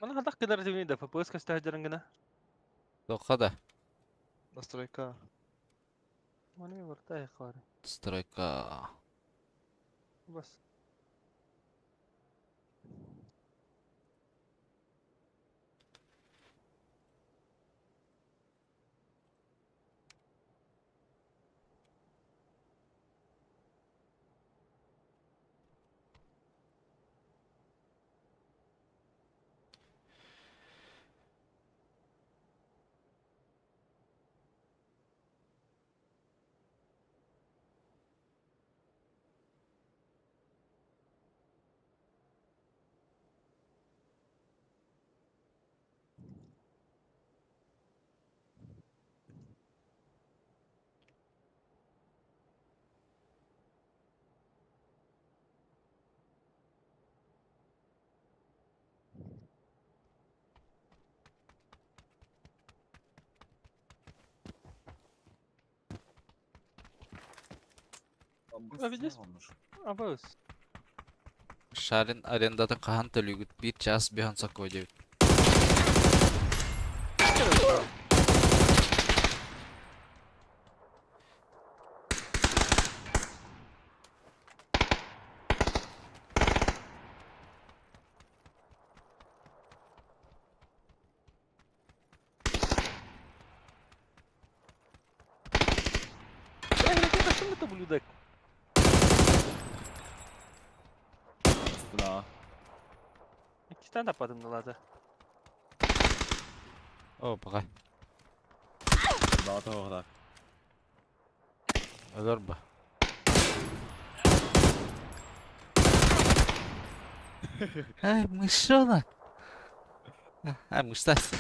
Аны хатах кыдар дивни да ФПС көстө сылдьарын гына. Тоққа да. Настройка. Маны барта бар. Стройка. Бас. А видишь? Абыс. Шарин арендатын хаһан төлүүгүт биир чаас биһан сокуо диэбит. Бля, это что это блюдо? Да. Иккитен таппадым дылата. О, пока. Да, того так. Өлөр ба. Ай, мышонок. Ай, мыштас.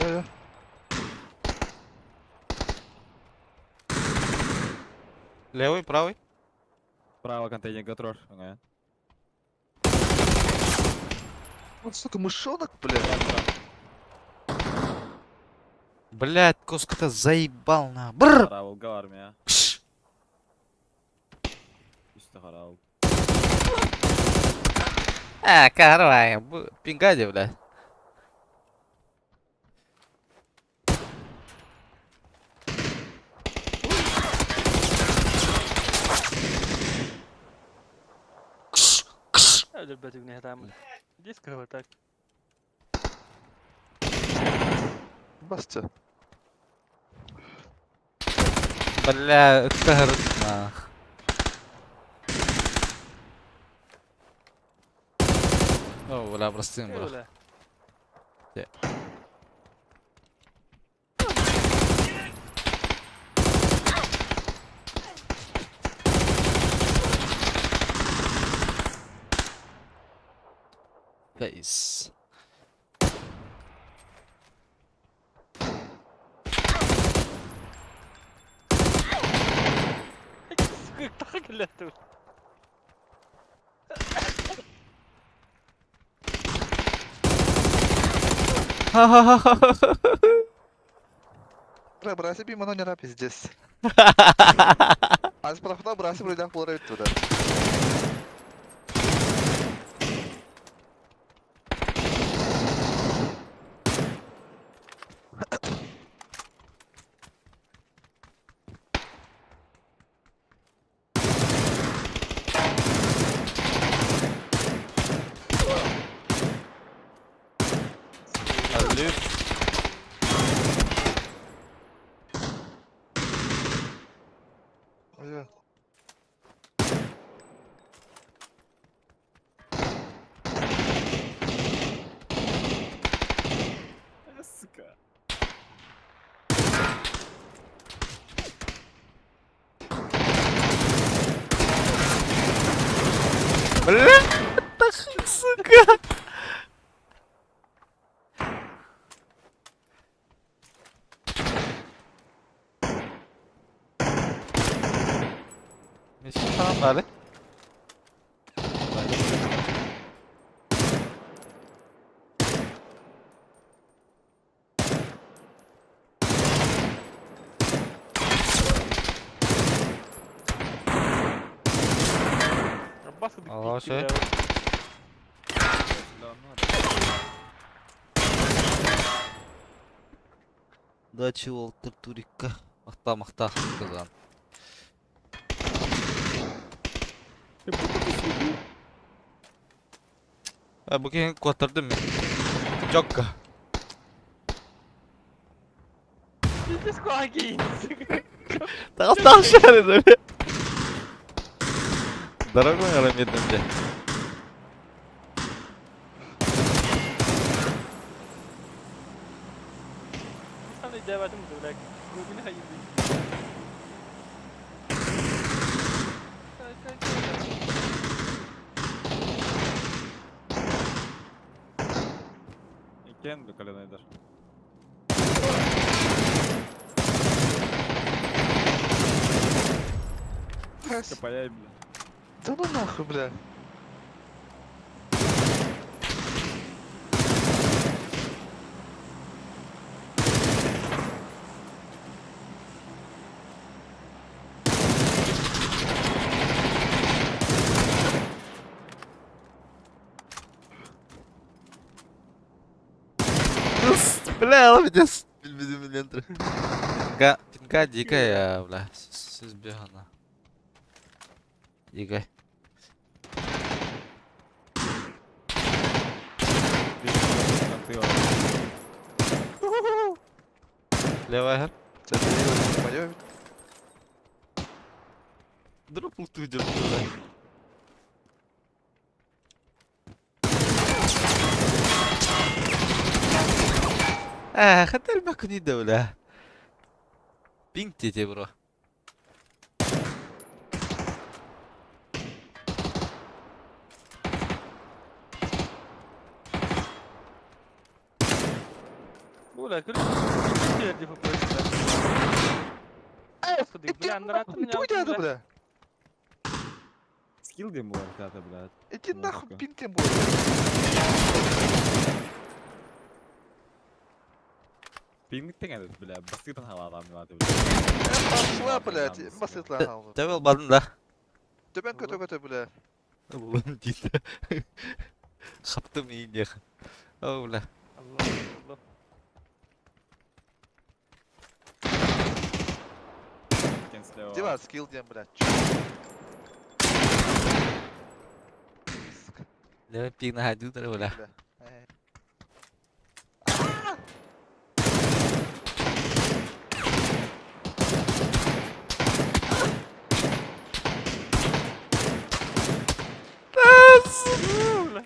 Yo yo. Левый, правый. Право контейнер контроль. Ага. Вот сука, мышонок, бля. Блядь, коска-то заебал на. Бррр. Каравылга армия. Кш. Үстэ каравыл. А, карвай, пингади, блядь. Кш, кш. Өлөрбөтүгүнэ хатаамын. Диск так. Баста. Бля, это нах. О, бля, простым, бля. Бля. Face. Сука, кэллэтим. Ха-ха-ха-ха. Бля, браси би мано нера пиздец. Аз прохода браси блядь, полрейт туда. Алло. Ой, Сука. Бля, сука. Tamam bari. Абас курдук Ага, пикти, всё. бля. Дачи Уолтер Турикка. Махта махта кызан. А бу киһи куоттардым мин. Жокка. Пиздец куаги. Тағал тағал шарит, бля. Дорогой арамедным, бля. Сам өйдөөбөтүм да, бля. Глубина хайды. Иккен каленайдар. Паяй, бля. Да ну нахуй, бля. Бля, молодец. Билбедим билен Пинга, пинга дикая, бля. Сіз бегана. Дикая. Левая. Тебя моё. Дропнул ты идёшь туда. А, хотел бы куни бля. Пинг тебе, бро. Бля, көрү. Деп қойды. Господи, бля, наратын Иди это, бля. Скилл дем был, ребята, блядь. Иди нахуй, Музыка. пинг будет. Пинг этот, бля, бастыктан халадам, бля. Пошла, блядь, басытлан. Тәвел бадын да. Төбән көтө көтө, бля. Улым дейді. Хаптым иіне. О, бля. Алла, Алла. Кен слева. Дива, скилл дем, блядь. Сука, Левый пик на ходу, бля. бля. Э. Бля.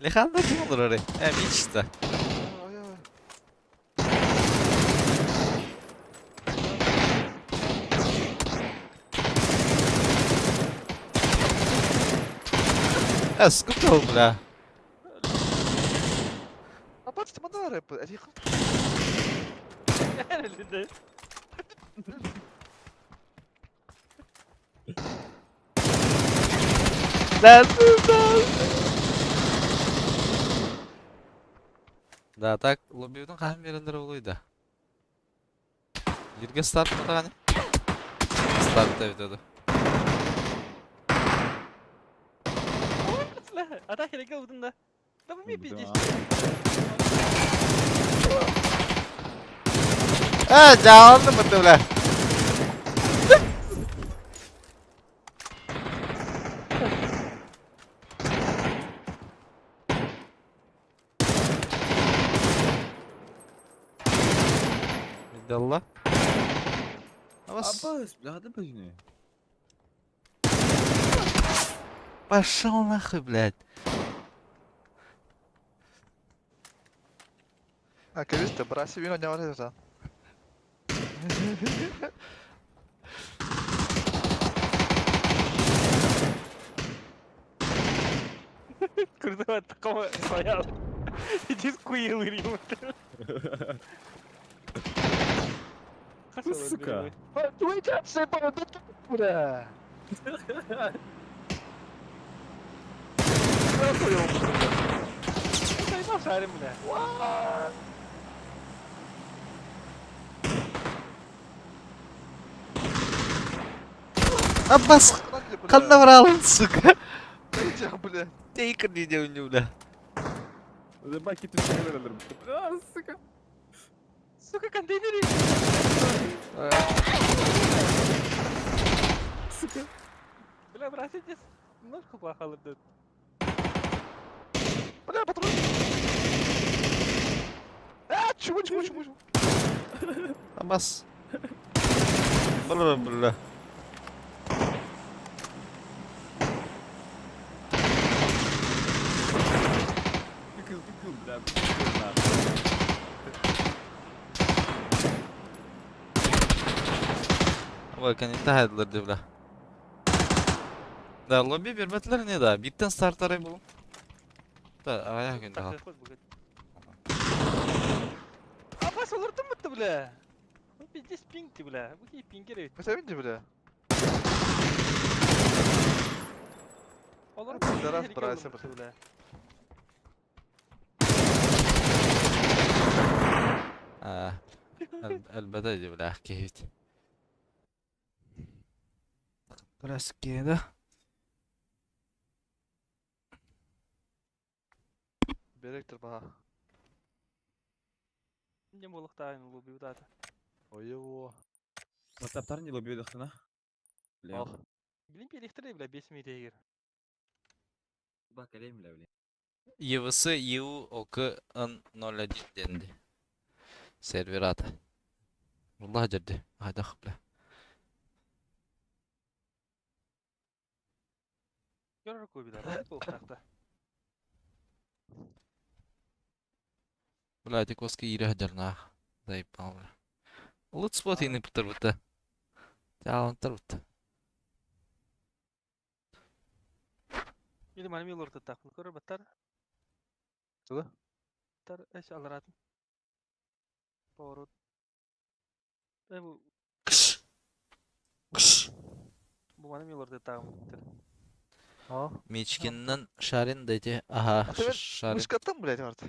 Леханда ким olur oraya? He, bir işte. Ой, ой. Э, сколько ол, бля. А бачите, мана рэп. Әлі Да, да. Да, так, лоббиудың қағын берендір олуйда. Ерге старт матағаны? Старт та бітеді. Ата керек алдым да. Да bu bir пиздец. Ә, жалынды бітті, бля. Алла. Абас. Абас, бля, да бежни. Пошел нахуй, блядь. А, кависте, браси вино няма да. Курдова такого стоял. Иди скуил или Сука. Бля. Шарим, бля. Абас. бля. Ханна баралын, сука? Дайте, бля. Тейкер не делаю, бля. Забаки түскәләр. А, сука. Сука, контейнери! Сука. Бля, брат, здесь немножко плохо да. Бля, патрон. А, чего, чего, чего, чего? Абас. Бля, бля. Тыкыл, тыкыл, бля. Тыкыл, нахуй. Ой, коннекта хайдылар бля. Да, лобби бербәтләр не да. Биттен стартары бул. Да, аяк инде. Так, хоть бы. Абас олордун бутты, бля. Ну, пиздец пинг ты, бля. Бу кей пингер ведь. Хотя видите, бля. Олор Пидорас, брася, бля. А, әлбәттә ди бля, кейт. Краски, да? Беректер бага. Не болуктайын лобби дата. Ой, его. WhatsApp-тар не лобби дохтана. Бля. Ох. Блин, перехтыры, бля, 5 метр. Бак, әлем, бля, бля. ЕВС ЕУ ОК Н01 денди. Серверата. والله جدي هذا خبله. Көрөр көбү да, болуктакта. Бля, ти коски ире хаджарна. Заебал, бля. Лут спот ини птырбыта. Тялын тырбыта. Или манми лорды так. Көрөр баттар. Туга? Тар эш аларатын. Поворот. Э бу Кш. Кш. бу манми лорды тагым. А? Мечкиннен шарин дети. Ага, А ты шарин. Мышка там, блядь, арт.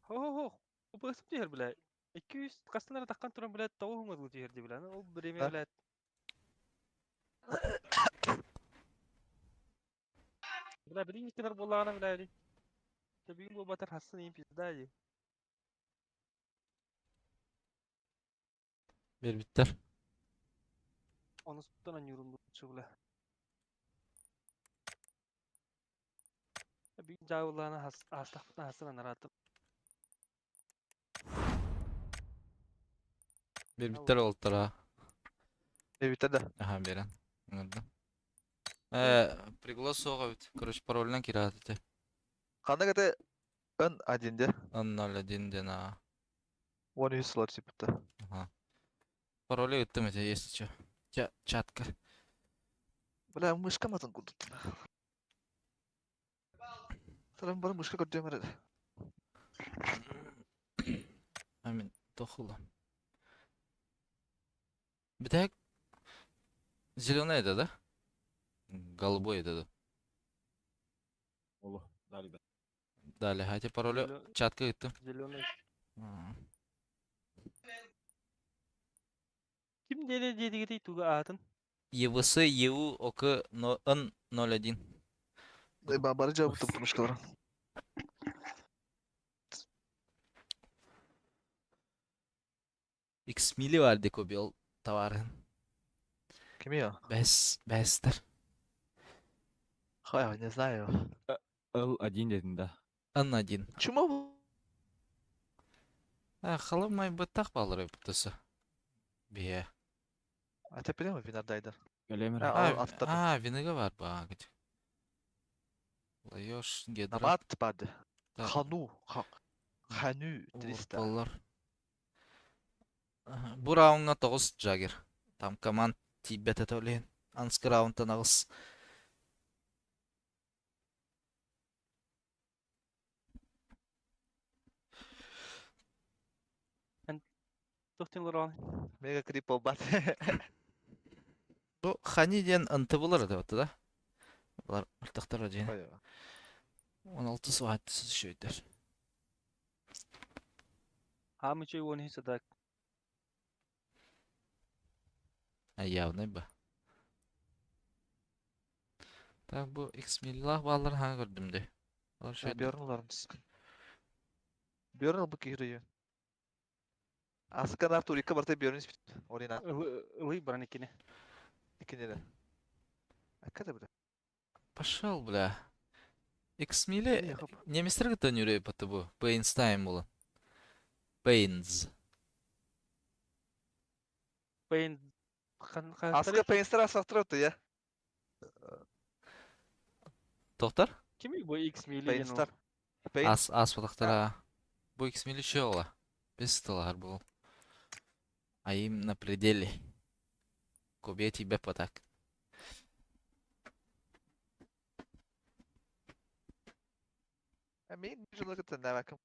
Хо-хо-хо. Упысып дияр, бля. 200 кастынара таккан туран, бля, тавы хыңыр дияр, бля. Ол время, Да? бля. Бля, билин кенар боллагана, бля, или. Табигин бу батар хасын им пизда ди. Bir bitter. Оны суттан юрунду чы, бля. Бүгін жабылғаны астақпытан хасын анаратым. Bir bitter oldular ha. Не бит да. Ага, берен. Аңырды. Приглас соға бит. Короче, парольдан кират ете. Кандай кете Н1 де. Н01 ден а. 13 слот типа. Ага. Пароли ыттым эте, если чё. Чатка. Бля, мышка матын кудут. Тарам бар мышка көрдөм эрэ. Амин, тохула. Битек зеленый это, да? Голубой это, да. Оло, дали, да. Далее, хати пароли чатка ыттым. Зеленый. Ким деле дедигетей туга атын? ЕВС ЕУ ОК Н01. Бары жабып туп мышкалар. X мили var декобил товарын. Ким я? Бәс, бәстер. Хай, не знаю. Л1 дедин, да. Н1. Чума бу? А, халамай бытақ балыры бұтысы. Бе. А те прямо винардайдер. Әлем, А, А, ал аттар. а, винега бар ба. Лайош, гедра. Намат бад. Так. Хану. Хану 300. Урпалар. Бу раундга 9 Джаггер. Там команд тибет этөлен. Анскы раундтан агыс. Тохтин лоран. Мега крипл бат. Бу Хани ден ынты булар деп атты да. Булар артыктар ден. 16 саат шөйдер. Хамы чөй оны хисадак. А явный ба. Так бу X-миллах баалларын хаҥа көрдүм дии. Олор шөйдө. Бьорн уларымсык. Бьорн ылбыт киһи дойу. Асыкан Артурикка барыта Бьорн испит. Орина. Ылый баран иккини. Иккини Акка да бля. Пошел, бля. X-мили немецтер кытта нүрэй баты бу. Пейнстайм була. Пейнз. Пейн Аска Пейнстер асахтырыпты я. Доктор? Кими бу X-мили диэн ол? Пейнстер. Пейн. Ас ас батахтара. Бу X-мили чё ола? Бес тылар бу. Айым на пределе. Кобе тебе потак. Мен жылы кытта нәвәкім.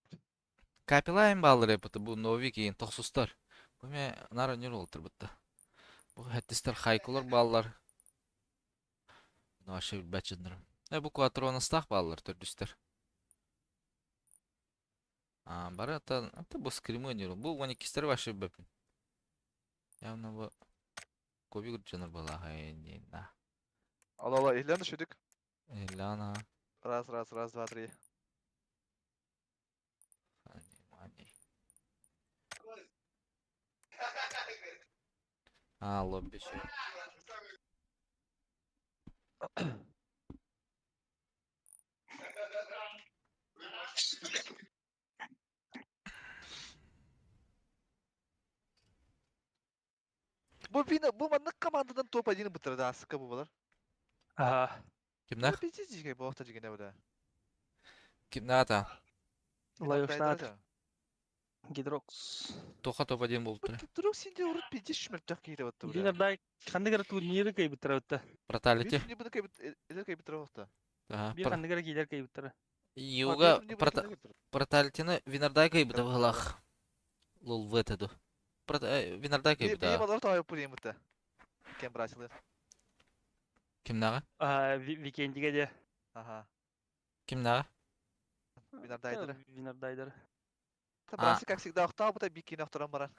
Капилайм баллары бу бу новик ин тохсустар. Бу ме нара нүр олтыр бутта. Бу хәттистер хайкулар баллар. Ну ашы билбәчендер. Э бу кватронастах баллар төрдүстер. А, бары ата, ата бу скримы нүр. Бу 12-стер башы бөпүн. Явно бу коби гүрченер бала хайнина. Алла алла, иhlен düşürdük. Элана. Раз, раз, раз, два, три. Мани. А, лобби еще. Бу вина, бу маннык командадан топ-1 бытырды асыка бу балар. Ага. Кимнах? Бу жигей бу охта жигене бу Кимнах ата? Лайошнат. Гидрокс. Тоха топ-1 болуп тур. Друг синде урут пиздец шмертак кире батты бу. Винардай ханныгар турниры кайбыттар бытта. Проталити. Не буду кайбыт, элер кайбыттар охта. Ага. Бир ханныгар кийлер кайбыттар. Юга проталитини Винардай кайбыта быһылах. Лол в эту. Винардай Би кайбыта. балар тайып бу бутта. Кем брасилы. Кимнага? А, викендиге де. Ага. Кимнага? Винардайдер. Винардайдер. Браси как всегда охта бута бикин охторан баран.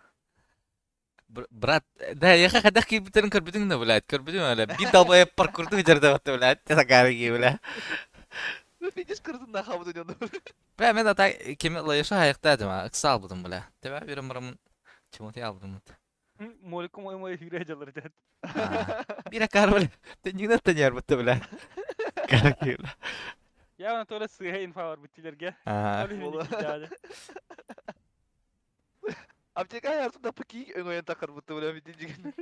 Брат, да, я хадах кийбитерин көрбүтүң да, блядь, көрбүтүң әле. Бир долбоеб паркурду жерде батты, блядь. Такары бля. Пиздец кырдын на хабы дөньяны. Бля, мен ата кими лайыша хайыкта эдим, ыкса албыдым, бля. Тебе бирим барым Тимоти албыдым. Молику мой мой юрэ жалар дед. Бир акар, бля. Ты нигде тенер бутты, бля. Караки, бля. Я на торе сыга инфа бар биттилерге. Аптека яртында пки өңөйен такыр бутты, бля, битин жиген.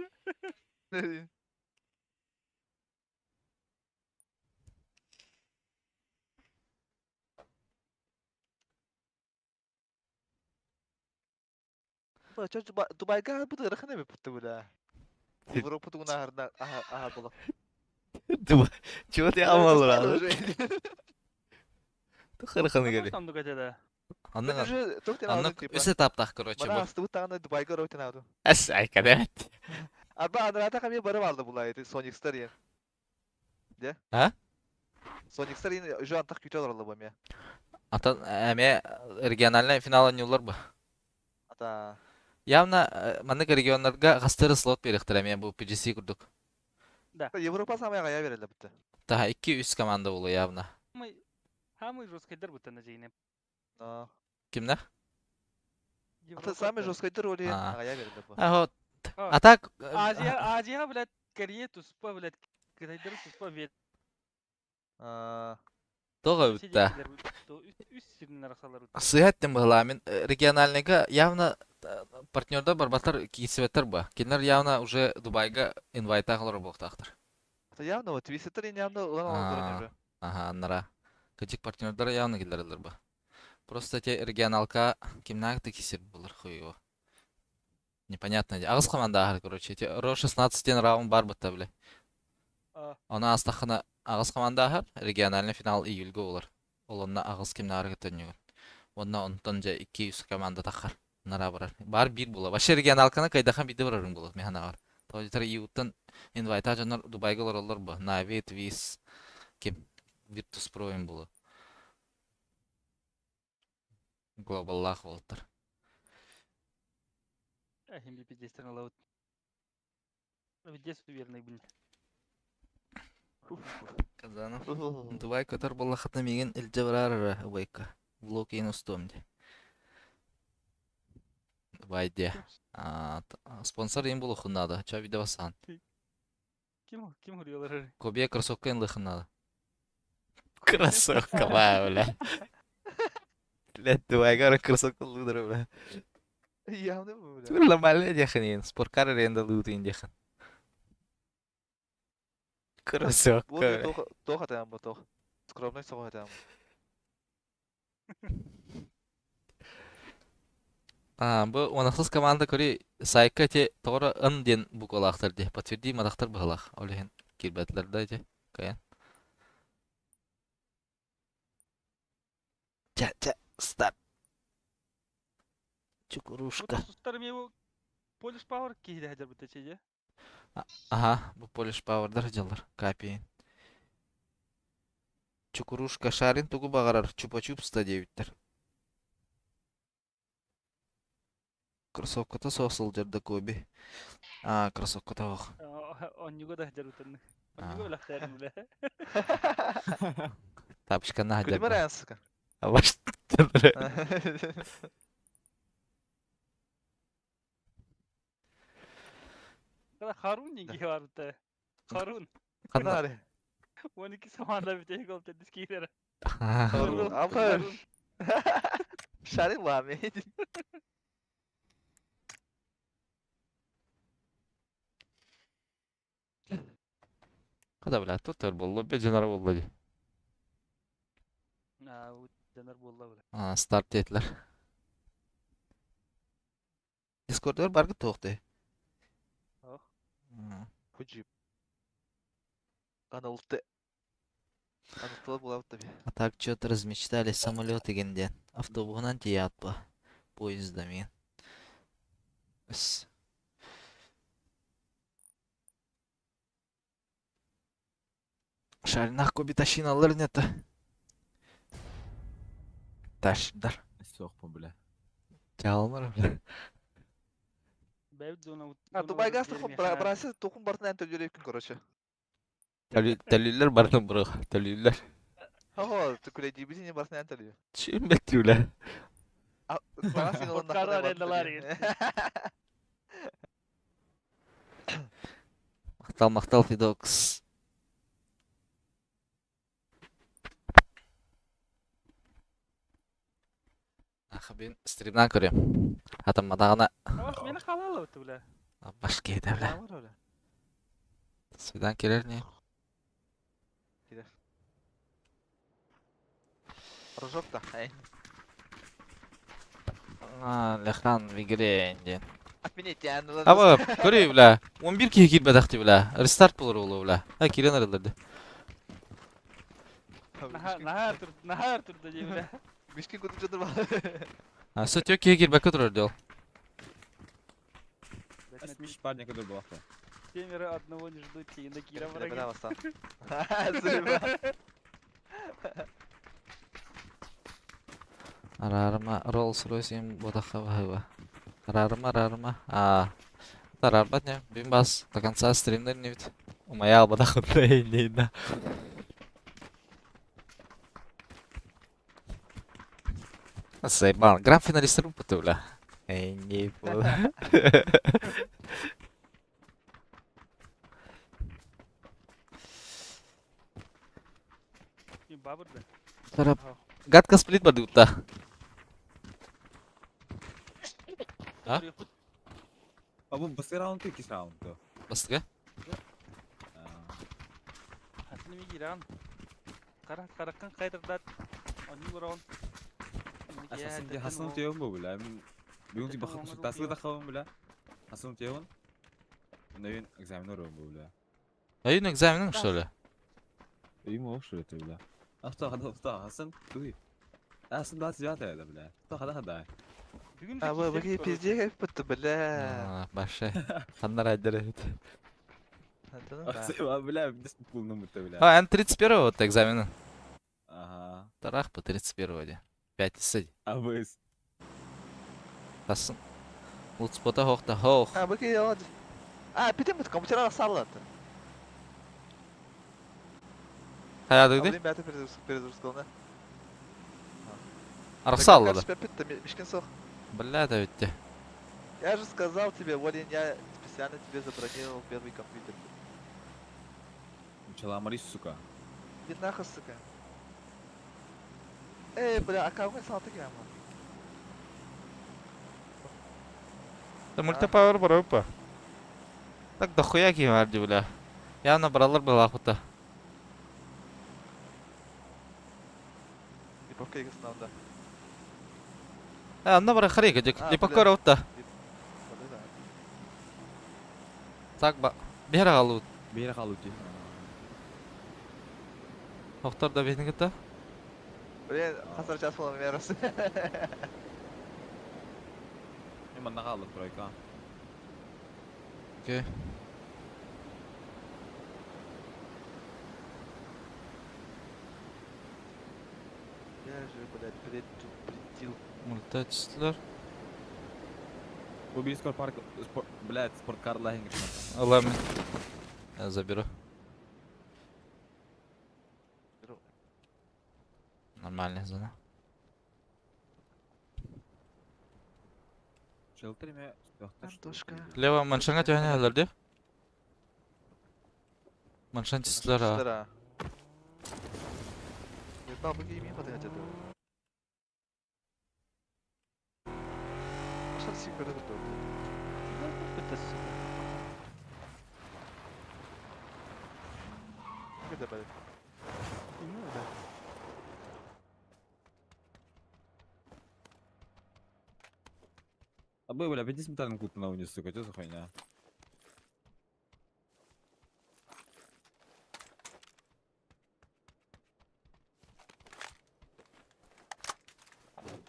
Дубайга бу дырыхны бе бутты, бля. Европа тугуна ахарна аха була. Дубай. Чего ты алмал, Тухарханы гели. Там дугатеда. Анны Анны үс этаптах, короче, Бана бу. асты бутагына Дубайга ройтен аду. Әс айка, Арба анрата ками бары алды булай, Sonic Star ен. Де? А? Sonic Star ен уже антах күтө алды бу ме. Ата эме региональный финал нюлар бу. Ата Явно маннык регионнарга гастыры слот берихтер эме бу PGC курдук. Европа самая гая берилди бутты. Таха 2-3 команда болу явно. Самый жесткий дер бутты на жейне. Но. Кимнах? Ата самый жесткий дер оли гая берилди бу. А вот. А так Азия, Азия, блядь, Корея туспа, блядь, Кытайдыр туспа вет. Тоға үтті. Сыяттен была, мен региональныйга явно партнерда барбаттар кисебеттер ба. Кинер явно уже Дубайга инвайта кылыр болуктактыр. Явно вот Твистер явно улан алып уже. Ага, аннара. Кычык партнердар явно келдерилер ба. Просто те регионалка кимнагты кисер булыр хуйо. Непонятно. Агыз команда ахыр, короче. Те Ро 16 тен раунд бар бутта биле. Она астахына агыз команда ахыр, региональный финал июльгө болар. Олонна агыз кимнагы көтөнүгөр. Онна онтон же 200 команда тахар. Нара барар. Бар бир була. Вообще регионалканы кайдахан биде барарың була. Механа бар. Тоҗтар июттан инвайта жанар Дубайга олар бу. Нави, Твис, ким Virtus Pro им була. Глобаллах болтар. MVP здесь лаут. Здесь уверенный был. Казанов. Дубай көтөр буоллаххытына миигин илдьэ бараар эрэ убайка. Влог иһин устуом дии. Дубай диэ. Спонсор иһин булуоххун наада. Ча видео бассаан. Ким ким хуруйалар? Кобия кроссовка ылыаххын наада. Кроссовка бля. Блядь, Дубайга кроссовка ылыылар бля. Явно бу бля. Нормально диэхин иин. Спорткар аренда ылыытын диэхин. Кроссовка. Бу туох атаан бу туох. Скромный соҕус атаан. А, бу уонахсыз команда көрүй сайтка ити тоҕоро ын диэн буквалаахтар дии. Подтверди матахтар быһалаах. Ол иһин киирбэтилэр да ити. Кайан. Ча, ча, старт. Чукурушка. Сустар эмиэ бу Polish Power киһи дэһэ дьарбыта чэйэ. Аха, бу Polish Power'дар дьаллар. Капиин. Чукурушка Шарин тугу баҕарар чупа-чупста диэбиттэр. Кроссовката суох сылдьар да Коби. Аа, кроссовката суох. Онньуга да дьарытынны. Онньуга үлэхтээрин билэ. Тапочканы Күлүмэр хаджарда. айан сука. Алаш. Харун диэн барбыта. Харун. Ханна? 12 самаанда бүтэһик ол теннис киирэр. Харун. Алхар. Шарин лами. Хада бля, тут төр боллу, бе жанар боллу ди. Жанар болла бля. А, старт диэтилэр. Дискордер баргы туох дии. Ох. Худжип. Аналты. Аналтылар булабыт таби. А так что-то размечтались самолет деген диэн. Автобуһунан тиийээт ба. Поезда мин. Өс. Шаринах коби тащиналар нет. Ташдар. Суохпун бля. Чалмар бля. Бэйбит зона А Дубайга астық брасы тухун бартын ән төлөр короче. Төлүүллэр бартын бұрық. Төлүүллэр. Хо, түкүлэ дибитини бартын ән төлөр. Чим беттүүлэ. Бара син олон Подкара арендалар Мактал, мактал, Фидокс. Ахабин стримнан көрөм. Хатамматаҕына Мени халалы бу бля. баш киһитэ бля. Свидан кэлэр не? Рожок та. Лехан в игре диэн. Отменить я Аба, көрүй бля. 11 киһи киирбэтэх бля. Рестарт болор буолуо бля. А киирэн арыллар ди. Нахар тур, нахар тур да бля. Бишки куту жатыр ба. А, сөтө киһи киирбэккэ турар дии ол. Смеш парня, который был авто. Семеро одного не ждут, и на Кира враги. Араарыма Rolls Royce им ботахха баһыба. Араарыма, араарыма. А, араарбат не? Бин бас до конца стримдер не бит. Умая албатах да. Заебал. Гранд финалист рупа бля. Эй, не буду. Бабыр да. Тарап. Гадка сплит бадыта. А? А бу басты раунд икки раунд то. Бастыга? Хатыны ми киран. Кара караккан кайдырдат. Они раунд. Хасан Хасан тион бу бля. Бүгүн ти бахат тасыгы да хабын бля. Хасан тион. Нөйүн экзамен орон бу бля. Айын экзаменің, что ли? Үйүм ош что это бля. Авто хада авто Хасан туй. Хасан да свята это бля. То хада хада. А вы вы пиздец бітті бля. Баше. Ханнар айдар эбит. Бля, бес пулным бітті бля. А, Н31 вот экзамены. Ага. Тарах по 31 де. Пятница. А вы Тасын. Лутспота хохта хох. А вы кей А, питем бит компьютер салат. Хайаатыгыт? Блин, бэйэтэ перезагрузкалана. Арахса аллада. Мишкин сох. Бля, это ведь. Я же сказал тебе, Волин, я специально тебе забронировал первый компьютер. Челамари, сука. Иди нахуй, сука. Эй, бля, а кого салты грамма? Да мультипауэр барыпа. Так дохуя киһи бля. Явно бралар была охота. Липовка игры да. Э, анна бара харыга дик. Липовка роутта. Так ба. Бера халут. Бера халут. Доктор да бихин кытта. Блин, хасар час буолан мерос. Мен манна хааллым тройка. Окей. Я же, блядь, предупредил. Мультачтылар. Бу бир парк, блядь, спорткар лахинг. Алам. Я заберу. Нормальная зона. Антошка. Лево маншанга тяне алар Маншан тислер а. А бы, бля, 50 металлен клуб на уни, сука, что за хуйня?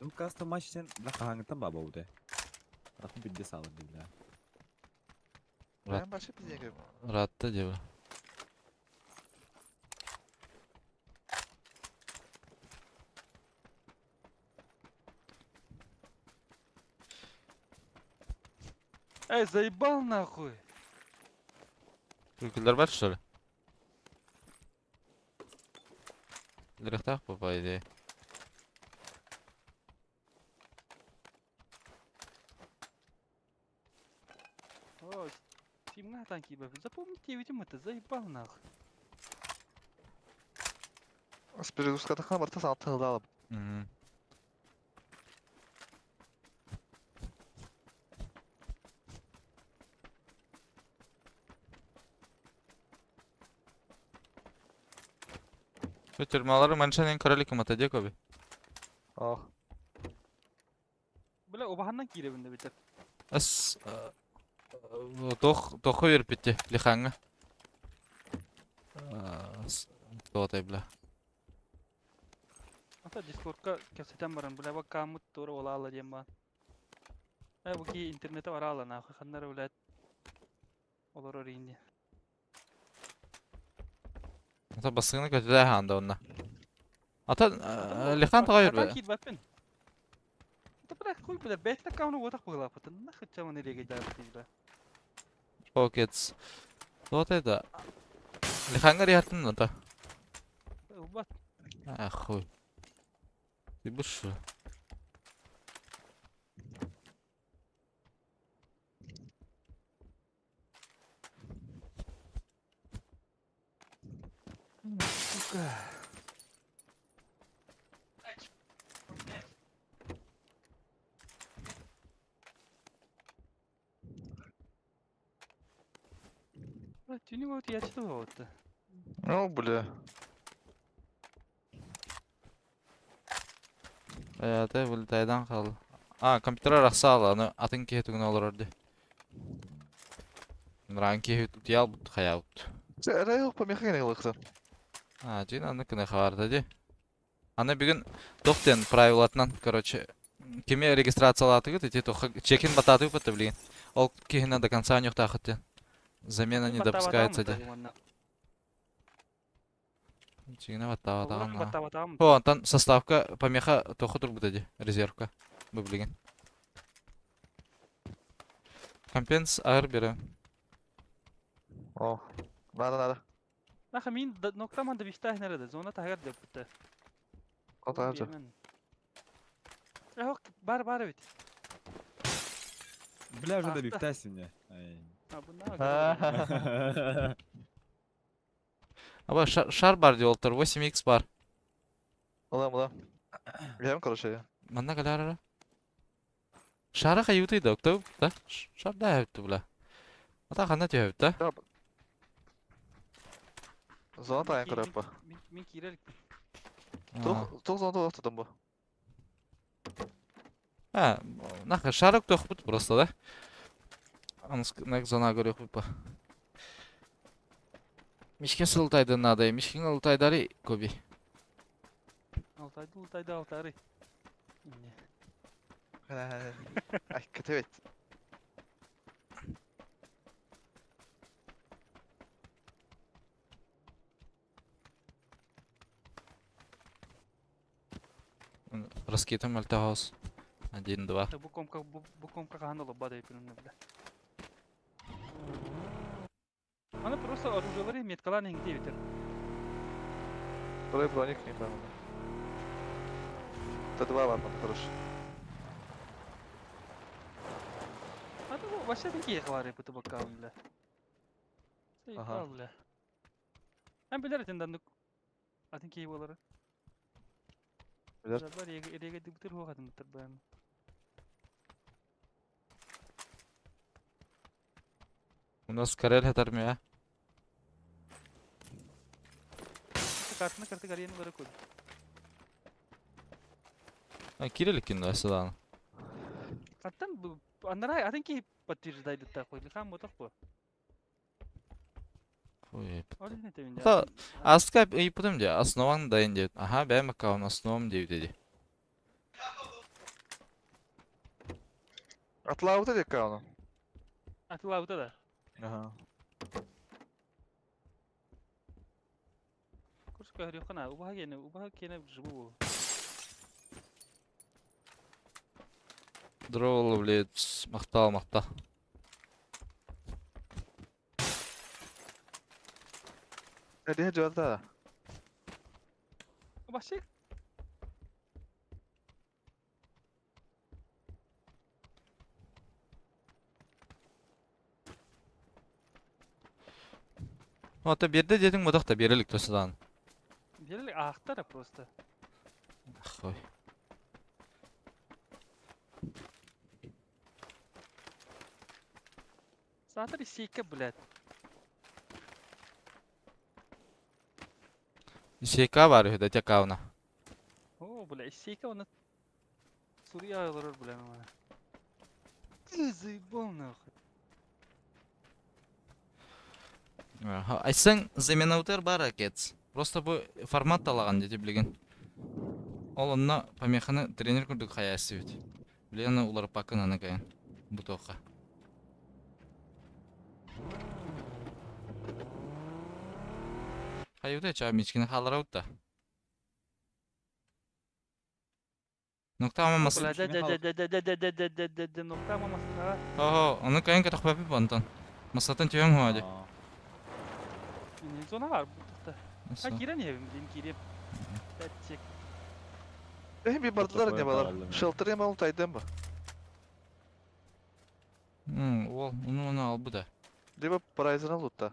Ну, каста матч сен, бля, хаһааҥҥыттан баба уде. Рахым бидде салыр ди, бля. Прям большой пиздец. Ратта дева. Эй, заебал нахуй! Күлкүлөр бар что ли? Лырыхтаах по идее. О, Тимна танки, запомните, видимо, это заебал нахуй. Перезагрузка барта саатылдалып. Тюрьмалары маншанен короликом атадек оби. Ох. Бля, убаһаннан кииребин да битер. Ас тох тоху бериппитти лихаңа. Тотай бля. Ата дискордка кэпсэтэн баран, бля, баккааммыт туора олаала диэн баан. Э, бу ки интернете бараала нахуй, ханнара, блядь, олорор иин Ата басыгына көтүдэ хаанда онна. Ата лихан тоҕо Хатан бербе. киирбэппин. Ата, бля, хуй, бля, бэйэтин аккаунун уотах быһыылаахпытын, нахуй чаман ириэгэ бля. Pockets. Тотай да. Лихаңа риһартын ата. Ылбат. А хуй. Ты будешь? Сука. Түүнийг вот яаж л Ну, бля. Аята бултайдан хал. А, компьютер арахсаала, аны атын киһи тугун олорор ди. Нран киһи тутуял бут хаябут. Райок помеха генейлыксы. А, жин аны кыны хабарда ди. Аны бүгүн тохтен правилатынан, короче, кими регистрациялаатыгыт, ити тоха чекин батаатыгы бата билигин. Ол киһине до конца нюхтаахыт Замена не допускается ди. Чигине баттаабатаҕан. О, антон составка помеха тохо турбута ди, резервка. Бу билигин. Компенс ар бере. О, надо, надо. Наха мин ноктаман да бихтаах да зона таһыгар деппитэ. Отаажа. Эх, бар бар эбит. Бля, уже Ахта. добивтайся мне. Ай. А, бу на. Аба шар бар диолтор, 8x бар. Улам, улам. Билем, короче. Манна калярара. Шара хайутый да, кто да? Шар да хэвту бля. Ата ханна түһэбит да? Зона тайын көрөппө. Мин киирер. Тух, тух зона тух бу. А, нахер шарок тохпут просто, да? Аныс на зона көрөкпүт ба. Мишкин сылтайды надо, мишкин ылтайдары көби. Алтайды, алтайды, алтары. Ай, көтөбөт. Раскитым альтаус. Один, два. Бу комка бу комка хаһан олобба да ипинне бля. Аны просто оружиелары меткалар иңде битер. Второй броник не пойму. Т2 бар, хорош. Аны бу вообще такие хвары бу табакам бля. Ага. Ага. Бля. Мен билер этен Атын кей болары. Билер. Бар еге еге дибитер хугатын битер бәм. У нас Карель хатармия. Картына карты гарьяны бары код. А, кирилликин да сюда. Каттан бу аннара атын кей подтверждайды та койды. Хам ботак бу. Ой, Ол не тебин. Та Аска и потом де основан да инде. Ага, бәм аккаунт основам деп деди. Атлаута дек кауну. Атылаута да. Ага. Курска хрюхана, убаха кене, убаха кене живу. Дроул, блядь, мактал, макта. Эди жолда. Вообще Ата берде дедиң модак та берелик тосудан. Берели ахтара просто. Ой. Сатыр сейка, блядь. Сейка бар үһү да текауна. О, бля, сейка оны Сурья алырыр, бля, мана. Ты заебал нахуй. Ага, Айсаң заменаутер бар акец. Просто бу формат талаган дети билген. Ол онна помеханы тренер күрдүк хаясы бит. Билген улар пакын аны кайын. Бу тоққа. Хайуда ча мичкини халараутта. Нукта мамасы. Бля, да да да да да да да да да да да нокта мамасына. Охо, оны кайын катах бантан. Масатын түйен хуади. Не зона бар бу тукта. А кирен ебим, дин кире. Тәтчек. Эми bir бардылар не балар. Шелтер эми ол тайдым ба. Ол, оны оны албы да. Либо прайзына лутта.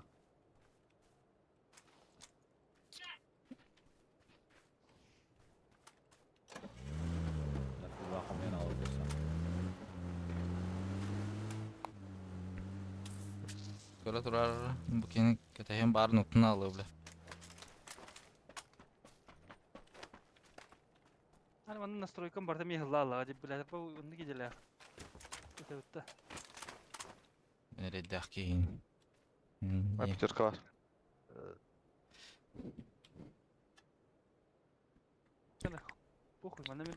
Көрө турар бу кени кетehen бар нуктуна алып бля. Аны мана настройкам барда ми хылла алла дип бля, бу онны киделе. Это бутта. Нереддах кейин. Пятерка бар. Похуй, мана мен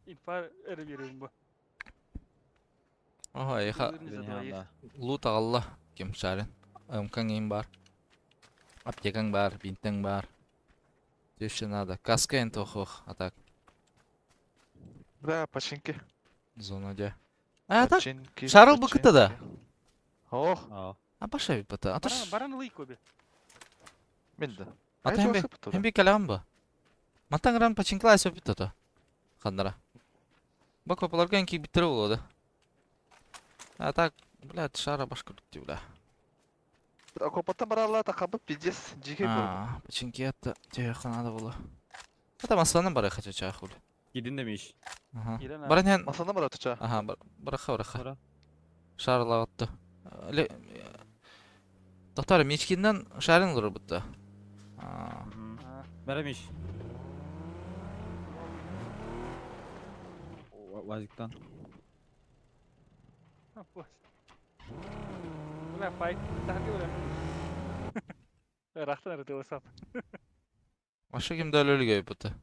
инфа эре берем бу. Охо, эха лут алла ким шарин. Ымкаң им бар. Аптекаң бар, бинтең бар. Еще надо. Каска ен тохох, а так. Бля, починки. Зона де. А так, Починки. шарыл бу кыта да. Ох, Аа. А баша бит бата. А то Баран баран лый көбе. Мин да. Ата хем би хем би кэлэҕин бу. Мантан гран пачинкалаа сөпүт тото. Ханнара. Бу копаларга эн киирбиттэрэ буолуо да. А так, блядь, шара башка дии, бля. Окопаттан баралла тахабыт пиздец дьиикэй буолбут. А, починки это тебе надо было. Это масланан барыха чача хули. Кидин да Миш. Ага. Киирэн аа. Баран һэн. Масана бара туча. Ага, барыха барыха. Бара. Шарлаҕытты. Доктор, Мичкиннен шарын олорор бутта. Аа. Аа. Бара Миш. Вазиктан. Бля, файт. Таһырга бля. Ыраахтан ырытылысап. Маша ким да өлөлүгэй бутта.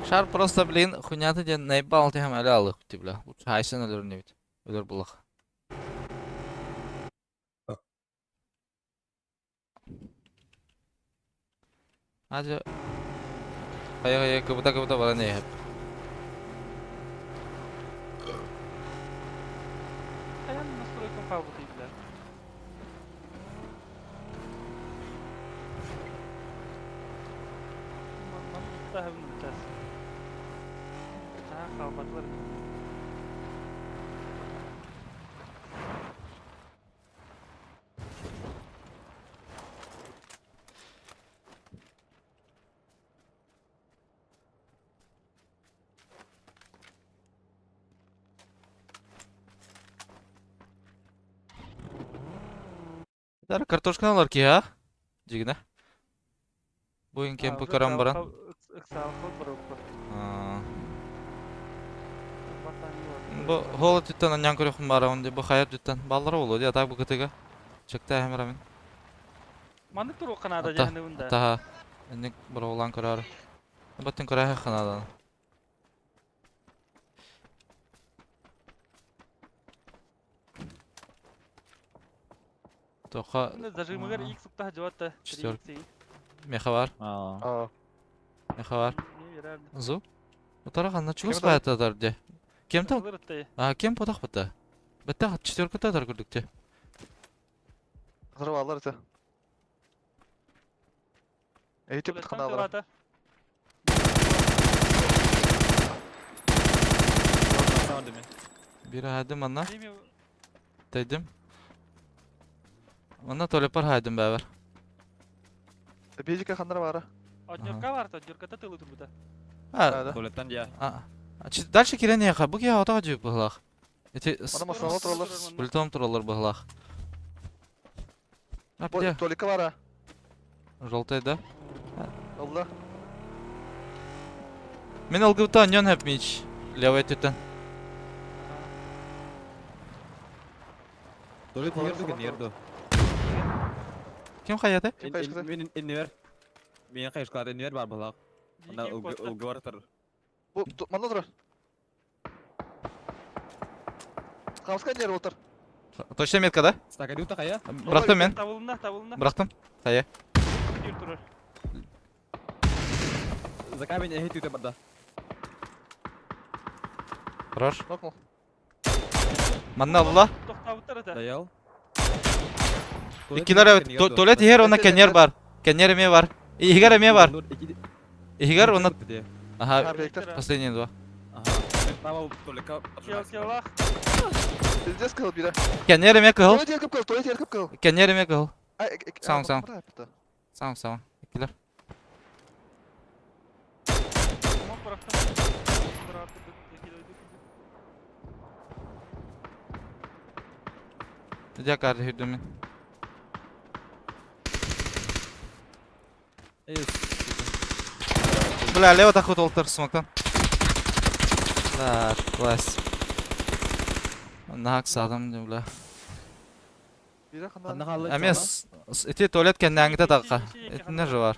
Шар просто, блин, хуйняты диэн наебал тиһэм өлө алых бля. Лучше хайсан өлөрүн эбит. Өлөр булах. Ажа. Хайа хайа кыбыта кыбыта баран иһэп. Хайан настройкам хаалбытый бля. Манна таһыбын сейчас. Аа хаалбатылар. Дар картошканы алар ки, а? Дигинэ. Бу кемпи көрөн баран. Ыксаалхал барылпа. Бу хола түттэн анньан көрөхүн баарабын дии. Бу хайар түттэн. Баллара буолуо дии, атаак бу кытыга. Чыктаа хэмэрамин. Маннык туруохха наада Ата, дьаһаныбын да. атаха. Инник боруолаан көрөөрү. Баттын көрөөһөххө нааданы. Тоха Зажимыгар X уктаха жуатта. Четвер. Меха бар. Аа. Аа. Меха бар. Зу. Утара ханна чугас баататар де. Кем там? А, кем потах бата? Бата четверка татар көрдүк те. Хазыр алар это. Эйтип хана алар. Бир хайдым анна. Дедим. Манна толепар хайдым бәбер. Бежика ханнар бара. Однерка бар, однерката тылы турбута. А, Туалеттан дия. а. Дальше кирен яха. Бу кия отага жүйүп быһылах. Эти Ана масала туралар. с пультом туралар быһылах. А, где? Толика бара. Желтый, да? Алла. Мен ЛГБТ нен хэп мич. Левый түтен. Туалет нерду ке нерду. Ким хаяты? Ким кайышкы? Мен иннер. Мен кайышкылар иннер бар булак. Анда ылгы бар Бу манна турар. Камска нер отыр. Точно метка, да? Стакадюта кая? Бырахтым мен. Табылына, табылына. Бырахтым. Хая. Түр турар. За камень эхи түтэ барда. Хорош. Нокнул. Манна алла. Тохтабыттар это. Даял. Иккилер туалет иһэр уонна кэннер бар. Кэннер эмиэ бар. Иһигэр эмиэ бар. Иһигэр уонна... Ага, последние два. Ага. Толика. Кел, келах. Пиздец кыл бира. Кэннер эмиэ кыһыл. Туалет еркеп кыл, туалет еркеп кыл. Кэннер эмиэ кыһыл. Саң Саң, саң. Саң, саң. Иккилер. Дя кар хүрдүм мин. Бля, лево тахут олтыр смоктан. Бля, класс. Нахак садым дим, бля. Эмес, ити туалет кэннээҥҥитэ тахха. Итиннэ же бар.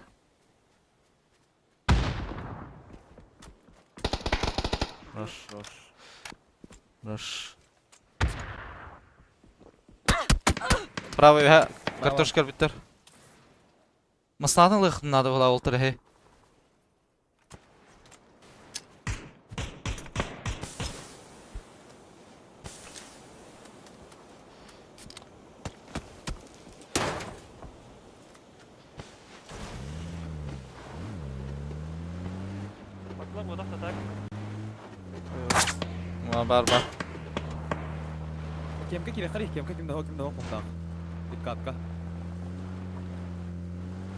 Рош, рош. Рош. Правый ха, картошка биттер. Масланы лых надо было олтыр хей. бар бар. Кемка кире қарай, кемка кимде хо кимде хо қоқтақ. Диккатка.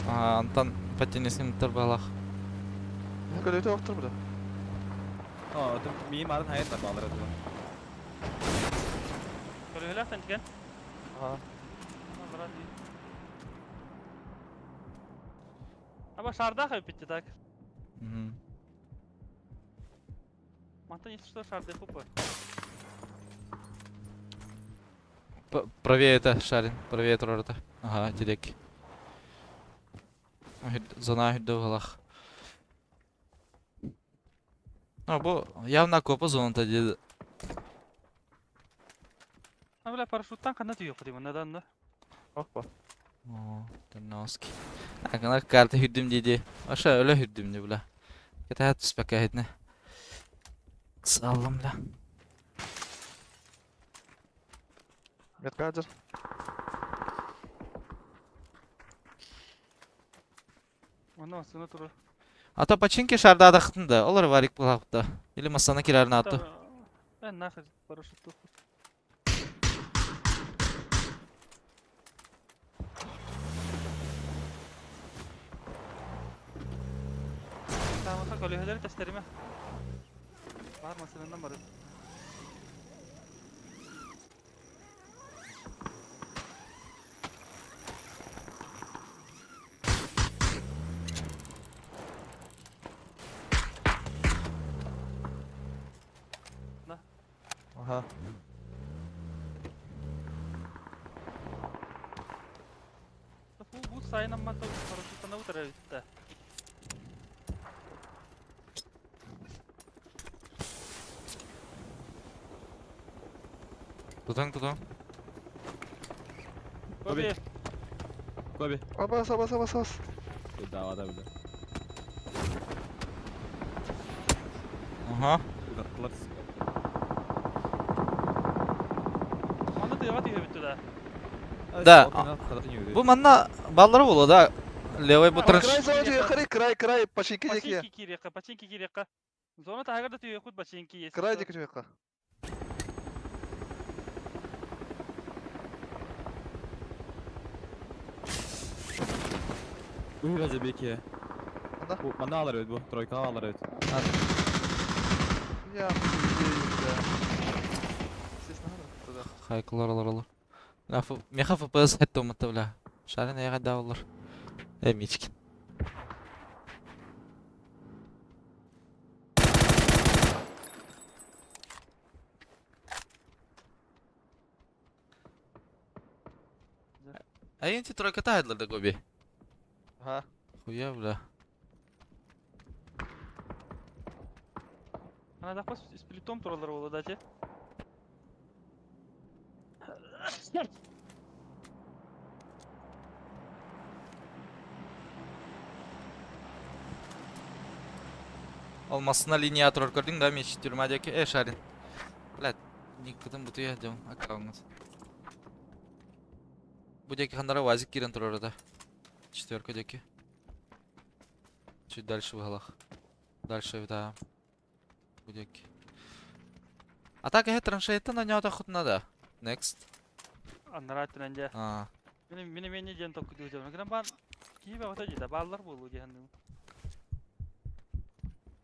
Ага, Антон подтянесин турбалах. Көлөтө оқтыр буда. А, это миим арын хайат бар балар это. Көлөһөлөөх тиген. Ага. Баран дии. Аба шарда хайпитти так. Мгм. Мантан если что шарды хупа. Правее это, Шарин, правее трората. Ага, дедек. Зона хүрдө Ну, бу явно копа зоната деди. А бля парашюттан ханна түйө кудым, надан да. Опа. О, Терновский. Акана карта хүрдүм деди. Аша өлө хүрдүм де бля. Кета түспәккә хитне. Саллам бля. Меткадыр. Онно сыны туру. А то починки шарда адахтын да. Олар варик булапты. Или масана кирәрне аты. Э нахер парашют туху. Tamam, көлөһөлөр тестериме. Бар масынынан бар. Ага. Бу бу сайын амма то парашюттан утара битте. Тутаң, тутаң. Коби. Коби. Абас, абас, абас, абас. Да, да, бля. Ага. Удатлар. Манна тыга түйө битте да. Да. Бу манна баллары була да. Левый бу транш. Край зона түйе, қарай, край, край, починки деки. Починки кирекка, починки кирекка. Зона тагырда түйө хут починки есть. Край деки түйе. Уй, разве беки? Анда? Бу мана алар өт бу, тройка алар өт. Я, бля. Естественно, туда. Хайкалар алар алар. Ла меха ФПС хетте умытты бля. Шарин аяга да олар. Э, мичкин. Айынти тройка тайдлар да гоби. Ага. Хуя, бля. Ана дахпас сплитом туралар болду да те. Алмасына линия турар көрдүң да меч тюрьмадеки. Э, Шарин. Блядь, никытын бутуя дем аккаунт. Бу деки хандара вазик кирен турар да. Четверка деки. Чуть дальше в углах. Дальше, да. Бу деки. А так э траншейтын на нього хоть надо. Next. Аннарат де. А. Мени мени мени ден токку дүйдө. Гран бан кийбе ота жида баллар болду дегенди.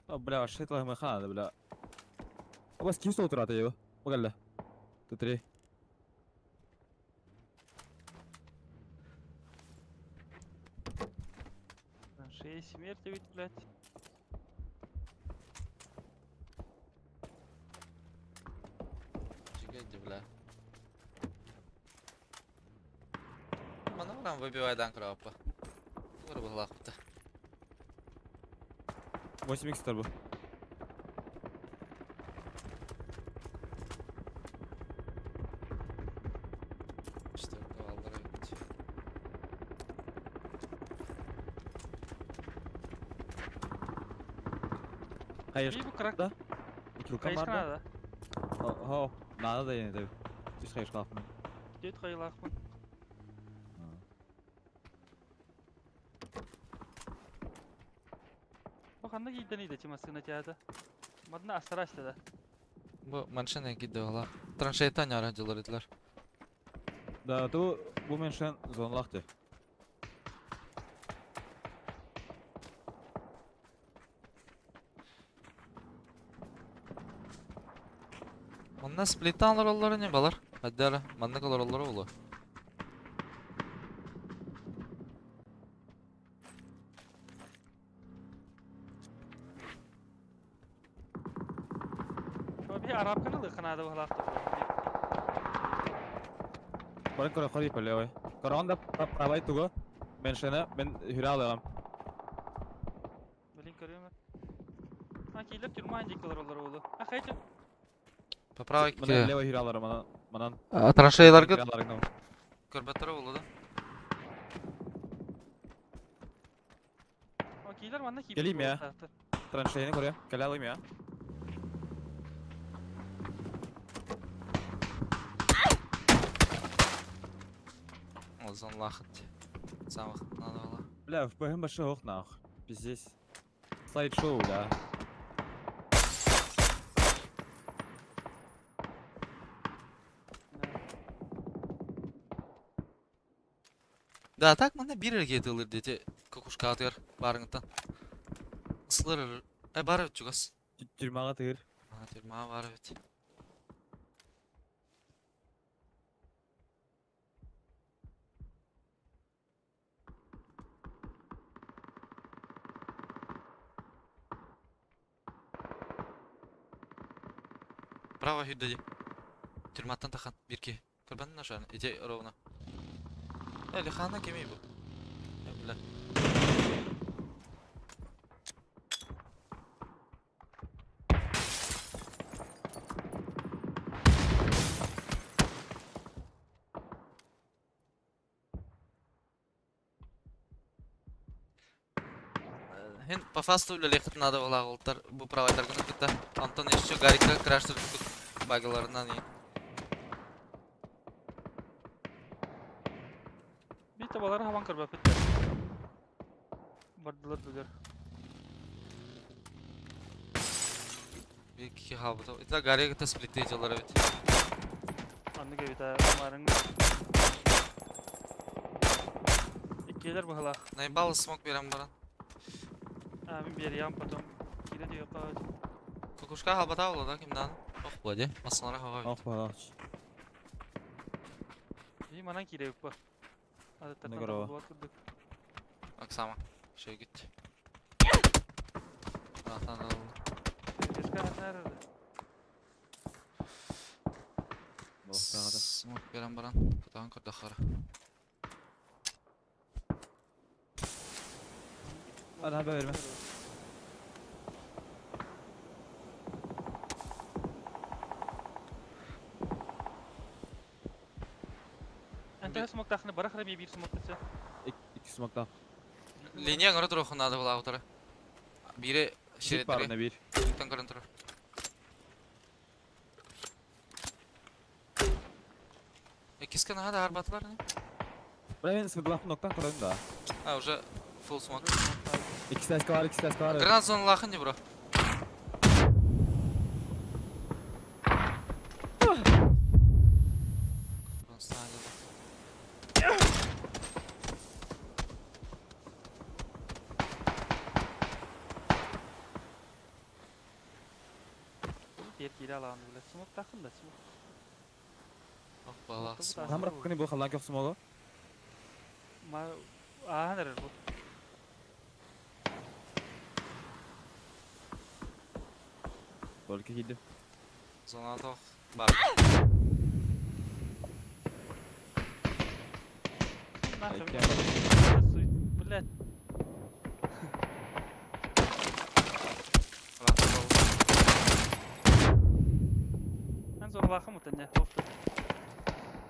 А, бля, шетлах механа, бля. А бас ким сол турата его? Багалла. Т3. Траншея смерти ведь, блядь. Жигайди, бля. Мана барам выбивайдан крапа. Бар булакты. 8 х бу. Четверка алдар бит. Hayır. Би бу крак. Да. Килкам бар да. Кайышкана да. Хо, надо да яне Үс хайыр калапмын. Дет кайлакмын. Бу кандай кийден иде чымасына театр. Мадна астарашты да. Бу маншина киирдэ быһыылаах. Траншейтан ньара дьылар этилэр. Да, то бу меншен зоналаах дии. Манна сплиттан олороллоро не балар. Хаддара маннык олороллоро буолуо. Би арабканы лыханаада быһалаахтар. Баран көрө хорий полевой. Корон да правай тугу. Меншена мен хүрэ алыгам. Блин көрүөм. А киилер тюрьма диэки олороллор буолуо. А хайчы По правой Манан левой хүрэ аларым манан манан. Траншеяларга Хүрэ аларым. көрбөттөрө буолуо да. Киилер манна киирбит Кэлиим я. буолуохтаахтар. Траншеяны көрө. Кэлэ алыым я. Ол зонлаахыт. Самых надо было. Бля, в ПГ большой ох нах. Пиздец. Слайд-шоу, да. Да, так манна биир эргиэ тылыр дети кокушкаатыгар баарыҥыттан. Ысылар э бар эбит чугас. Тюрьмаҕа тыыр. А, тюрьма бар эбит. Право хүрдэ дии. Тюрьматтан тахан биир киһи. Көрбөтүн ашааны ити ровно. Э, Лихана кимий бу? Э, бля. Хин по фасту үлэлиэххит наада буолааҕылтар бу правайдаргын кытта. Антон еще Гарика краштыр багаларынан и Биир табалары хабан көрбөппүт Бардылар дылар. Bir iki хаалбыта. Итла Гарика кытта сплиттей дьыллар эбит. Аннык эбит маарыҥ. Иккиэлэр быһылаах. Найбал смог берем баран. А, мин биэриэҕим потом. Киирэ диэххэ. Кукушка халбата буолла да кимдаан? Ох була Массалара хаҕа эбит. Ох, балач. И манан киирэбит бу. Адаттартан Нагорова. табыллыбат курдук. Оксама. Шегит. Ратан Передержка хатар. Смог берем баран. Кутаан көрдөхөрө. Hadi haber verme. Антон смоктахны барах рами биир смоктача. Икки смоктах. Линия ngoro туруохун наада буолаабытара. Биири Шип ширетери. барна биир. Түн көрөн турар. Иккискэ наһаа да арбатылар не? Бля, мен сырдылахпын октан көрөм да. А, уже full smoke. Икки сәске бар, икки сәске бар. Гранат зоналаахын не бро? Диэр киирэ алаан бile. Смоктахын да смок. Ох, балах. Хамыр кыны бу халан көх смогу. Ма аахан эрэр бу. Только киирдим. Зона тох. Бар. Нахуй. Блядь. Эн зорлахым утanya.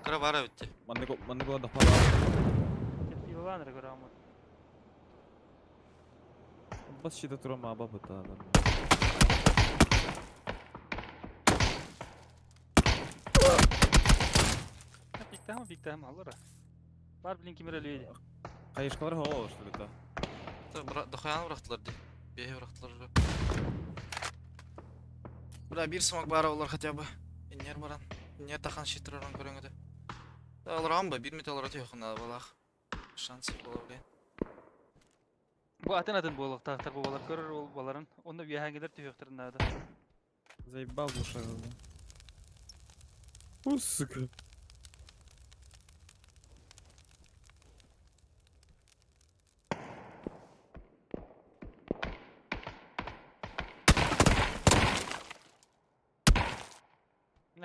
Кыра бара битти. Маннык маннык дахпа. Кепилалан эрэ көрөмүт. Бас щита турам аба бута. Биктахма биктахма аллара. Бар блин кимер элейди. Кайышкалар хоо что ли-то. Дохаяны бырахтылар ди. Беhe бырахтылар уже. Бля, биир смок баара олор хотя бы. Иннер баран. Иннер тахан щитророн көрөҥ этэ. Да, олорон ба, биир металлара түһүөххүн балах. Шанс буола, блин. Бу атын-атын буолуохтаахтар бу балар көрөр ол баларын. Онно үөһээҥҥилэр түһүөхтэрин наада. Заебал душа. О, сука.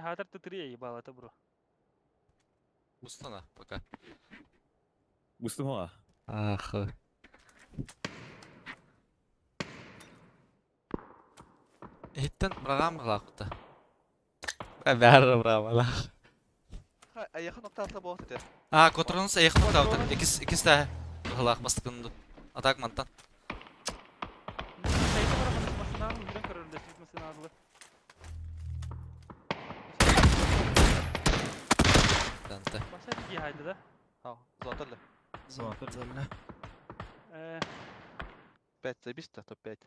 Хаатар тытырия ебалата бро. Бустана пока. Бустума. Ах. Иһиттэн быраҕаан быһалаахпыта. Бәрі быраҕалаах. Айахан октаатла буолт этэ. А, Котронус айахан октаатар. Икис икис таа быһалаах бастакынды. Атак мантан. Данте. Золоталла. Золоталла. 5 заебись топ-5.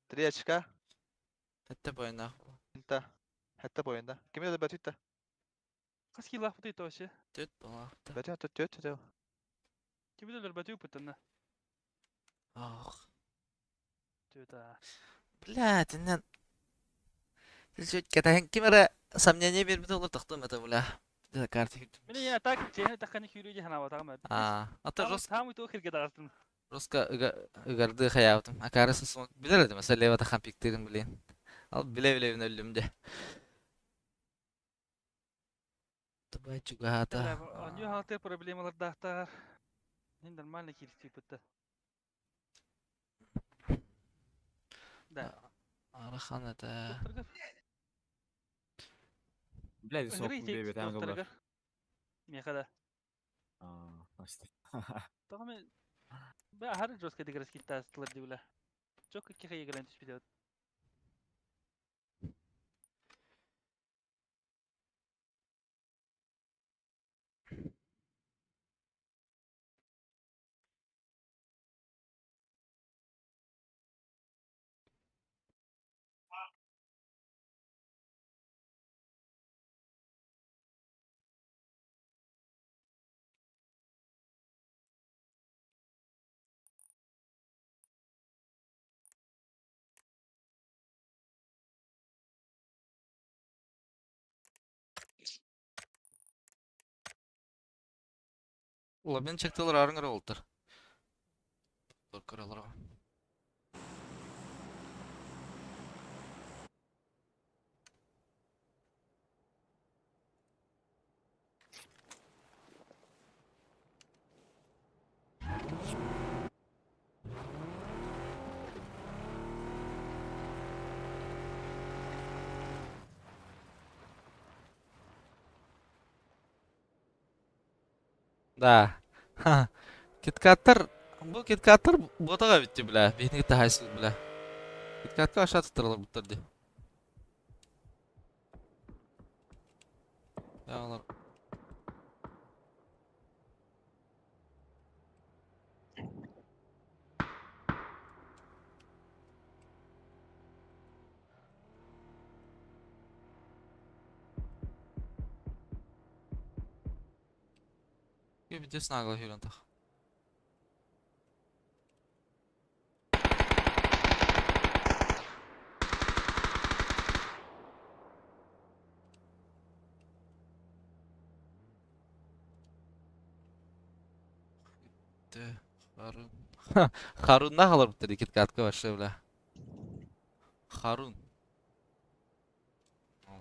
3 очка. Хэтте бойна. Инта. Хэтте бойында. Кими да бәтүттэ. Хас килах бутый тоше? Төт болақты. Бәтү төт төт төт. Кими да бәтү пытынна. Ох. Төт а. Бля, тиннен. Чуть катаһын ким эрэ сомнение бербит олор тохтум это бля. Это карта. Мени я так чехне таханы хүйрү жахана батагам. А, ата жестко Там и то хирге дагастым. Жестко ыгарды хаябытым. Акарысы смок билер этим. Mesela лева тахан пиктерин билен. Ал биле биле өллүм де. Табай чугата. Оню халты проблемалар дахтар. Нин нормально кирсти пытта. Да. Арахан это. Блядь, сок бебе там доллар. Меха да. А, значит. Тоҕо Бә хары жестко дегресс киттастылар дибиле. Чок кихе егелен түспүтэ. Лобин чектылар арыңыр олтыр. Көралар. Да. Ха. Киткаттар, бу киткаттар ботага битти бля. Бихни тахайсыз бля. Киткатка аша туттырылар буттар ди. Я олар. Битес нагла хүрен тах. Харун. Харун нахалар буттар киткатка вообще бля. Харун.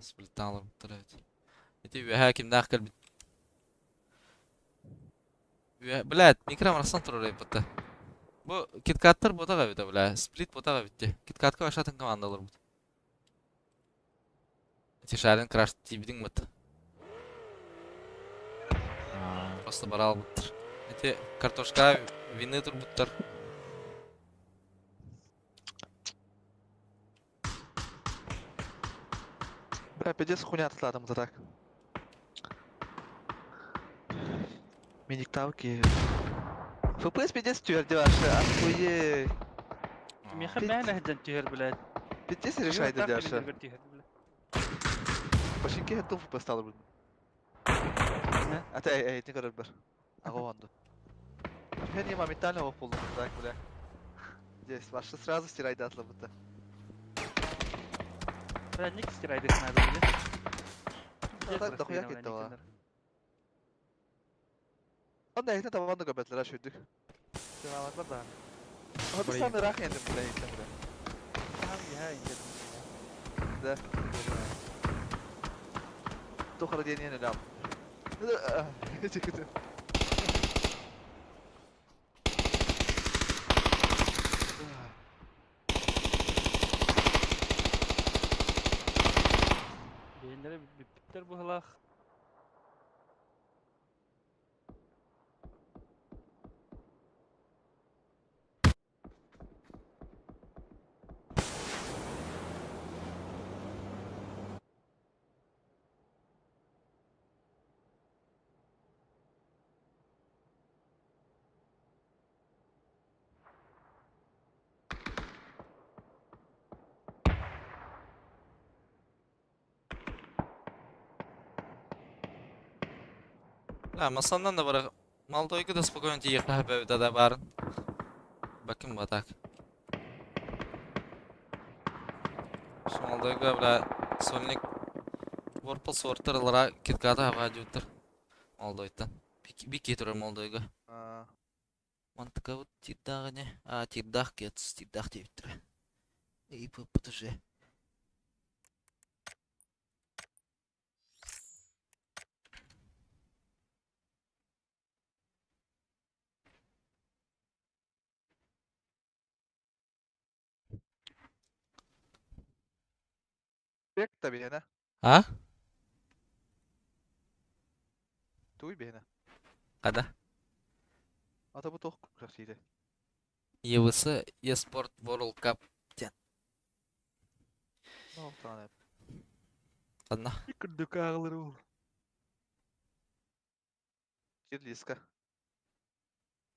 Сплиттан алар буттар evet. Эти үһә кимнәх кел бит. Блядь, микро марсан турар бутта. Бу киткаттар ботага бит бля. Сплит ботага битти. Киткатка ашатын командалар бут. Эти шарин краш тибидиң бут. Просто барал буттар. Эти картошка вины тур буттар. Бля, пиздец хуйня атладым за так. Миниктавки. ФПС пиздец түөрдү вообще, охуеть. Меха мээнэ хыдьан түһэр блядь. Пиздец решает дядя. Починки хеттум фупастал блин. Ата эй, не көрөр. Ага онду. Я моментально его полу так, бля. Здесь ваши сразу стирай датла будто. Бля, ник стирай надо, бля. А так дохуя кетти ва. Онда эйтен табанды көбәтләр шүйдүк. Сен бар да. Ага biz sen rak yedim бля эйтен бля. Да. Тохара диэн ен өлөм. Чекете. Бейнлere биттер бу халах. Да, масандан да бар. Малдойга да спокойно тиехла да барын. Бакым батак. Малдойга бля сольник Ворпал сортер лара китката хава жуттар. Малдойтан. Бики турар Малдойга. Мантыка вот тирдагы А, тирдах кетс, тирдах дептир. И ППТЖ. Бек та бihene. А? Туй бihene. Када? Ата бу тох красиде. ЕВС eSport World Cup. No tane. Ладно. Күрдүк агылыр ул. Кирлиска.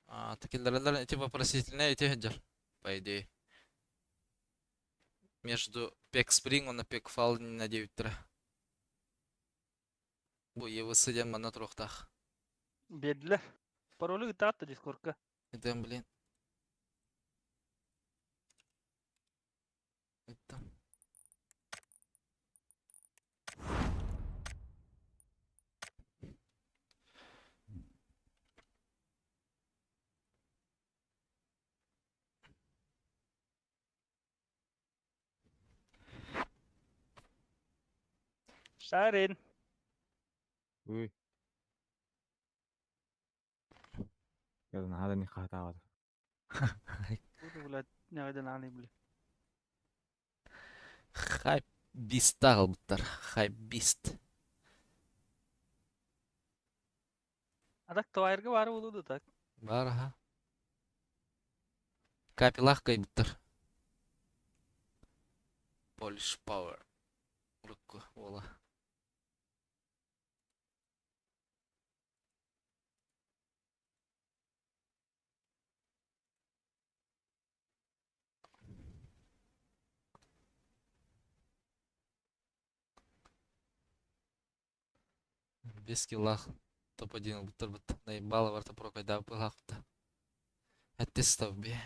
А, такиллерлер эти вопросительные эти хеджер, по идее. Между Пек Спринг он Пек Фал на 9 тра. Бу ЕВС ден мана трохтах. Бедлер. Паролы гытаатта дискордка. Это, блин. Это. Шарин. Уй. يلا هذا اني قاعد Буду, блядь, нягайдан аны, бля. Хайп бист тағылбыттар. Хайп бист. Адак тавайрга бары болуду так. Бар, ага. Капилах кайбыттар. Polish Power. Рукку ола. Без киллах топ-1 буттар бут. Наебало варта прокайда пылахта. Аттестов бе.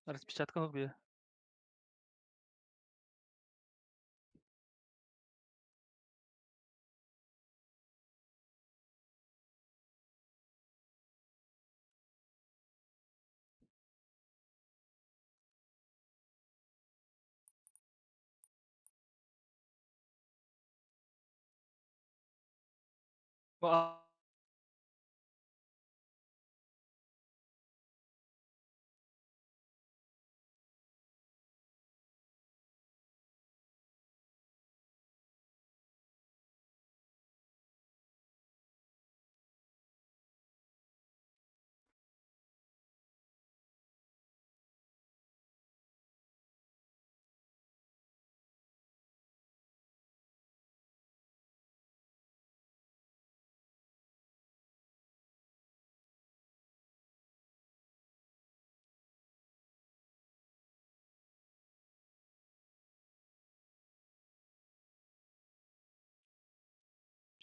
Распечатка бе. Бу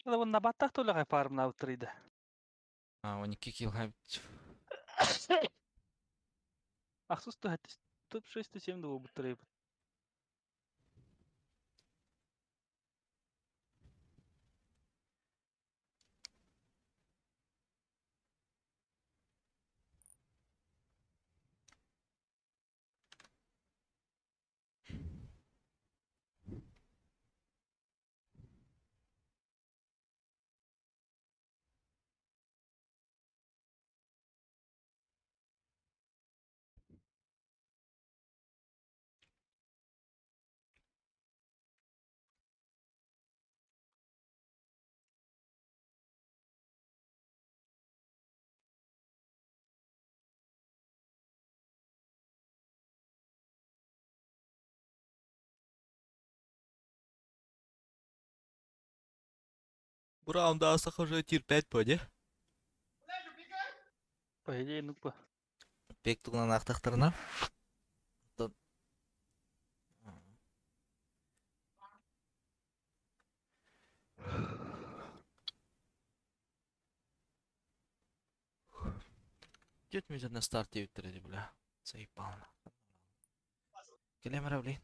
Уонна баттах тулаҕай фармнаабыттар А, 12 килл хайбыт. Ахсыс туһаттис топ 6 7 буолбуттар эбит. Бу раунда сахожа тир 5 по, не? По идее, ну по. Пек тугунан ахтахтарына. Дед меня на старте витреди, бля. Заебал. Келемера, блин.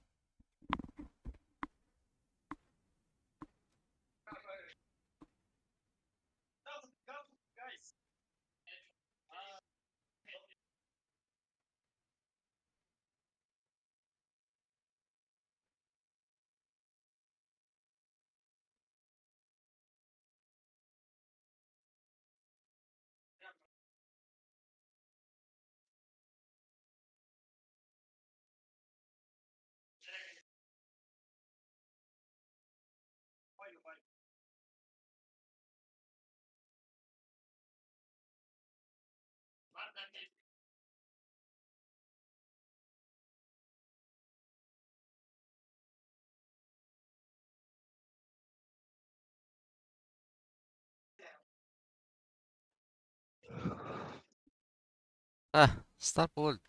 А, старт болду.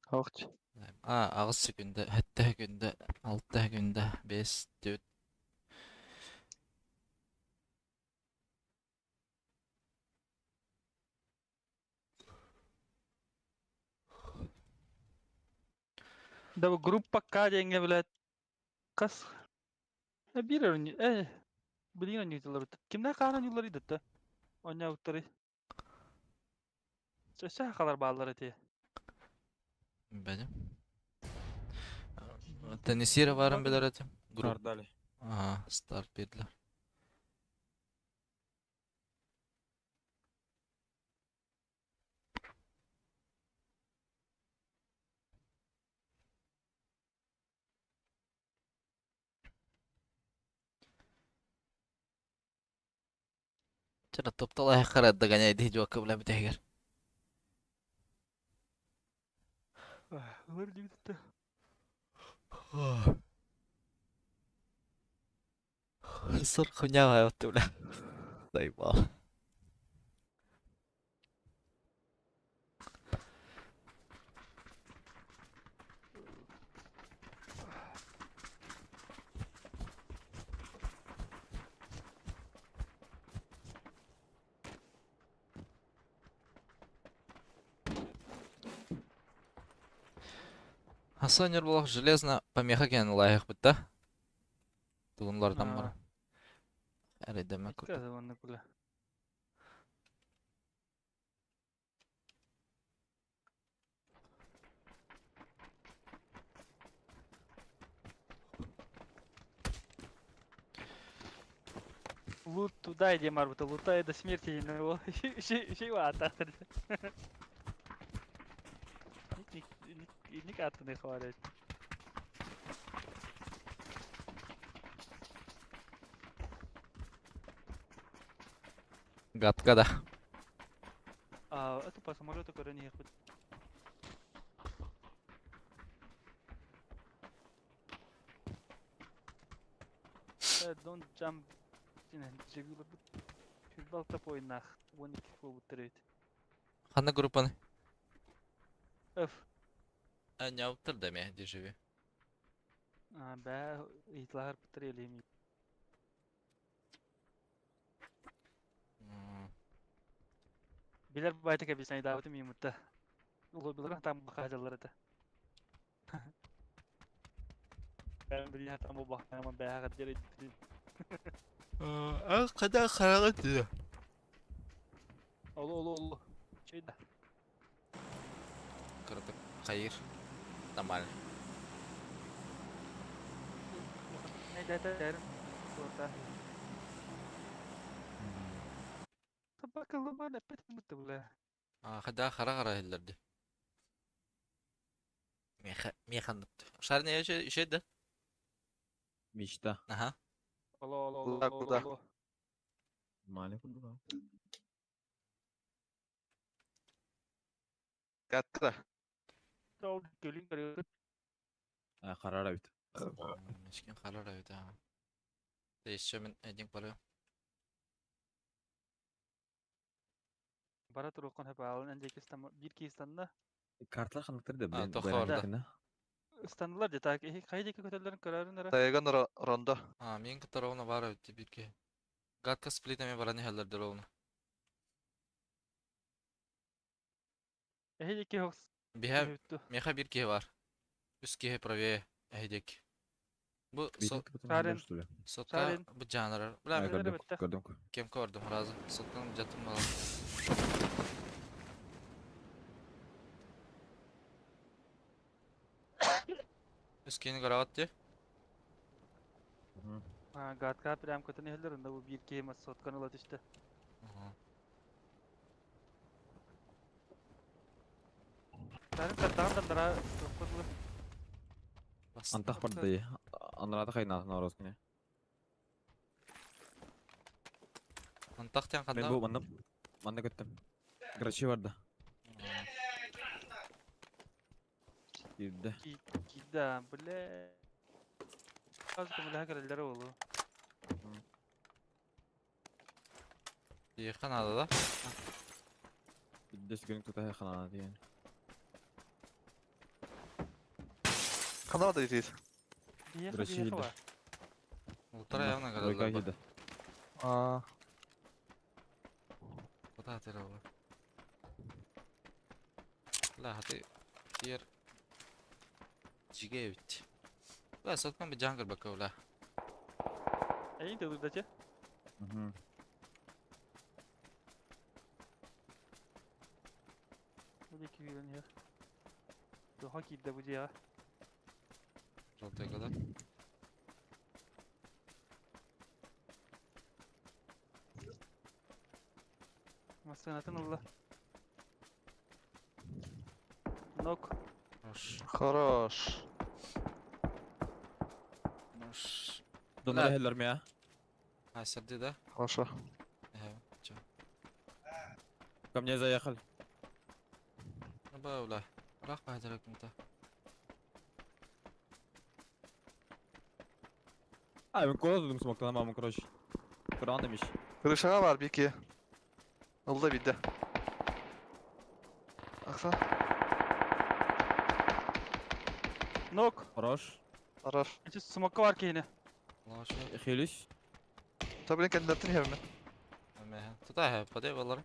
Хоч. А, аҕыс секунда, сэттэ секунда, алта секунда, бес, түөрт. Да бу группа К диэҥҥэ, блядь, хас биир билигин оонньуулар. Кимнээх хаан оонньуулар идэтэ? Оонньообуттары. Өссө хахалар бааллар эти. Бәдем. Теннисире барын билер этим. Групп. Стартдали. Ага, старт бердилер. Чара топтал аяққара догоняй дии жуакка билэ бүтэгер. Ылыр диэбит. Сыр хуйня вот бля. Заебал. Хасанер был железно помеха кен лайық бітті. Туғынлардан бар. Әрі демек. Икки онны куля. Лут туда иди марбыта, лутай до смерти его. Еще его атахтыр. Ник ник аттыны хвалят. Гадка да. А, это по самолету көрөн иһиэхпит. Don't jump диэн дьигилэрбит 26 поиннаах 12 буолбуттар эбит. Ханна группаны? F. Анньаабыттар да эмиэ дежавю. А, бээ ыйыталаһарбыттар элиэми. Билэр байтык объясняйдаабытым миимутта. Улуу там хаһаллар этэ. Бэйэм билиһэ там буолбахтаама бээҕэр диэри А когда хараҕа тиэ? Олу олу олу. Чөйдө. Кыратык хайыр. Нормально. Нейдэтэ Туота. Собакалыман эппет мытты бля. А когда хара-хара иһиллэрди. Меха механнык. Шарны еще еще да? Мечта. Ага. Олу олу олу Куда, олу куда? олу. Маленький курдук. Гадка. Ол көлүн көрү. А, харара бит. Мешкен харара бит а. Да еще мен один барыам. Бара туруоххун хөп аалын эн диэки ыстамма биир киһи ыстанна. Карталар ханныктар да А, блин. тохо орда. Ыстаннылар дии так хайа диэки көтөллөрүн көрөрүн эрэ. Тайган рондо. А, мен кытта ровно баар эбит биир киһи. Гадка сплитами баран иһэллэр ровно. Эһи диэки хос Биһэ түһүттү. меха биир киһи бар. Үс киһи правее эһидек. Бу со Шарин. Что ли? сотка Шарин. бу жанрар. Бля, А, Шарин. көрдüm, бітті. көрдüm. кем көрдüm разы. Сотканы жаттым бала. Үс киһини көрөҕүт дии. Мгм. А, гадка прям көтөн иһэллэр онно бу биир киһи мас сотканы ыла түстэ. Ага. Шарин тартаҕын тардара туохпут булар. Бас. Антах барды. Анрата хайна наурыз күнэ. Антах тен Мен ханна? бу манна манна көттүм. Грачи барды. Кирде. Киирдэ, бля. Аз көмөлөһө кэлэллэрэ буолуо. Диэххэ наада да? Кирде сүгүн тута ханана деген. Ханна да идет. Биэхэ Грачи биэхэ киирдэ. бар. Ултара явно Тройка көрөллөр бу. киирде. А, Куда атыралар? Бля, хаты тиер жиге эбит. Бля, соткан бы жан көрбөккө бля. Эйин тылырдачы. Мгм. Бу диэки киирэн иһэр. Туохха киирдэ бу дьиэҕэ? Желтый да? Массыынатын ылла. Нок. Хорош. хорош. Хорош. Донор хеллер мия. А, серди, да? Хорошо. Э, чё? Ко мне заехали. Ну, ба, бля. Рах баһдырак мута. А, мен кола дудум смоктан мамам, короче. Куран демиш. Крышаға бар бики. Ылда бидде. Акса. Нок. Хорош. Хорош. Ичи смокка бар киһини. Аллах шо. Хелиш. Та блин кендертин хевме. Мэ. Тута хэ, падай балар.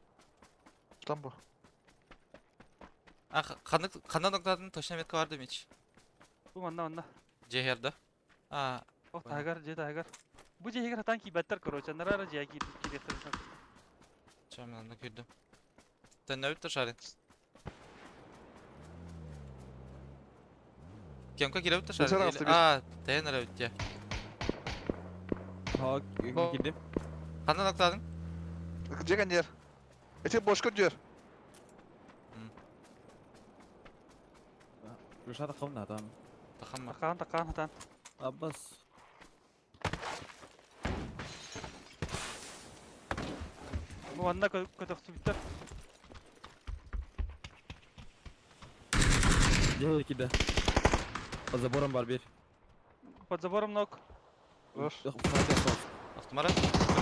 Там бу. А, ханнык ханна ноктатын точно метка бар демич. Бу манна манна. Жехерда. А, Ох, Понял. таһыгар, дьиэ таһыгар. Бу дьиэһигэр хатаан киирбэттэр, короче, анараа дьиэ киириэхтэрин чё мен анда күйдүм. Төннөбүт шарин. Кемка киребит Geçen шарин. hafta bir- А, тэн эрэ бит Ха, кирдим. Ханна ноктаадың? Дьиэ кэннигэр. Ити бошка дьүөр. Крыша таххабын там. Тахамма. Такаан, такаан, хатаан. Аббас. Бу манна көтөхсүбүттэр. Дьиэ киирдэ. Под забором бар бир. Под забором ног. Хорош. Автомара.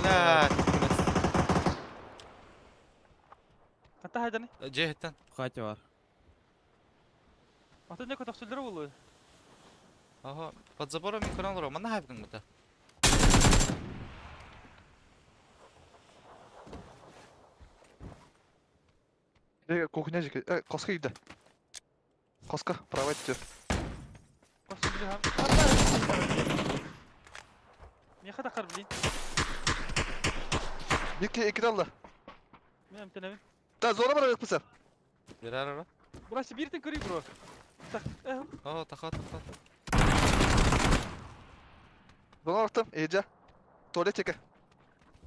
Блядь. Ханта хайданы? Дьиэ иһиттэн. Хате бар. Ата не көтөхсүллэр буолуой? Ага, под забором мен көрөн олорор. Манна хайбытың быта. Дьиэ кухня дьиэ. Коска киирдэ. Коска, правая дьүөр. Коска билиһам. Миэхэ тахар блин. Икки икки алла. Мен эмтенебин. Да, зона бар ыппыса. Берер ара. Бурасы биртен көрүй бро. Так, О, таха, таха. Зона барахтым, Эжа. Туалет чеке.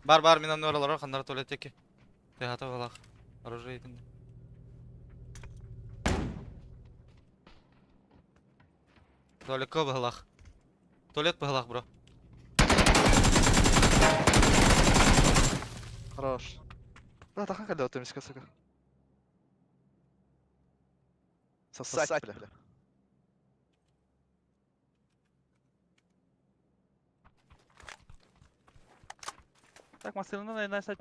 Бар, бар, мен анны олорор, ханнара туалет теки. Техата балах. Оружие итинде. Туалекка быһылах. Туалет быһылах, бро. Хорош. Да, тахан кэллэ отым иска сука. Сосать, бля. Так, массыынанан айна сат.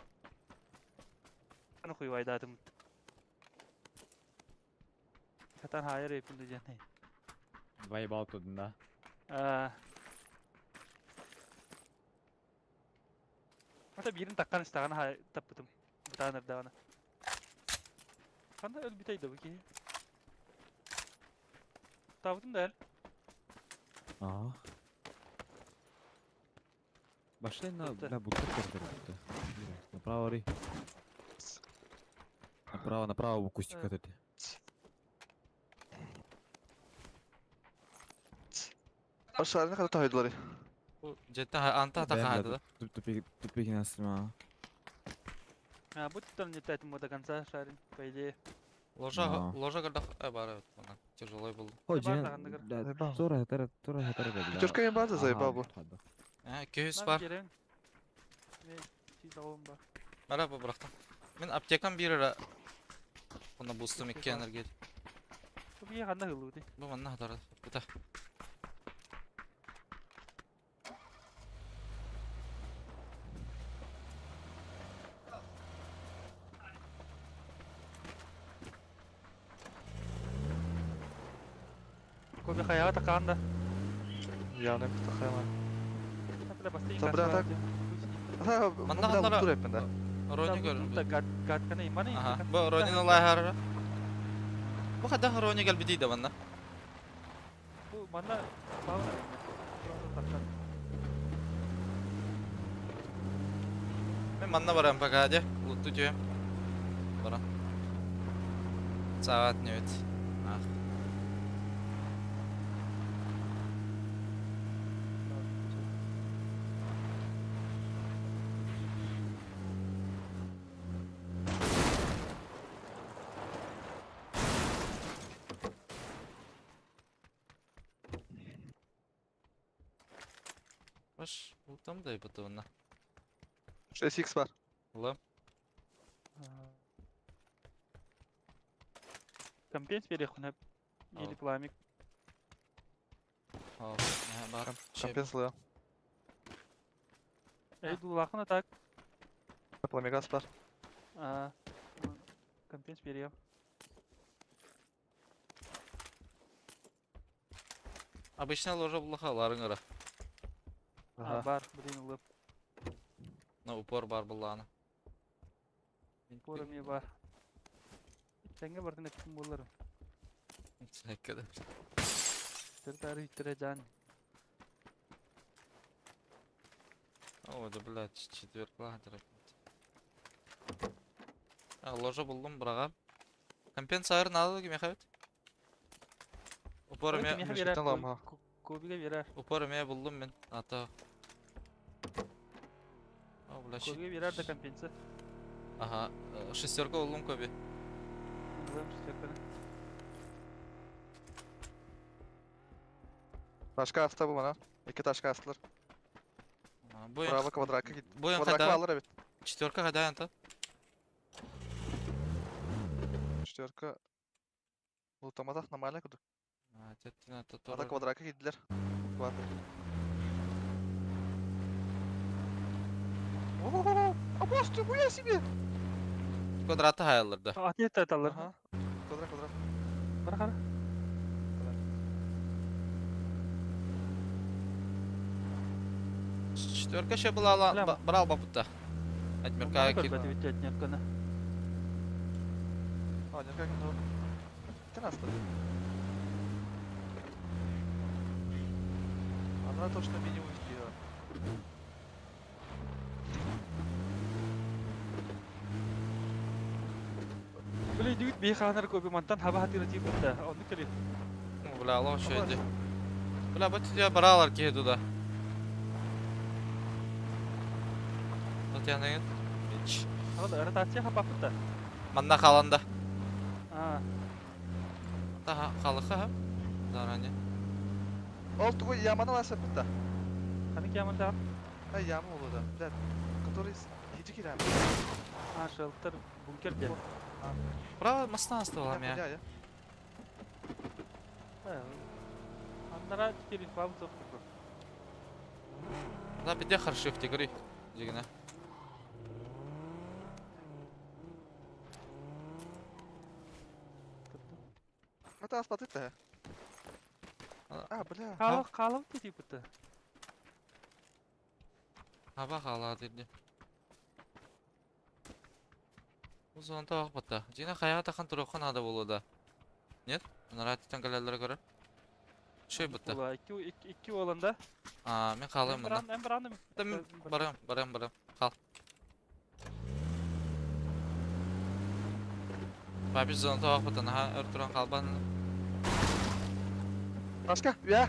Аны хуйвайдаатым. Сатан хайыр эпин диэн. Вайбал тудун да. Аа. Ата биирин таккан истаҕына хай таппытым. Бытаан эрдэҕинэ. Ханна өлбүтэй да бу киһи? Табытын да эл. Ага. Пошли на, Будто. бля, будто будто. Направо ри. Направо, направо, кустик этот. Aşağıya kadar tahydılar. Бу дьиэттэн анта таха да. Тупик, тупик нас ма. А, бу туттан летать до конца шарин, по идее. Ложа, Но. ложа гордах, бар, она тяжелый был. Хо, Бар тагандыгыр. бля, тура, тура, тура, тура, бля. Пятерка им база заебал бы. Көһүс Нам бар. керен. Мен чиз алым бар. Мара бу бырахтым. Мен аптекам бир ара. Онна бустум икки Аптека. энергия. Бу бие ханна хылуды. Бу манна хатар. Бута. Коби хаяга такаанда. Я не тахайма. Бля, бастыйын Та, бля, так. Манна Манна ханнара- тур эппин да. Рони көрүн. Гад гадкана иманы. Аха. Бу Ронин лайхар. Бу хада Рони гел биди да манна. Бу манна бау. Просто таккан. Мен манна барам пока де. Лутту түйем. Барам. Саат не бит. Ах. Баш, лутам да ибытыбына. 6x бар. Улам. Компенс берехуна. Или Ал. пламик. Ал, бар. Компенсация. Эй, дулахуна так. Пламегас бар. А, Компенс берем. Обычно ложа булаха ларыңыра. А, Ага. бар, блин, улып. На упор бар булланы. Пора мне бар. Сәңге бардын эптим болар. Сәккеде. Тыртары үттере жан. О, да блядь, четверка А, ложа булдум, брага. Компенсация надо ким хабит? Упор Ой, ме, кимехе Мешектен берер, алам, ха. Кобиге берер. упор ме булдум мен. Ата. О, бля, Көбү биэрэр да компенсация. Ага, шестерка уллум көбү. Ылыам шестерканы. Ташка аста bu bana. İki ташка астылар. Бу Браво квадратка git. Бу Квадратка хайда? алыр эбит. Четверка хайда янта? Четверка. Лутаматах нормально куду. Ата Ата квадратка gittiler. Квадрат. О, а бу я себе. Квадраты хаялларда. Аты таталар. Ага. Квадрат, квадрат. Бара кара. Четверка ще была Бля. брал бабута. Адмирка Көрбөтү кир. бүттү этнерканы. А, не как ну. Ты нас Она точно минимум сделала. Били дүт бии хаанар көбү мантан хаба хатыра тип бутта. Онну кели. Ну, бля, аллах еще иди. Бля, бу тебя бралар ки туда. Вот я на Мич. Ага, ротация хаба бутта. Манна халанда. А, Та халыха ха. Заранее. Ол твой яманы ласа бутта. ханы кияманда. Ай, яма oldu да. Блядь, который хиджи кирам. А, шелтер бункер де. Право моста оставала меня. Я, я. Аннара теперь инфа соқтырды. Да, пиде харшив тигри. Дигне. Это аспаты-то. А. А, бля. Қалып, қалып тип бутта. Хаба хала диди. Бу зонта ак батта. Дигне хая тахан турухан ада болу да. Нет? Нара титан галалар көрөр. Шөй бутта. Була, икки икки оланда. А, мен халым мында. Мен барам, Да мен барам, барам, барам. Хал. Бабиш зонта ак батта. Наха өр туран халбан. Башка, я,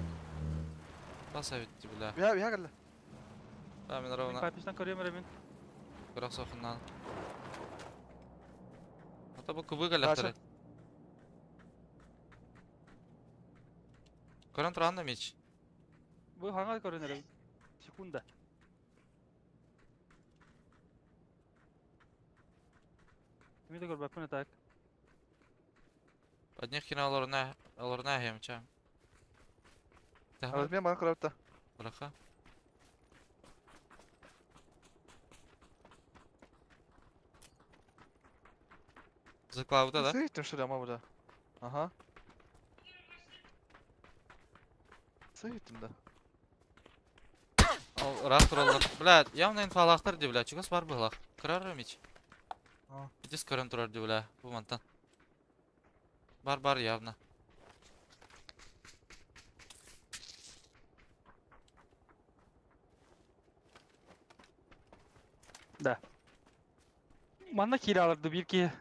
Баса битти бля. я, я geldi. Да, мен ровно Папиштан көрөм мен. Көрөх сохуннан. Ата бу кубы галактар. Көрөн туран да меч. Бу хаңа көрөнөр. Секунда. Кимди көрбөппүн так. Одних кино алорна алорна хемча. Алып мен бана көрөп Браха. Заклавда, да? Сыйтым что ли, ама бля. Ага. Сыйтым да. Ал рах туралар. Бля, явно инфалахтар ди, бля. Чугас бар булах. Кырар меч. А. Дис көрөн турар ди, бля. Бу мантан. Бар бар явно. Манна кираларды бир ки.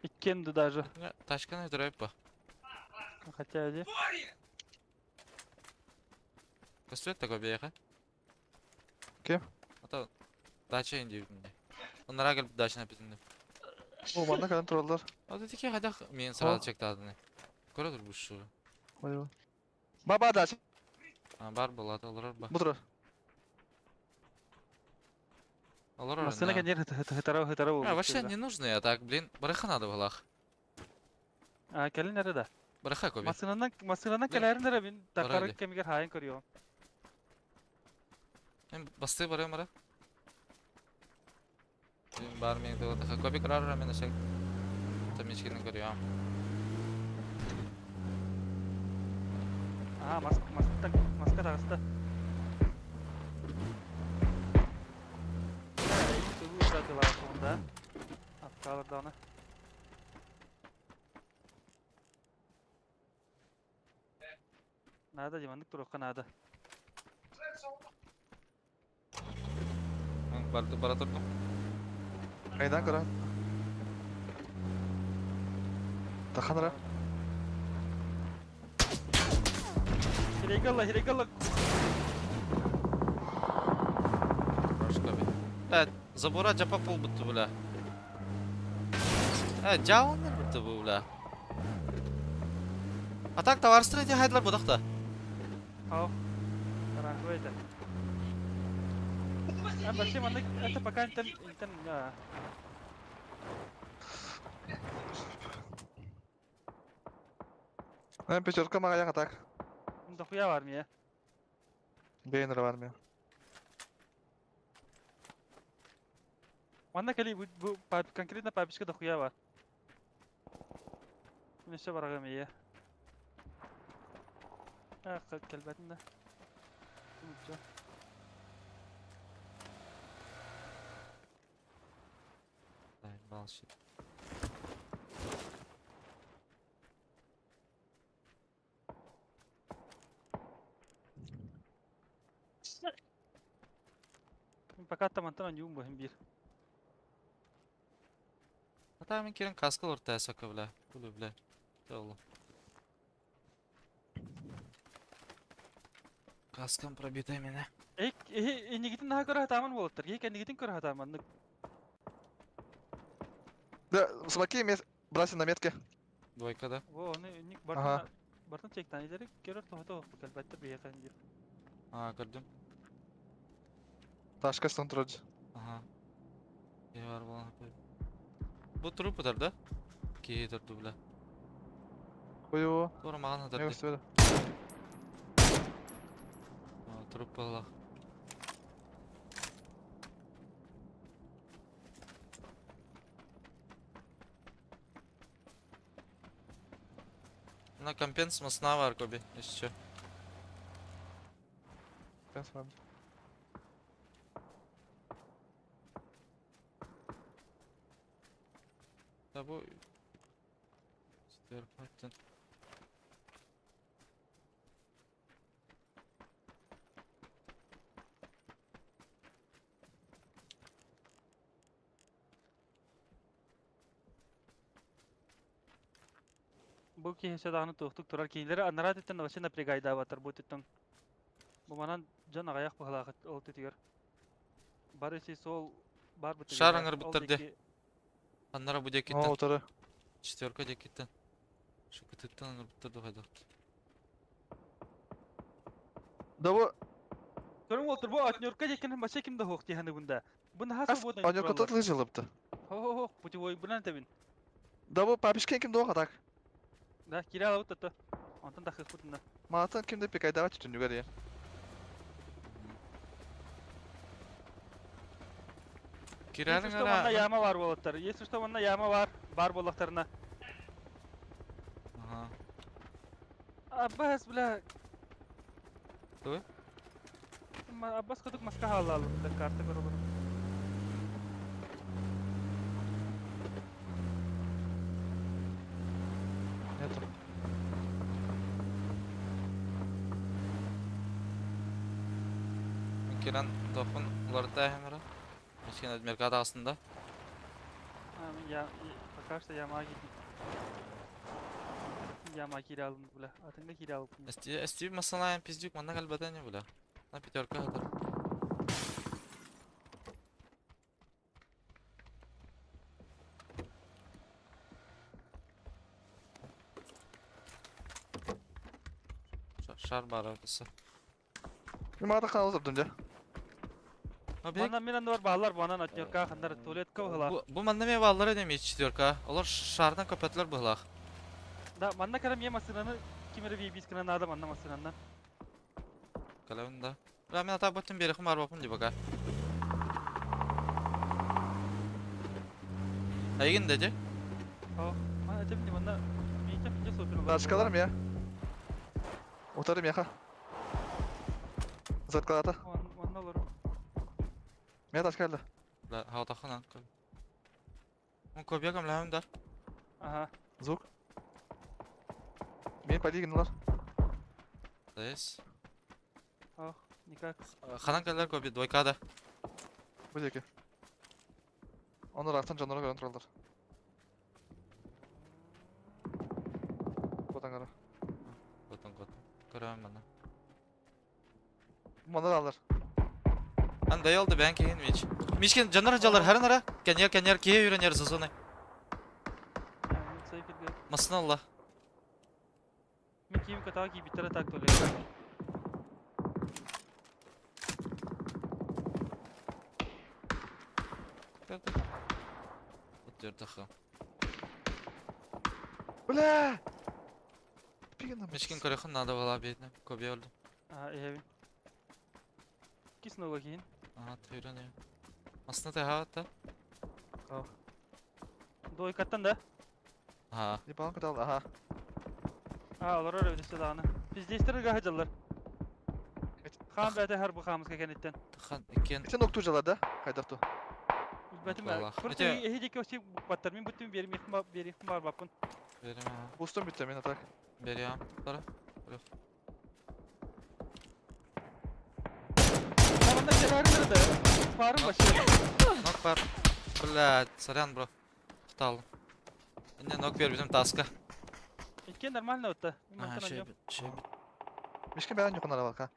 Иккенди даже. Тачканы өтөрөп ба. Хотя иди. Көстүбөт да көбөйхэ. Ким? Ата дача инди бүтүндө. Оннара келип дачаны бүтүндө. Бу манда калан туралар. Ата тики хадах мен сразу чектадыны. Көрө тур бушу. Баба да, А бар болот, олорор ба. бу турар. Олорор. Масына кенер хытара хытара А, вообще не нужно я так, блин. Барыха надо булах. А, келин эре да. Барыха көбө. Масынанан масынанан Бля. келерин эре мен Бара такары эле. кемигер хайын көрüyorum. Мен басты барыам ара. Мен бар мен дагы көбө көрөр мен ашак. Тамичкини көрүөм. А, маска маска маска тагыста. Да. Апкаларданы. Надо, димандык турукка надо. Мен бара бара турдум. Кайдан көрө? Таханра. Хирегала, хирегала. Блядь, забора дьапа буолбутту, бля. Э, дьааланнар бутта бу, бля. А так товарыстар эти хайдылар будахта. Ау. Таранговый это. А вообще маннык это пока интен интен а. Мен пятерка маҕайах атак. Дохуя в армии. Бейнер в армию. Манна кали бу, бу конкретно папичка дохуя бар. Меше барагам ие. Ах, кэлбэтин да. Заебал щит. Пока там Антон не умбахым бир. А там мен кирен каска ортая сока, бля. Були, бля. Олу. Каскам пробитая меня. Эй, энигитин наха көрө хатаман болуттар. Ей, энигитин көрө хатаман. Да, смоки бросим на метке. Двойка, да? Во, оны ник бартын бартын чектан идери көрөр тохото кэлбэттер бие бир. А, көрдүм. Ташка стон вроде. Ага. Я бар болан. Бу труп утар, да? Кии турду, бля. Хуево. Тура маған Не атарды. успели. Труп была. На компенс масна бар коби, еще. Компенс. Да бу Стерпаттен. Бу киһи даҕаны туохтук турар киилери анараа титтен вообще напрягайдаабатар бу титтен. Бу манан дьон аҕайах быһалаахыт ол титигер. Бары си сол бар бу Шар аңыр буттар де. Аннара бу О, декиттен. утары. Четверка декиттен. Шу кытыттан аңыр буттар духайда. Да бу Көрүң олтур бу отнерка декин вообще ким да хоох тиһаны бунда. Бу наха свободно. Аньорка тут лыжылыпты. Хо-хо-хо, путевой бунан табин. Да бу папишкен ким доға так. Да, кире алабыт тото. Онтон да хых бутунна. Маатын кимде пикайдава түтүнүгө диye. Кирәлің Если что, манна ара. яма бар болоттар. Если что, манна яма бар. Бар болоктарына. Ага. Аббас, бля. Туй? Аббас кудук маска халалып, карта көрө. Нету. Киран дохун ларта хемера. Мискен меркада астында. А, мен я пока что яма кидим. Яма кире алдым, бля. Атыңда кире алып. Эсти эсти масалаем пиздюк манна калбатане, бля. На пятерка хатар. Шар бар ортасы. Мен мата канал турдум же. Манна мен анда бар баллар, банан отнерка хандар туалетка быһыла. Бу бу манна ме баллар эдем четверка. Олар шардан көпөтлөр быһлах. Да, манна карам е машинаны кимере бибискына надо манна машинанан. Калабын да. Бля, мен ата бутын берехим бар бапын ди бака. Айгин деди. О, ма этем ди манна мейте минже сопер. Ташкаларым я. Утарым яха. Заткалата. Манна олар. Мен ташкалды. Бля, хавтахана. Мун көбегем ләм да. Ага. Звук. Мен полигиналар. Здесь. Ох, никак. Ханан калар көбе двойкада. Бу деки. Оны рактан жанора көрөн туралдар. Котан кара. Котон котон. Көрөм мана. Мана алар. Андай олды бэйэн киһин Мич. Мичкин дьоннор дьаллар харын ара. Кэньер кэньер киһи үйренер за зоной. Массына алла. Мин киим катаға киибиттэрэ так толе. Өттөрдөхө. Бля! Пигин Мичкин көрөхүн надо была бедно. Көбе өлдүм. Аа, эһэбин. Кис нога киин. Ага, түйрен. Массына тахаатта. Дойкаттан да. Ага. Ебан кытал, ага. Аа, олорор эбит даҕаны. Пиздейстер гаһы Хаан бэйэтэ хар бу хаамыска кэнниттэн. Тахан иккен Итин окту жала да? Хайдах ту? Билбэтим Балах. Короче, Ити- эһи диэки вообще баттар. Мин бүттүм биэримиэхпин биэриэхпин баарбаппын. Берем. Бустум бүттэ мен атак. Берем. Бара. Манна кэлээрилэр да. Баарым вообще. Нок бар. Блядь, сорян, бро. Куталым. Инне нок бер bizim таска. Иккен нормально отта. Мин Ага, мантан шөй алыам. шөй. Мишкин бэйэн юкунара бака.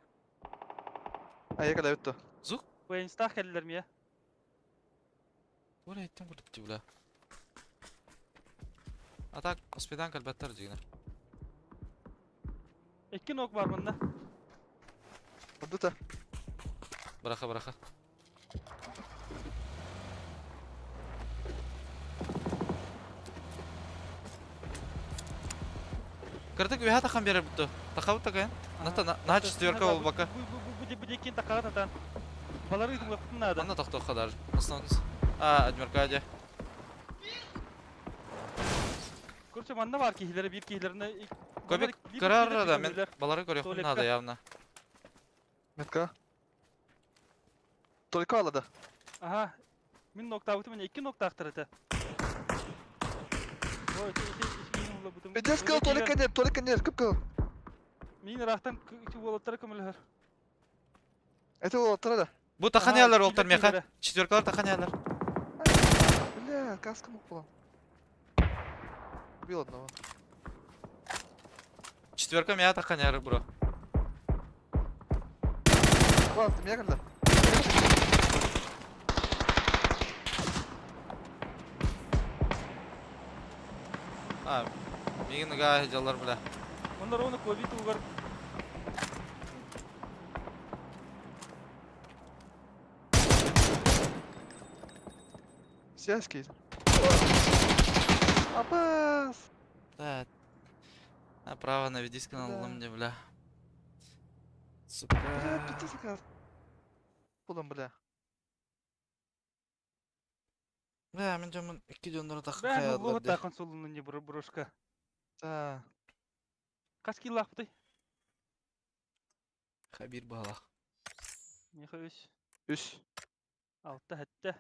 Аяка да бүттү. Буэнстах кэллилэр мия. Тура еттим курдук бля. А так, успедан калбаттар дигинер. Икки нок бар манна. Бурду та. Браха, браха. Кырдык үһә тахан берер бутtu. Тахабыт такайын. Ната на четверка ол бака. Бу бу дикин такага татан. Балары үтүм надо. Анна тохтоққа даже. Основныс. А, адмиркадия. Короче, манна бар киһилери бир киһилерine Көбек кырар да мен балары көрөкүм Туалетка. надо явно. Метка. Только алады. Аха. Мин ноктабытым мен икки нокта актыр это. Ой, ити ити ити ула бутум. Пиздец кыл, только нет, только нет, кып кыл. Мин рахтан күчү болоттар көмөлөр. Это ол да. Бу тахан Аха, ялар олтар киһилер меха. киһилere. Четверкалар тахан ялар. Бля, каска мог была. Убил одного. Четверка меха тахан ялар, бро. Ладно, ты меня когда? А, мигин га жалар бля. Онлар оны ковид угар. Связь кейт. Апас! Да. Направо наведись на Да. мне, бля. Сука. Бля, пиздец как. Булам, бля. Бля, мен жаман икки жоннору тахан Бә, хаялар луга де. тахан солуну не брошка. Да. Кас киллах бутый. Хабир балах. Меха үс. Үс. Алта хәтта.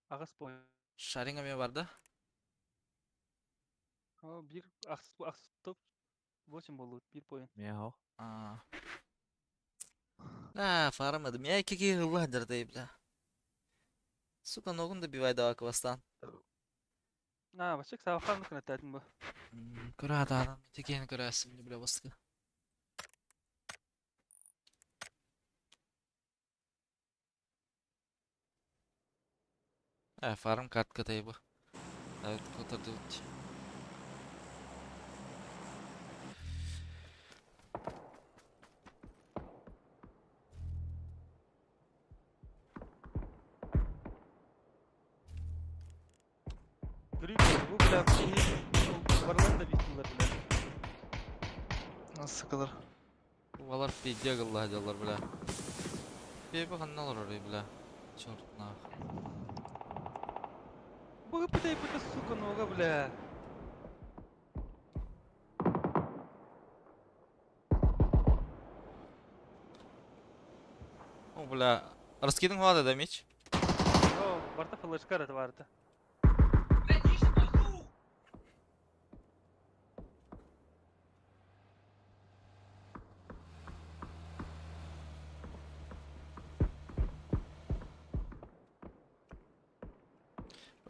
Агас бой. Шаринга мен бар да? О, бир акс акс топ. 8 болду, бир поин. Мяу. А. А, фармадым. Я икки кылла дырдай, бля. Сука, ногун добивай давай квастан. А, вообще сабакка кынаттатын бу. Көрө атадан текени көрөсүм, бля, баскы. Э, фарм картка тайбы. Evet, котырды. Грипп бу бля, баралар да бистилер бля. Nasıl sıkılır? Балар пиздец кылла жалар, бля. Бебе ханналар орой, бля. Черт нах. Бу пытай пыта сука нога бля. О, бля. Раскидың хуада да, меч? О, барта флешка это барта.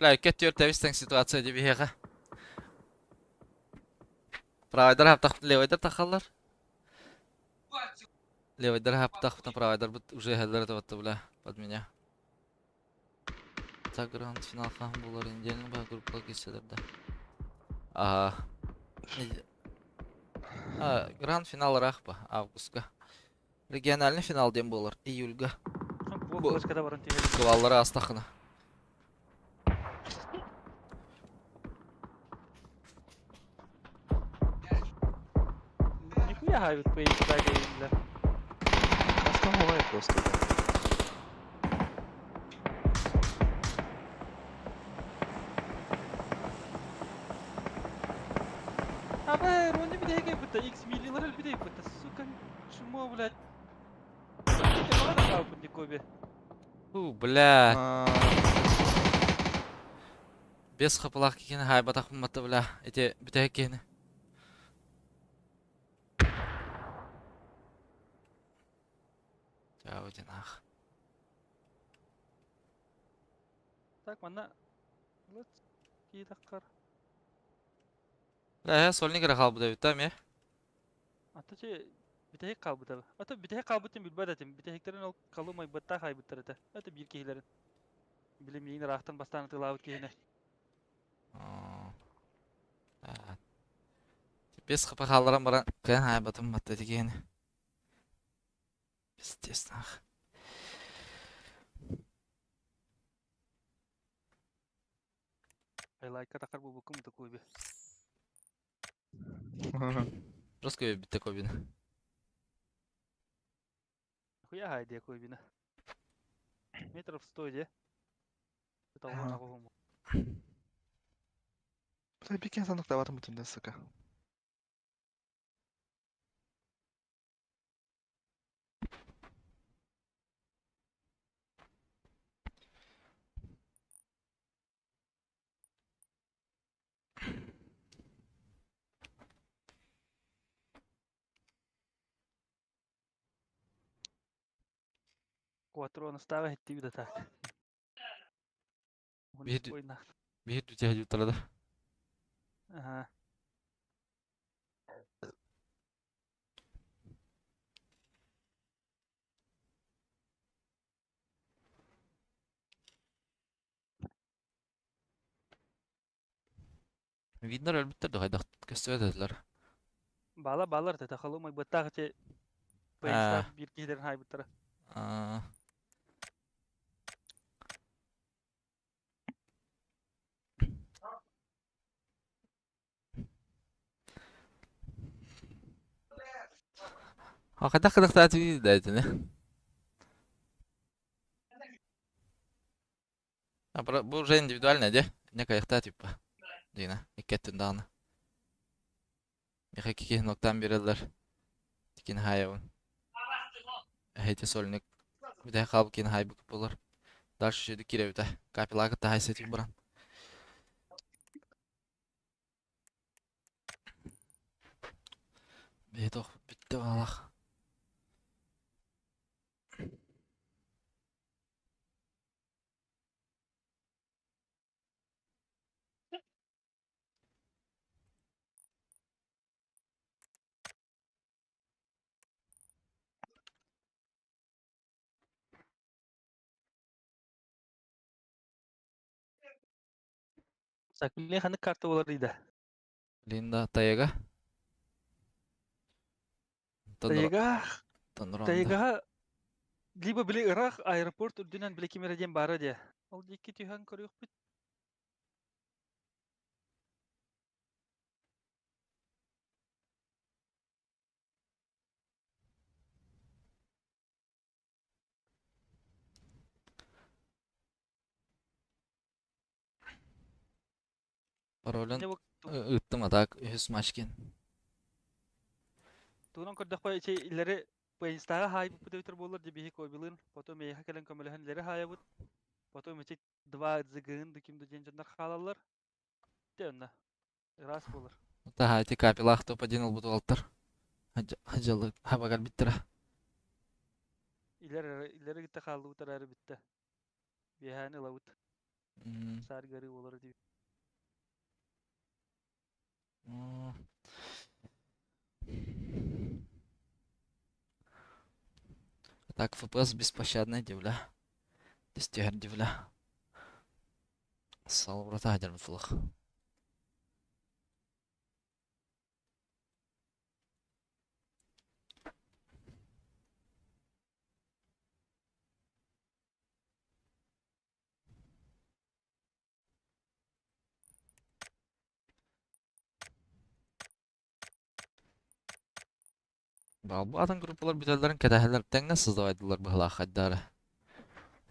Бля, кет төр ситуация деп еға. Правайдар хаптақ, левайдар тақалар. Левайдар хаптақ, правайдар бұт уже хәлдер табатты, бля. Под меня. Так гранд финал хаһан буолар индиаҥҥа баа группа киирсэлэр да. Аа. А, гранд финал ыраах ба августка. Региональный финал диэн буолар июльга. Бу флешкада баран түһэр. Кылаллары астахына. Нихуя хавит по бля. Основной просто. А бе, он не бидеге бутта X миллилар бидеге бутта, сука, чмо, блядь. Фу, бля. Без хапылах кихини хайбатах мата, бля. Эти бүтэһик киһини. Чао, динах. Так, манна киитаккар. Бля, сольник эрэ хаалбыт эбит да эмиэ. Ата че бүтэһик хаалбыта. Ата бүтэһик хаалбытын билбэт этим. Бүтэһиктэрин ол халым айбыттаах айбыттар этэ. Это биир киһилэрин. Били миигин ыраахтан бастаан атыылаабыт киһини. Без хп хаалларан баран кыайан хаайбатым батта ити киһини. Пиздец нах. Айлайка такар буолбуккун такой Просто бүттэ кобина. Хуя хайдия кобина. Метров сто де. Это Бля, бикен сандык табатым бүтүндө, сука. Quattro става хеттиби да так. Биһир түтэ жуттара да. Ага. Виднер өлбүттэр да хайдах көстүбэт этилэр. Бала балар тата халымай баттаах те поездах бир киһилэрин хайбыттара. А хайдах кыдахтааты да этини. А бу уже индивидуально де. Не кайхта типа. Дина, иккеттин даҕаны. Миха кики ноктан береллер. Тикин хайабын. Эһэти сольник. Бүтэ хаалбыт кин хайбык болар. Дальше шөйдүк кирэбитэ. Капелага таһайса тик баран. Бэйэтох бүттэ балах. Сакли ханнык карта болар иде. Линда Тайга. Тайга. Тайга либо били ырах аэропорт үрдүнэн били ким эрэ диэн баара дии. Ол диэки түһэн көрүөхпүт. Паролын ыыттым а так үһүс матч кин. Тугунан көрдөххө ичи илleri поездтааҕы хаайбыппыт эбитэр буоллар дии биһи Кобилыын, потом эйиэхэ кэлэн көмөлөһөн илэри хаайабыт, потом ити два зыгыын да ким да диэн дьоннор хаалаллар. Дьэ онно ыраас буолар. Таһа ити капелаах топ-1 ылбыт уолаттар. Хадьалы хабагар биттера. Илэр илэри кытта хааллыбыт эрээри бүттэ. Биэһээни ылабыт. Саар гары буолар дии. Так, ФПС беспощадная бля. Түс түһэр дивля. Салбырата сылдьар бытылых. Бу атын группалар бүтэллэрин кэтэһэллэр тэҥҥэ создавайдылар быһылаах хайдары.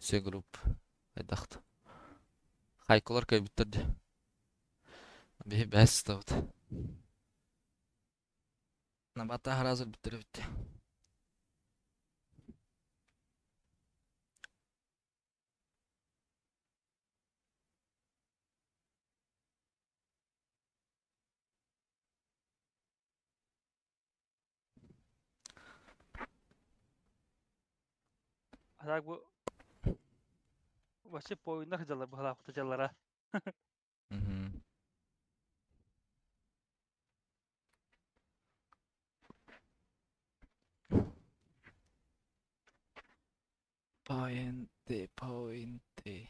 Все групп хайдахт. Хайкалар кэйбиттэр дии. Биһи бэс сытабыт. Набата харазыр бүттэр бүттэ. А так бу вообще поиннар сылдьаллар быһалаах сылдьаллара. Мгм. Поинты, поинты.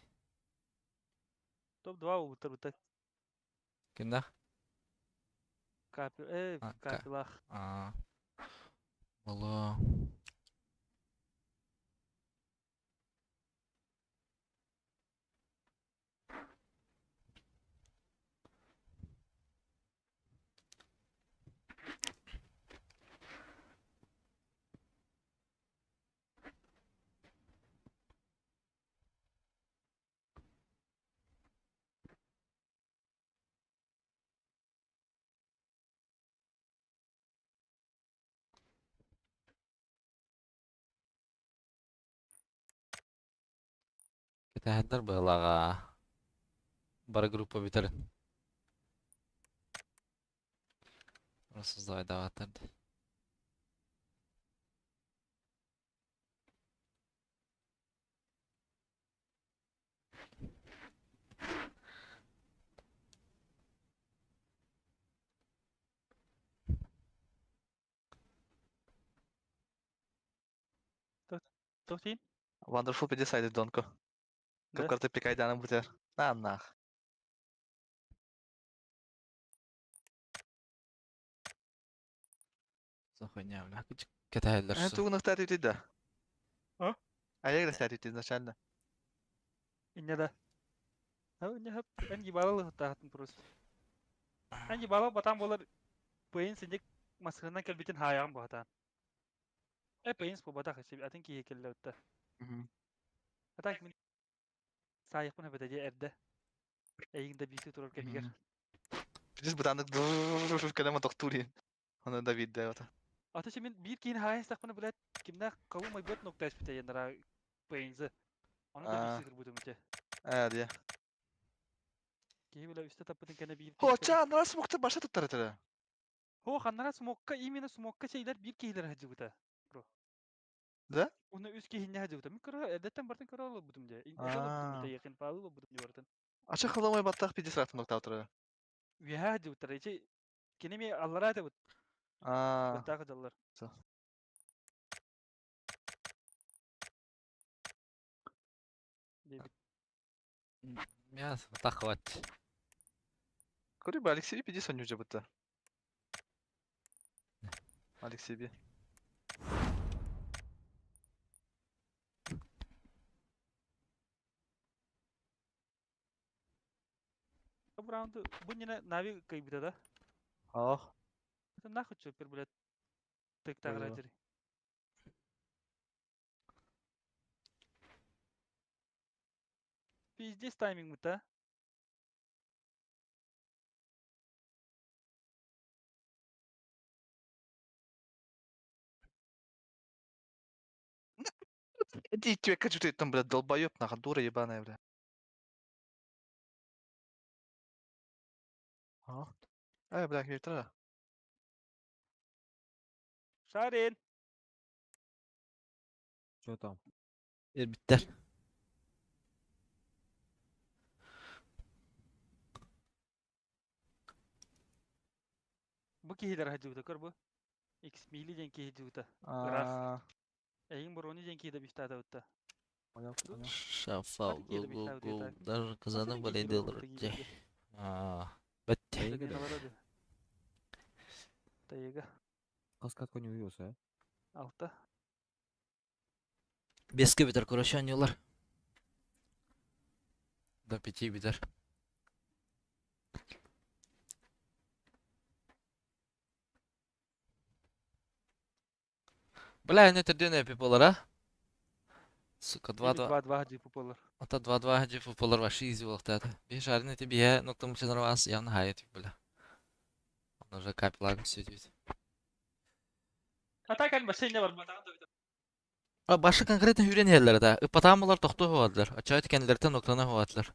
Топ-2 угуттар Кимнэх? Капи, А, капилах. А, Было. Кэтэһэллэр быһылааҕа. Бары группа бүтэрин. Создавайдаабаттар дии. Тоқтин? Wonderful decided Донко. Да? Кып-карты пикайданы бутер. На нах. Хуйня, бля. Кэтэһэллэр А су. тугун статью да. А? А я статью изначально. Инне да. А инне хап эн ебалалы таатын просто. Эн ебалал батан болар пейн синдик масхынан кэлбитин хаайаан баатаан. Пейнс бу батах атын киһи келлеутта. Атак мин саайыкпын эбэтэ дии эрдэ. Эйиң да биси турар кэмигэр. Пидис бутандык кэлэм тохтуурин. Оны Давид да ота. Ата мин биир киин хаайыстахпына билет кимнээх калу майбыт ноктайспыта янара пейнзы. Оны да биси турбутум ите. А, дия. Киһи биле үстэ таппытын кэнэ биир Хоча, анара смокты баша туттар этere. Хо ханнара смокка именно смокка чейлер биир киһилер хаджыбыта. Бро. Да? Уна үс киһинне хаджыбыта. Мин көрө эрдэттен бартын көрө олбутум же. Интен якын паалы олбутум же бартын. Ача хыламай баттах пидис ратын ноктаутыра. Үһэ хаджыбыттар. Ичи кинеми аллара да бут. А. Баттаах жаллар. Со. Дебит. Мясо, тахват. Көрү бу Алексей пидис оню жабытта. Алексей би. Бу раунду бу нина нави кайбыта да. Ах. Это нахуй чоппер, блядь. Тык тагыра Ой. жери. Пиздец тайминг мыта. Иди тебе хочу ты там, блядь, долбоёб, нахуй, дура ебаная, бля. А? Ай, бля, кийтра. Шарин. Что там? Эрбиттер. Бу киһилер хаджыбыта көр бу. X мили ден киһи жыбыта. Ырас. А. Эйин брони ден киһи да биштата бутта. Понял, понял. Шафал, Hadi go giyelim go içeride go. yeter. Даже казаны Nasıl болей giyilir делают. orada giyilir? Бәтте. Тайга да. Тайга. Каскад кони уйуса, э? Алта. Беске битер, короче, анюлар. До 5 битер. Бля, не терден эпи болар, а? Сука, 2-2. 2-2 хадži популар. Ата 2-2 хаджи футболар вообще изи болуқтады. Беш арин эти бие ноктам чынар вас явно хайет, бля. Он уже капелагом сидит. А так ан бассейне бар батаган да. А башы конкретно үйренелер да. Ипатамылар тоқту хуадылар. Ачайт кенлертен ноктана хуадылар.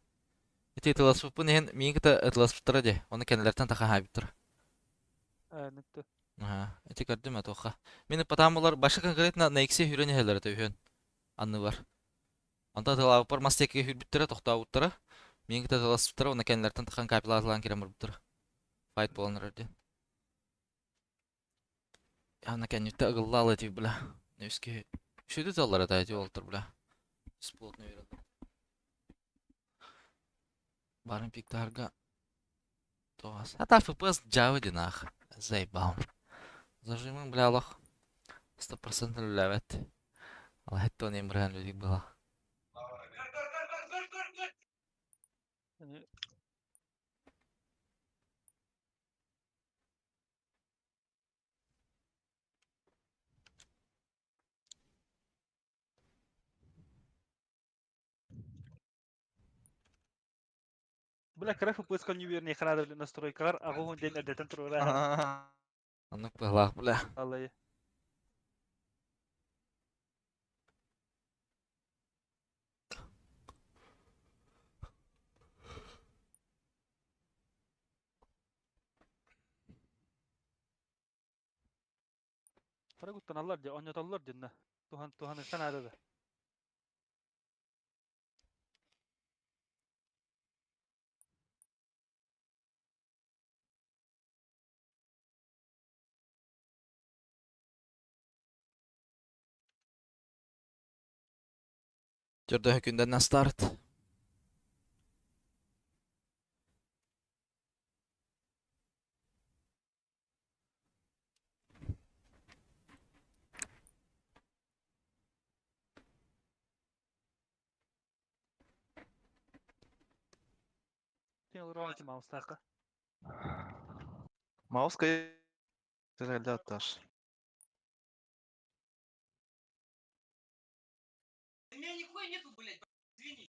Ити ытыласпыппын иһин миин кыта ытыласпыттара дии. Оны кенлертен таха хаабыттар. Нүктө. Аха. Ити көрдүм атоха. Мин ипатамылар башы конкретно на икси үйренелер да үйөн. Анны бар. Онтон ытылаабыппар мас тиэкки хүрбүттэрэ тохтообуттара. Миин кыта ытыласпыттара уонна кенлертен тахан капелаатылаан кирэн барбыттара. Файт буолан эрэр диэн. Ана кэнниттэ ыгыллаалы этий бля. Нүске. Шүдү таллара да эти олтур бля. Сплотно үйрен. Барын пиктарга. Тоғас. А та FPS Java динах. Заебал. Зажимын, бля, лох. 100% лявет. Ал хетто не мран люди была. Yani Бля, кыра FPS не верни ханада настройкалар агуун ден эрдетен турура. Аннык быһлаах, бля. Аллай. Фарагуттаналлар де, оннотоллар динна. Тухан тухан ханада да. Жүрді күнден старт. Сен олар маустака. Mouse kayıp. Herhalde atar. У меня нихуя нету, блядь, извини.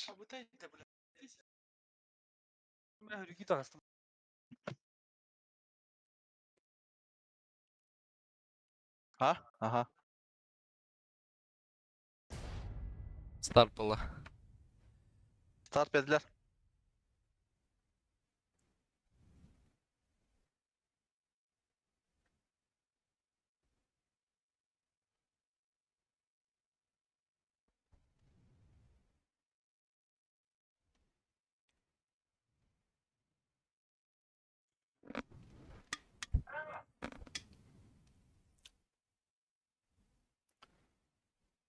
Абытай да, бля. Мен хүрүгү тагастым. Ha? Aha. Старт была. Start verdiler.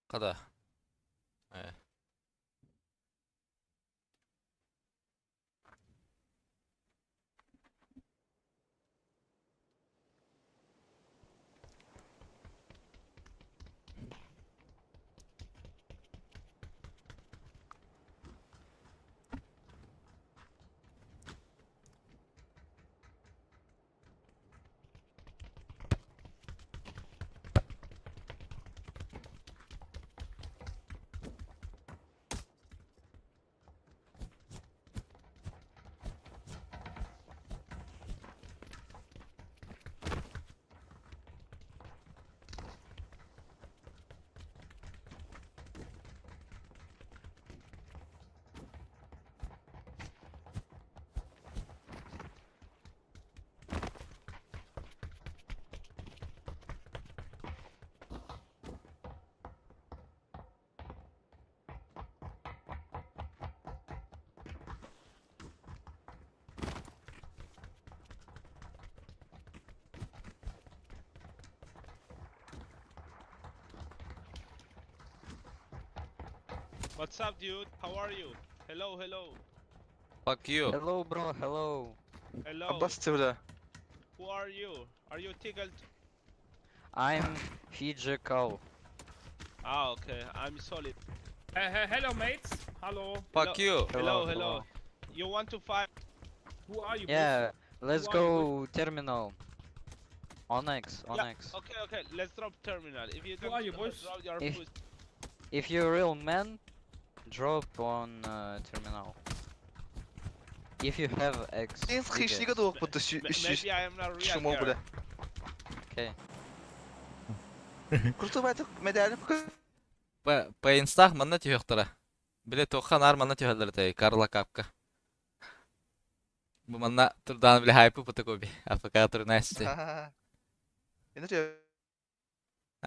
Када. What's up, dude? How are you? Hello, hello. Fuck you. Hello, bro. Hello. Hello. Abbas бля. Who are you? Are you tickled? I'm Fiji Cow. Ah, okay. I'm solid. Hello, mates. Hello. Fuck you. Hello, hello. You want to fight? Who are you? Yeah, let's Who are you go terminal. Onyx, Onyx. Yeah, okay, okay. Let's drop terminal. If you Who don't are you, boys? drop your If- pussy. If you're a real man, drop on terminal. If you have X. Эн big хищнига X. дуох бут Maybe I am not real Шумо girl. бля. Okay. Крутой байтык медаль. По, по инстах манна түһүөхтэрэ. Биле тоқхан ар манна түһэллэр этэй, Карла Капка. Бу манна турдаан биле хайпы пытыкоби. АФК турнасты. Энэ ч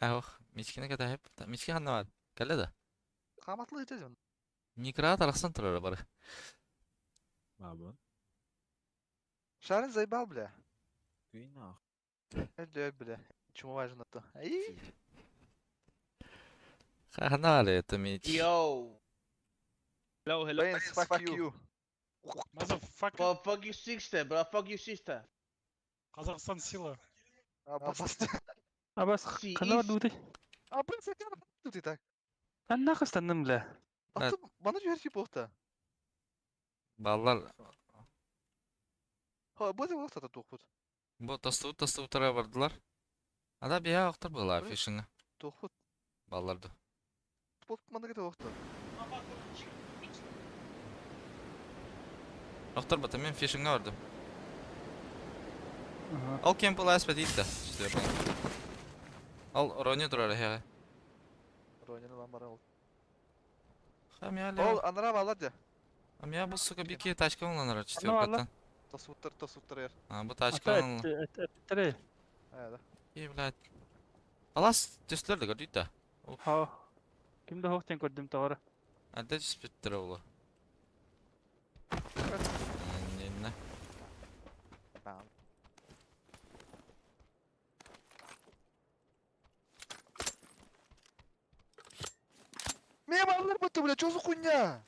Ах, мичкини ката хайп. Мички ханна бар. Кэллэ да. хаматлы этэ жон. Микро тарахсан турар бары. Бабын. Шарын заебал бля. Ты нахуй. Эле бля. Чему важно то? Ай. Ханна бар это мич. Yo. Hello, hello. Brains, fuck you. Motherfucker. Bro, fuck you sister, bro. Fuck you sister. Казахстан сила. Аббас. Абас Си, ханна бар ис. дуути. Аббас сен тут и так. Ханна хыстанным бля. Аты мана жер бохта. Баллар. Ха, бу бохта та тухпут. Бу тастуу тастуу тара бардылар. Ада бия оқтар была фишинга. Тухпут. Балларды. Бот мана кете бохта. Оқтар бата мен фишинга бардым. Ал кемп ла эспет итте. Ал рони турар хеге. Ронин лан бара ол. Хам я ле. Ол анара балады. Ам я бу сука бики тачка онланар Ана четверкаттан. Тосуттар, тосуттар ер. А бу тачка онлан. Ата Ая да. И блядь. Алас төслөр да көрдүйт да. Ха. Кимде хоқтен көрдüm тоғыры. Әлде түспеттір олы. Не. Бам. Мен балалар бутты, бля, чё за хуйня?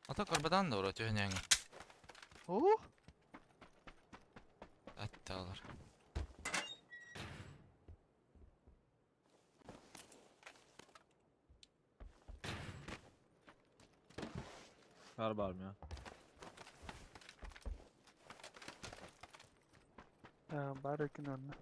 Ата көрбедан да ура түйінен. О, Әтті алар. Kar var mı ya? Бар екен онна.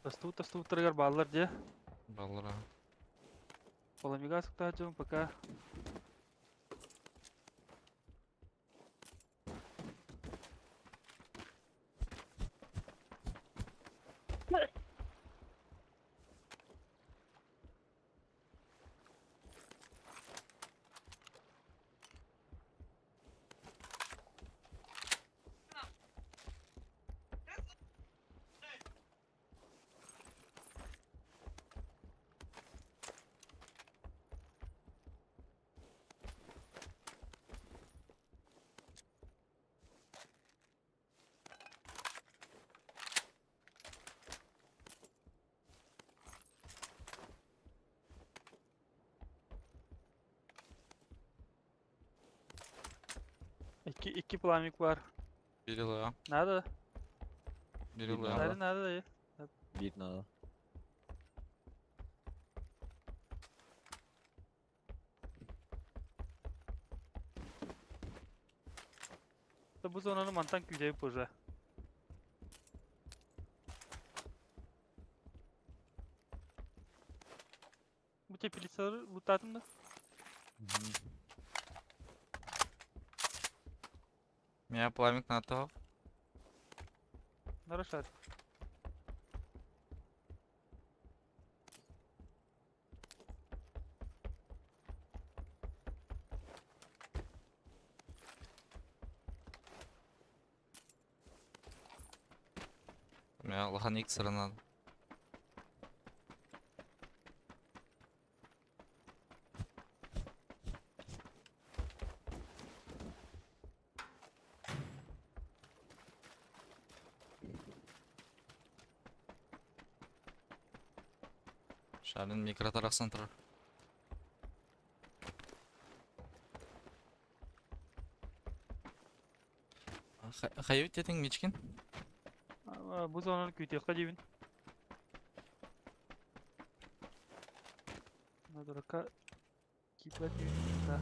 Тастуу тастуу тұргар баллар де. Баллар. Поламига сықтажым пока. İki, iki пламик бар. Biri ла. Надо. Biri Bir ла. Надо, надо дайы. Bir nada. Бу зонаны мантан күйдейіп уже. Бу теплицалары лутадым да. Меня пламик на то. Нарушать. Меня лохан икс надо. Шарин микротарахсан турар. Хайы дедиң Мичкин? Бу зонаны күүтүөххэ диибин. Дурака киирбэт да.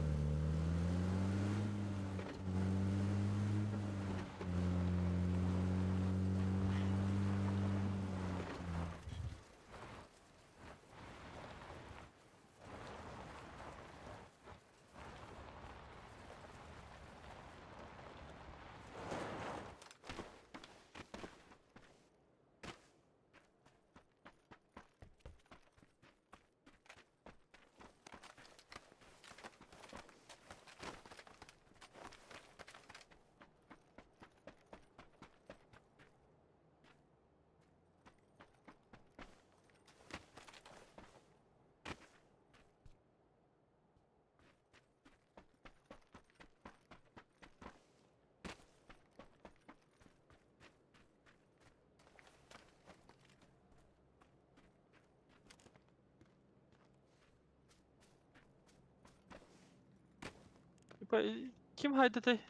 Ким хайдатай?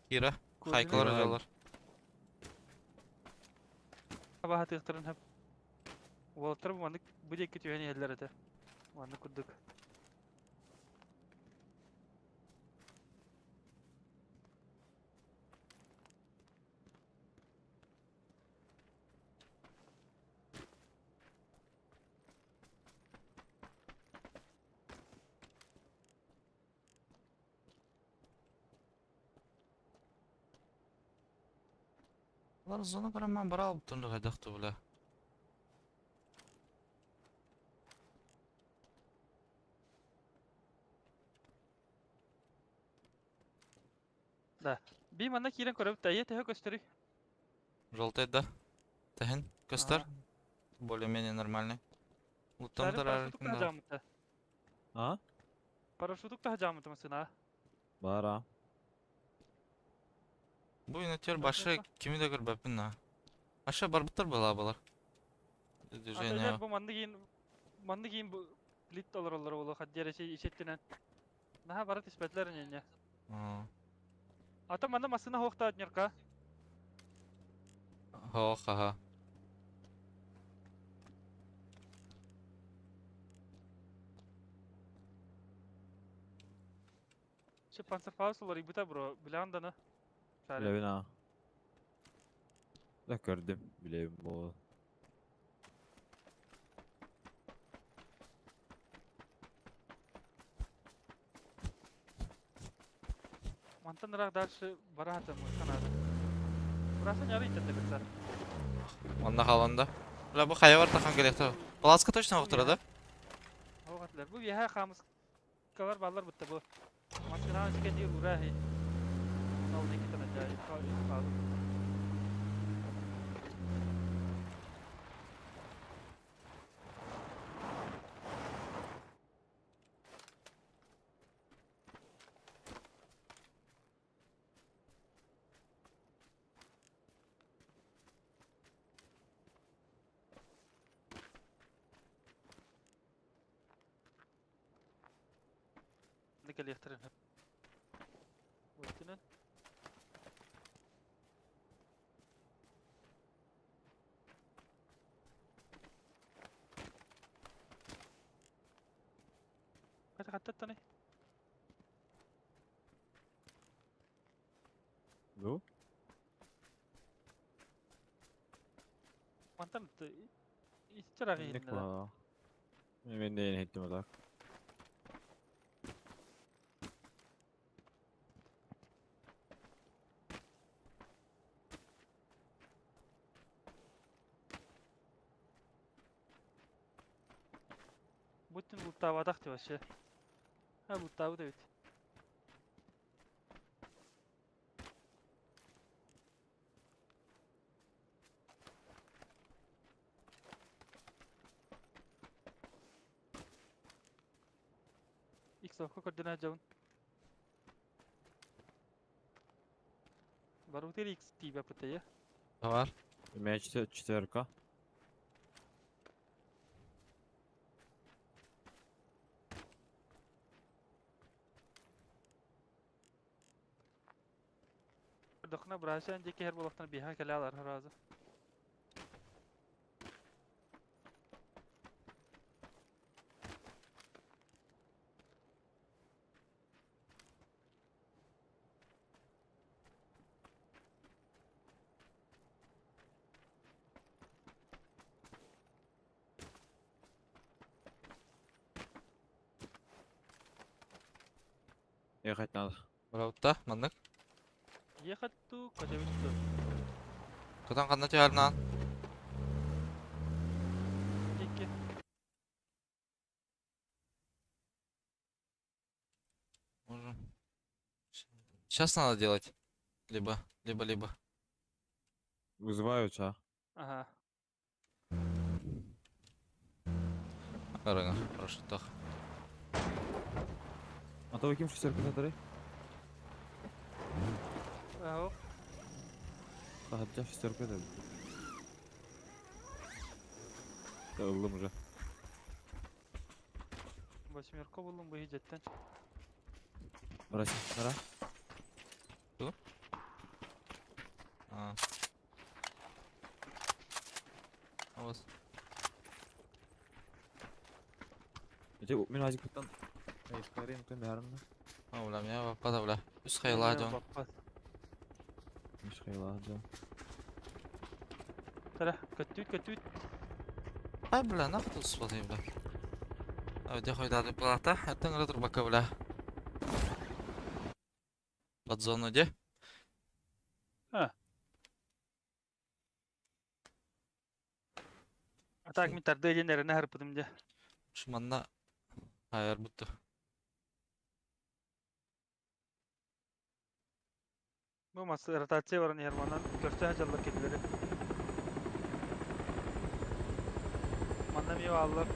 Кира. Хайкалар жалар. Абаһатыахтарын хөп. Уолаттар бу маннык бу диэки түһэн иһэллэр этэ. Маннык курдук. Улар зона көрөммөн бара алып хайдахты була. Би манна киирэн көрөбүт да, ийэ төһө көстөрүй? Желтый да. Тэһин. Көстөр. Более-менее нормальный. Луттан Шарин парашютук тарар. та жаамыта. А? Парашютук та жаамыта масына. Бара. Бу юнитер башы кими да көрбөппүн на. Аша барбыттар была балар. Движение. Ата бу манны кийин манны кийин бу лит олороллор болу хаддер ишеттинен. Наха бара түспәтләр не. Ата манна масына хоқта нерка. Хо, ха. Şu Panzerfaust олар ибута бро, билан дана. Шарин. Билебин а. Да көрдүм. Билебин бу. Мантан ырак дальше бара хатам канада. Бурасы няры итетте битсар. Онна халанда. Бля, бу хая бар тахан келекти. Паласка точно оқтыра да? Оғатлар. Бу яха хамыс калар баллар бутта бу. Машина чикен дир урахи. Ол неки тана жай. Калды. Никелехтерин. Өттүнен. Кайта каттаттаны? Бу? Мантан итчарагы Ник хиннere. ба. Мен де хеттим алар. Бүттүн луттаабатах деп вообще. Ха луттаабы деп. X окко координат жабын. Барутер X тиба пытая. Бар. Мен четверка. Көрдөххүнэ быраачаан диэки иһэр буоллахтарына биһиэхэ кэлэ алар сразу. Ехать надо. Бырабытта, маннык. Ехать ту, көтөбүт ту. Көтөн ханна түһэрнаан? Икки. Можем. Сейчас надо делать. Либо, либо, либо. Вызываю ча. Ага. Арыҥа, парашюттаах. А то ким шестерка сатары? Аһо. Таһырдьа шестерка да. Ыллым уже. Восьмерка буллум бу иһдьэттэн. Бара бара. А. Авас. Эти мин азикпыттан Эшкарин кым бәрімді. А, бля, меня баппата, бля. Үс хайла дьон. Баппат. Үс хайла дьон. Тара, көттүүт, көттүүт. Ай, бля, нахуй тут смотри, бля. А, где хоть даты плата? Это не турбака, бля. Под зону где? А. А так мин тардыы диэн эрэнэ харпытым дьэ. Шуманна хайар бутtu. Бу мас ротация баран иһэр манан көрсө сылдьаллар кинилэри. Манна эмиэ бааллар.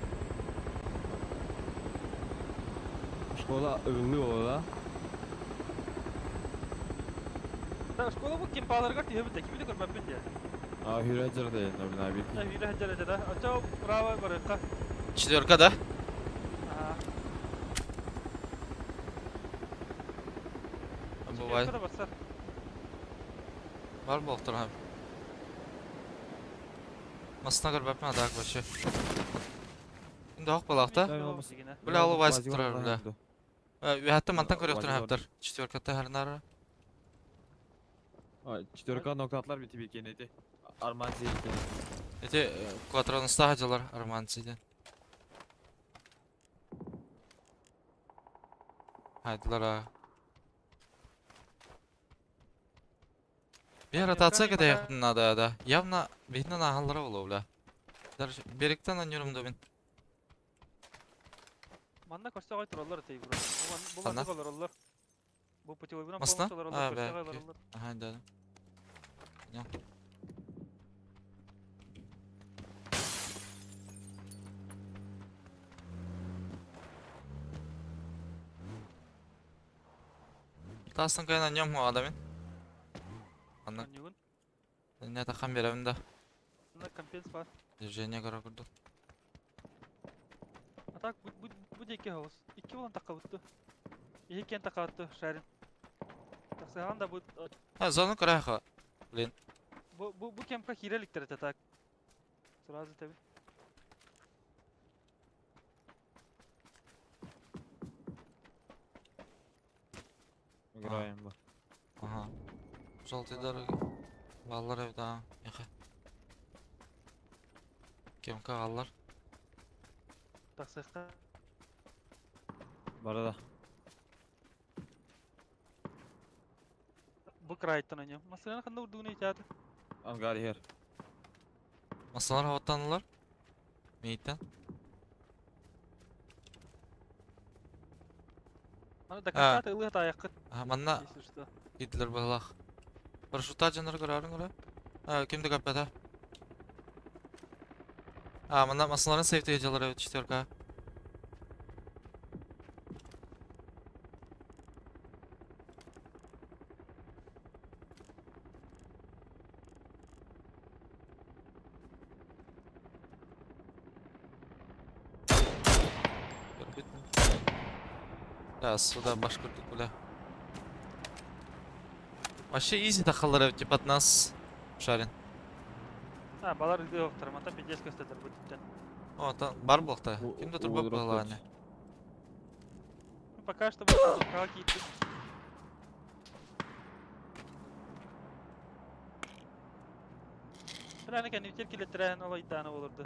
Школа ыллыы буолла. Да, школа бу кимпаларыгар түһэбит да, кими да көрбөппүн дии. А, хүрэ дьарда енді, бина бит. Хүрэ сылдьар этэ да. Оччо право барыахха. Четверка, да? Ага. Бывает. Четверка да барсар. Бар буолтар хам. Масына көрбөппүн а так вообще. Инде ох балахта. Бля, ол вайс турар, бля. Үһәттен мантан көрөктөр хаптар. Четверката харнара. Четверка нокатлар бити бекен эти. Арман зейкен. Эти квадроныста хадьалар Арман сиден. Хайдылар а. Bir ротация кede надо, да. Явно видно на халлара болу, бля. Даже беректен анюрум да бин. Манна көрсө гой тураллар этэй бро. Бу Ханна? маннык олороллор. Бу путевойбунан Масна? полностью олороллор, А, көрсө бля, гой окей. олороллор. Ага, да. Да. Понял. Тастан кайна нем адамин. Анна Анньугун. не тахан беремин да. Манна компенс бар. Движение гора курдук. А так бу бу бу диэки хаус. Икки болан такабытты. Иһи такабытты шарин. Тахсыган да бу А, зону көрәхэ. Блин. бу бу бу кемка хиреликтер это так. Сразу тебе. Играем бу. Ага. Желтый дороги. Баллар evde ha. Яха. Кемка аллар. Тахсыга. Бара да. Бу крайттан аньым. Масына ханда урдугуна итәде. Ангар хер. Масалар хаваттанылар. Мейттен. Аны до конца ылы таяккыт. Ага, манна Если что. китлер балах. Парашюта жанар көрәрің көрә. А, кимде каппата? А, манна масаларын сейфте жалар evet четверка. Да, сюда башкурдук, бля. Вообще изи тахаллар типа от нас шарин. А, балар ыгыахтар, мантан пиздец көстөллөр бу түптэн. О, там бар буолта. Ким да турбат быһылааны. Ну, пока что бұл тупкаға киттік. Бля, кэннибитер килеттирээн ол айдаана болурду.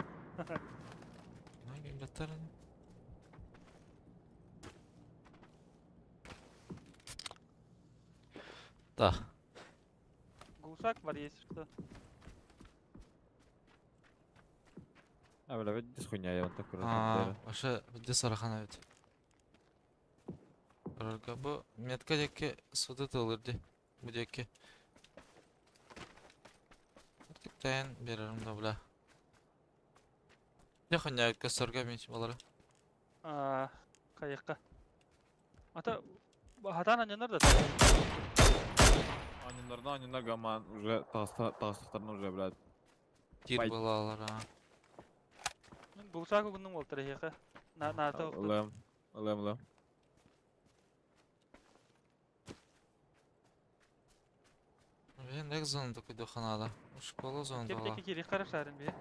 Да. Глушак бар, если что. А, бля, видишь хуйня, я вон так А, вообще, где Сарахана ведь? Бу метка диэки суды тылыр ди. Бу диэки. Тиктен берерим да бля. Дьэ хуйня көстөргө мин балары. А, кайыкка. Ата хатан аннанар да. Аннанардан аннанар гаман уже тастықтарын уже, блядь. Тир балалар, а. Мен булсак угуннуң болтыр эхе. На на то. Лэм, лэм, лэм. Мен лек зона такой доханада. Школа зона Кеп дала. теки кири карашарын бе.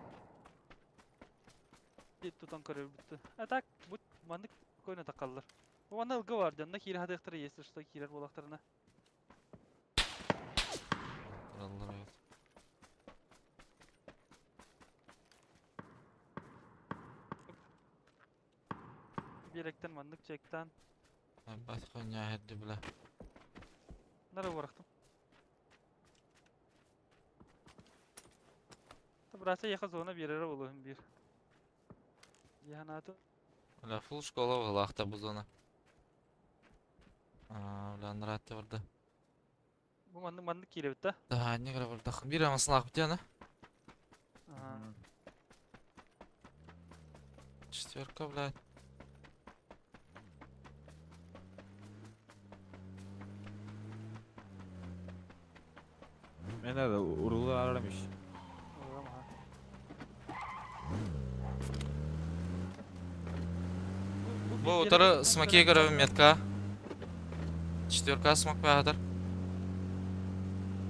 Дит тутан көрөр бүттү. А так бут маннык койна такаллар. Уанна ылгы бар, жанна кири хадыктары, если что, кирер болактарына. Тураллар evet. Биэректен маннык чектан. Бат хуйня херди бля. Нара барахтым. Браса яха зона берер болуһун бир. Яханаты. Бля, фул школа была бу зона. А, бля, нраты барды. Бу маннык маннык киребит да. Да, не говорю, бир амасын ак бит Ага. Четверка, блядь. Мен nerede? Urulu aramış. Бу утары смоки көрөбүм метка. Четверка смок баатар.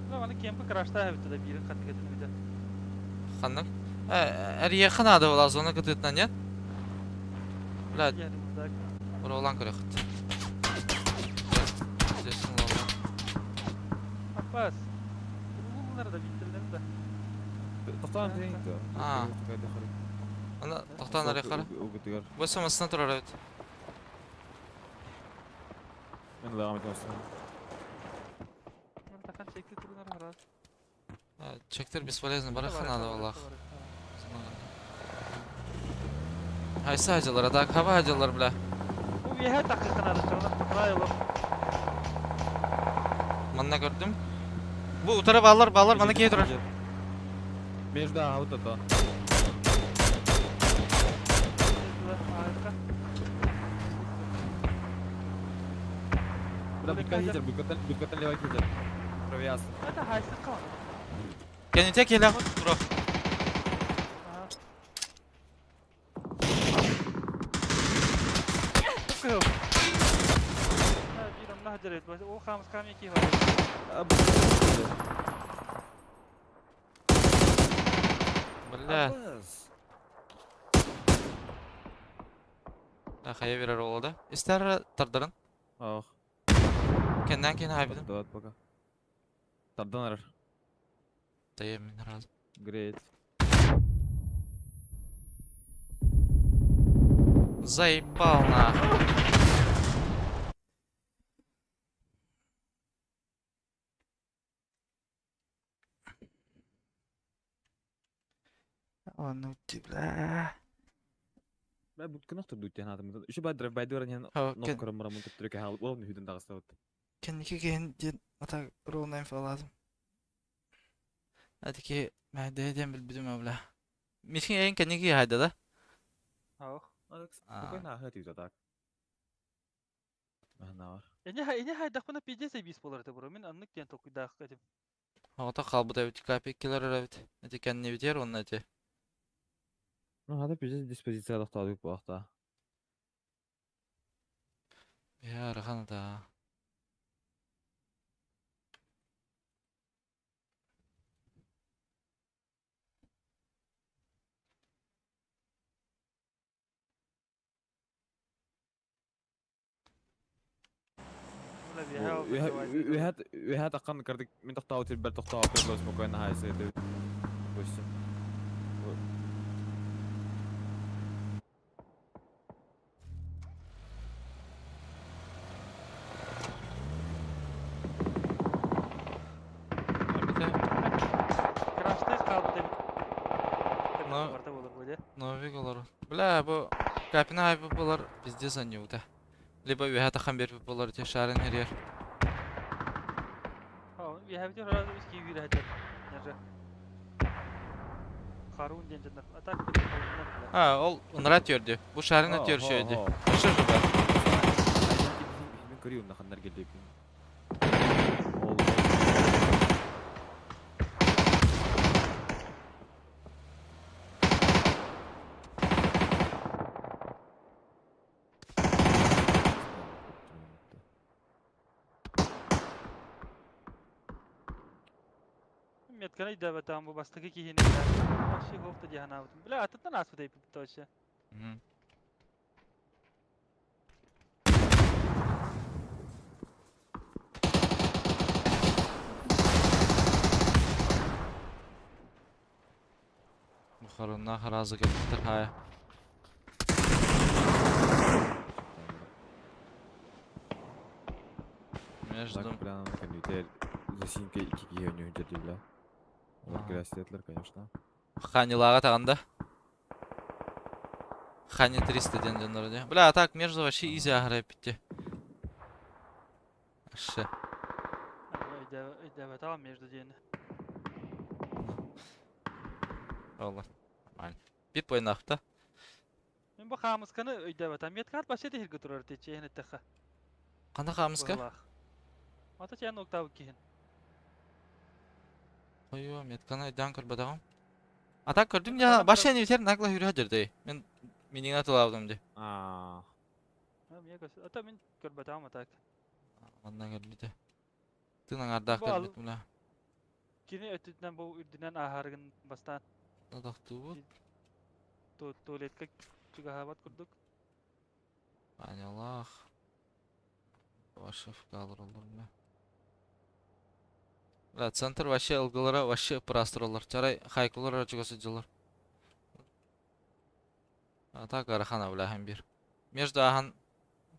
Бу аны кемпи крашта хабит да бирин каттыгатын бит. Ханнык. Эр ханада була зона кытытна нет? Блядь. Уролан көрөхт. Здесь лава. Апас. Булар да биттилер да. Тоқтан дейін. А. Ана тоқтан ары қара. Бу самасына турар эбит. Мен лағам етемін. Тахан чекти турунар харас. Чектер бесполезно, бары ханада Аллах. Хайсы хажалар, ата хаба хажалар, бля. Бу еhe такканада чоңна правило. Манна көрдүм. Бу утара баллар, баллар мана кей турар. Между а вот это. Бля, будка хитер, будкатан, будкатан левый хитер. Провяз. Это хайсы калан. Кенете келе бро. Ол хамыс камеки Бля. Да, хая берер олады. Истер тардырын. Ох. Кенден кен хайбидим. Давай пока. Тардан арар. Тайым мен разы. Great. Заебал нахуй. Ну бля. Бля, будка нахтыр дут яна. Еще бай драйв бай дөрен яна. Нок көрөм барам мутып түркө халып, ол нүден дагысы вот. Кенники кен ден ата ролнайм фалазым. Атики мәдәдән билбидим бля. Мисин эң кенники хайда да? Ох. Спокойно ахат юза так. Ана бар. Эне эне хайдахпына пиздец бис болар это бро. Мен аннык ден толкуйдаах этим. Ата калбыта бит капеккелер эбит. Эти кенни битер онна эти. Ну, хада пиздец диспозиция тохтадык бу акта. Я рахана да. Үһэ таххан кырдык мин тохтообут сирбэр тохтообут было спокойно хайсы это допустим. Краш-тест хаалбыт эбит. Но- Барта буолар бу дьэ. Новик олору. Бля, бу Капина айбыт буолар пиздец анньыбыта. Либо үөһэ тахан биэрбит буолар ити шарын хэрийэр. Үөһэбитин сразу үс киһи киирэ сылдьар. Нержа. Харун диэн дьоннор. А так А, ол ынра түөрдү. Бу шарына түөршөйдү. Аша же бар. Мен көрüyorum наханнар келди. Ол Метканы өйдөөбөтөҕүм бу бастакы киһини вообще хофта дии санаабытым. Бля, атыттан ааспыт эбиппит вообще. Бухарынна харазы кэлбиттэр хаайа. Между... Так, прям компьютер засинка икки киһи өнүһүн дьэрдиллэ. Олар кирээстиэтилэр, конечно. Ханилаға тағанда. Хани 300 диэн дьоннор дии. Бля, а так между вообще изи аһара эппитти. Шы. Өйдөөбөтөҕүм между диэни. Ол. Нормально. Бит бойнахта. Мин бу хаамысканы өйдөөбөтөм. Меткарт вообще тэһиргэ турар тече эттэххэ. Қанда хаамыска? Быһылаах. Ата чээн октабыт киһин. Ойо, метканы өйдөөн көрбөтөҕүм. А так көрдүм я башня не ветер нагла хүрэ дердей. Мен миниңа тылабдым ди. Аа. Ата мин көрбөтөҕүм а так. Манна көрбүтэ. Тын аңардаах Бу ал- көрбүт мула. Кини өттүнэн бу үрдүнэн ааһарыгын бастаан Тохтуубут. туалетка чугаһаабат курдук. Анялах. Вашев калыр олор мэ. Бля, центр вообще ылгылара вообще ыпырастыралар. Чарай хайкулар чугас сылдьаллар. А так арахана бля бир. Между ахан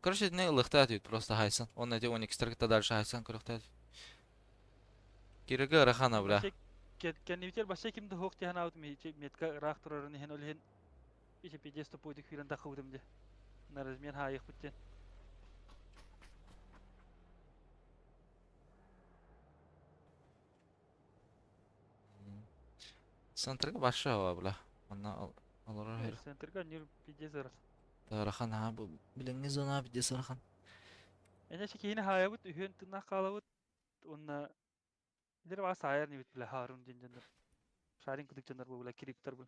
Короче, не ылыхта атыйт просто хайсан. Он эти оникстер кытта дальше хайсан көрөхтө. Кириге арахана бля. Кэннибитер баша ким да хуох тиһэн аабытым метка ыраах турарын иһин ол иһин ичи пиздец тупуйдук күүрэн таххыбытым дии. На размен хаайыахпыт диэн. Центрга баша ава бля. Манна олорор хер. Центрга нир пиздец ырас. Тарахан ha бу билиҥҥи зона пиздец ырахан. Эне киһини хаайабыт үһүөн тыыннаах хаалабыт уонна илер баа саайар нибит бля хаарун диэн дьоннор. Шарин кудук дьоннор бу бля кириптер бу.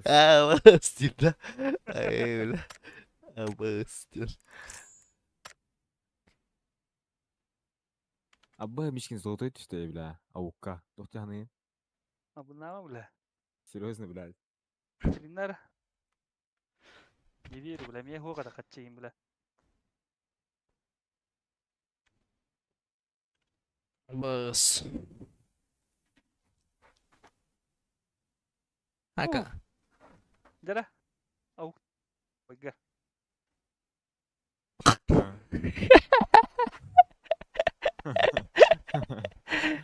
А, стиль, да? Ай, бля. Абыстер. Абба Мишкин золотой түсте, бля. Аукка. Тохтяхны. Абынаама бля. Серьезно, блядь. Тринар. Не верю, бля, мне хуга хатчыйын, бля. Бас. Ака. Дара. Ау. Ойга.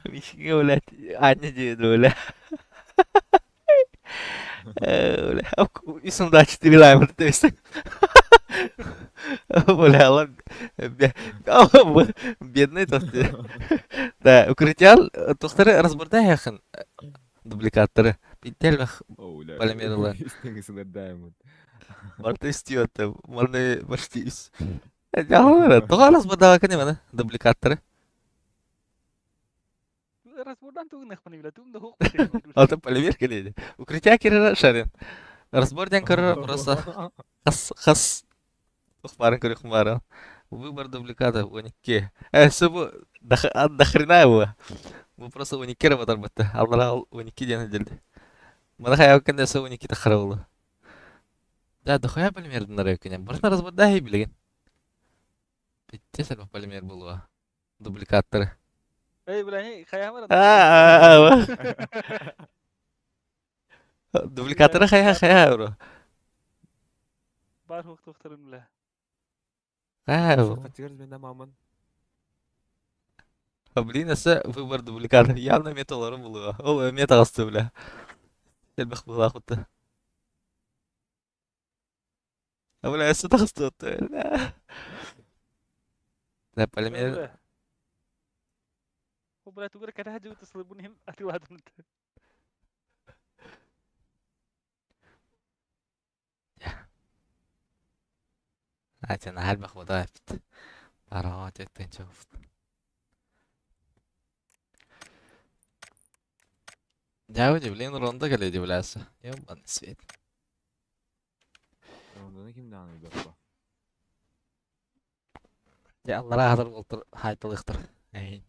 Мишкин, блядь, Аня диэт, бля. Бля, Исумда 4 лайма төстө. Бля, ладно. Бедный тот. Да, укрытиял тохтары разборда яхын дубликаторы. Бителбах полимерлар. Барта истиота. Маны почти ис. Жалалар, тоға разборда кene мана дубликаторы. Разбордан тугунахпын бля, тугун да хуох. Ата полимер келеди. Укрытия кирера шарин. Разбор ден көрөр просто хас хас барын көрөх бары. Выбор дубликатов 12. Э, бу до хрена его. Бу просто 12 работар бытты. Аллара 12 ден эдилди. Мана хая кенде су 12 тахара болу. Да, дохуя полимердин ары күнә. Барын разборда хей билеген. Пиздец элбэх полимер буолуо. Дубликаттары. Эй, бля, не, хайа А, Дубликаттары хайа хайа бро. Бар хуктухтарын бля. Хайа. Хатыгар мен маман. Блин, өссө выбор дубликатов явно металлары булуо. Ол эмиэ таҕысты бля. Элбэх быһыылаах бутта. А бля, өссө таҕысты бля. Да, полимер. Бу бля тугу эрэ кэтэһэ дьыбыт сылыбын иһин атыылаатым. Атя наһаа элбэх вода эппит. Бараҕа тиэттэн Дьэ, удивление ронда кэлэ удивляться. Ёбаный свет. Ронданы ким даҕаны билбэт Дьэ, аллараа хатар уолтар хаайталыахтар. Эйин.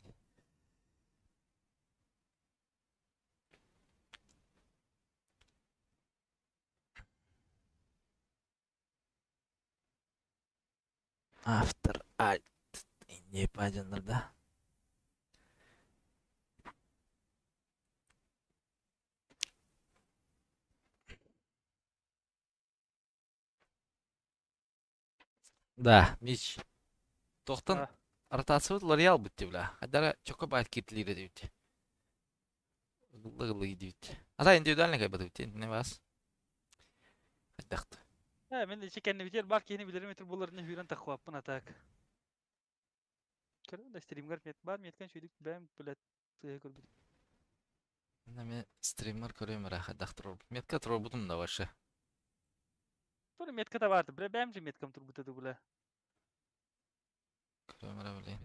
Автор Альт не дьоннор да. Да, Мич. Тохтан ротациябыт уларыйа албыт дии бля. Хайдара чокко баайт кииртилиирэ диэбит. Ыллы-ыллы диэбит. Ата индивидуально кайбатыбыт диэн не вас. Хайдахты. Э, мен ичи кэннибитигэр баар киһини билэрим этэр буолларына үүрэн таххуаппын атаак. Көрөн да стримгар мет баар меткэн сүйдүк бэм блядь сыыһа көрбүт. Мен стриммер көрөм эрэ хайдах турар. Метка турбутум да вообще. Тура метка баарды, бля бэм же меткам турбута ду бля. Көрөм эрэ блин.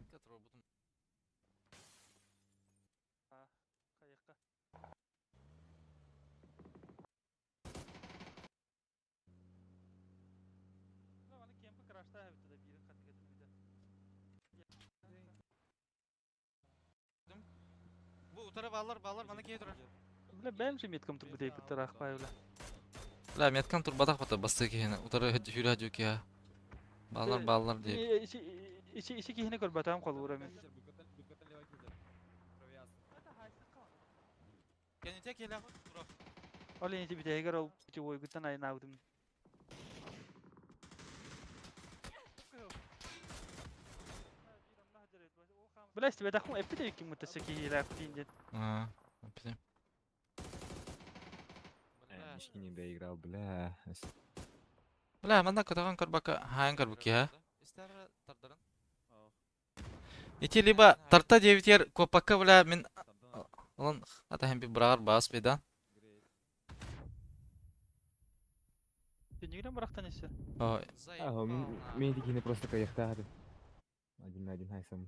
Хайыкка. Аны кемпи крашта эбит да биирин хаттыгатын Бу утары баллар баллар мана кие турар. Бля бэм же меткам турбута эбит рахпай бля. Бля меткам турбатах бата басты киһини утары хүрэ дьүкиha. Баллар баллар диye. Ичи ичи ичи киһини көрбөтөм холуура мен. Кенете келе тура. Ол ини битээгэр ол ити уойгуттан айнаабытым. Бля истибэтэххин эппит эбиккин мутасы киһилээхтиин диэн. Аа, эппитим. Мишки не доиграл, бля. Бля, манна көтөҕөн көрбөккө хаайан көрбүт киһи. Ити либо тарта диэбитигэр куоппакка бля мин Олон атаһын би быраҕар баас бедан. Түннүгүнэн бырахтан өссө. Ой. Мен кихини просто кайыктаады. Один на один хайсам.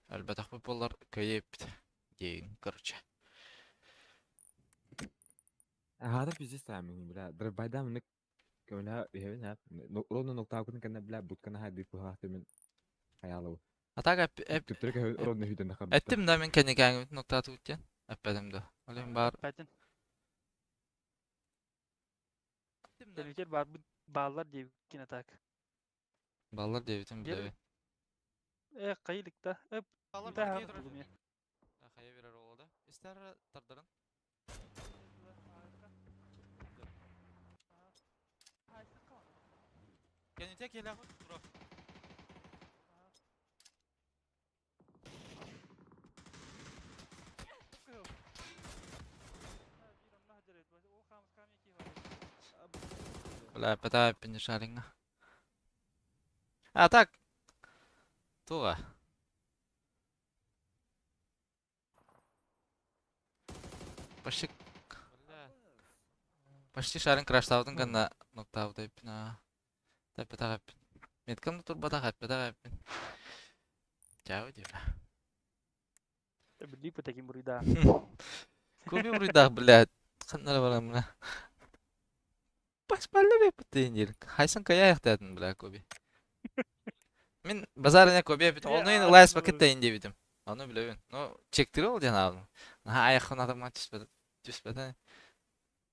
Өлбөтөхпүт буоллар кыайыппыт диэн короче. Ага, пиздец там, бля. Драйвбайда мен көмөлө иһэбин ап. Ровно ноктаакын кэннэ бля будкана хайды пыһаахты мен хаялабы. А так эп Түптөрө ровно хүтэн хабыта. эттим да мен кэнникээҥмит ноктаатыбыт диэн. Эппэтим да. Ол иһин баар Пэтин. Телевизор бар бааллар диэбиккин атаак. баллар диэбитим билэбин. Э хайылык да. Э Баллар да булум я. Хайа берер ола да. Истер тардарын. Кенете келе тура. Бля, пытаю шаринга. А так. Туга. Почти Почти шарын краштаудың гана ноктауды эппин Тэппэтэх эппин. Меткам да турбатах эппэтэх эппин. Чао дип. Билии таким буруйда. Коби буруйдаах, блядь. Ханнара барам, бля. Паспалла беппит диир. Хайсан каяйахтаатын, бля, Коби. Мин базарына Коби эппит. Ону ин лайс пакет тайын диэбитим. Ону билэбин. Ну, чектири ол диэн аабым. Наһаа айаххын атамман түспэтэ. Түспэтэ.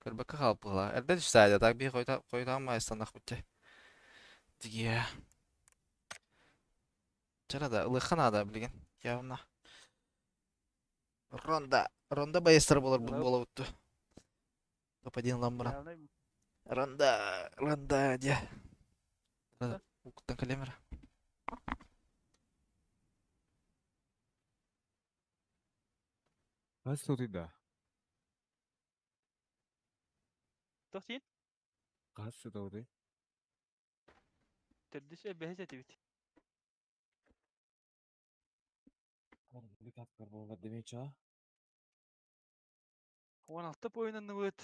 Көрбөккө хаалбыла. Эрдэ түстэ так би хойутаан маайстанах бутте. Дигия. Чара да ылыхха наада билигин. Явно. Ронда. Ронда байыстар болар буолабытту. Топ-1 ламбыран. Ронда. Ронда дия. Укуттан кэлемер. Хас сотый да? Тохтин? Хас сотый? Төрдүс бэһис этибит. 16 поинанныбыт.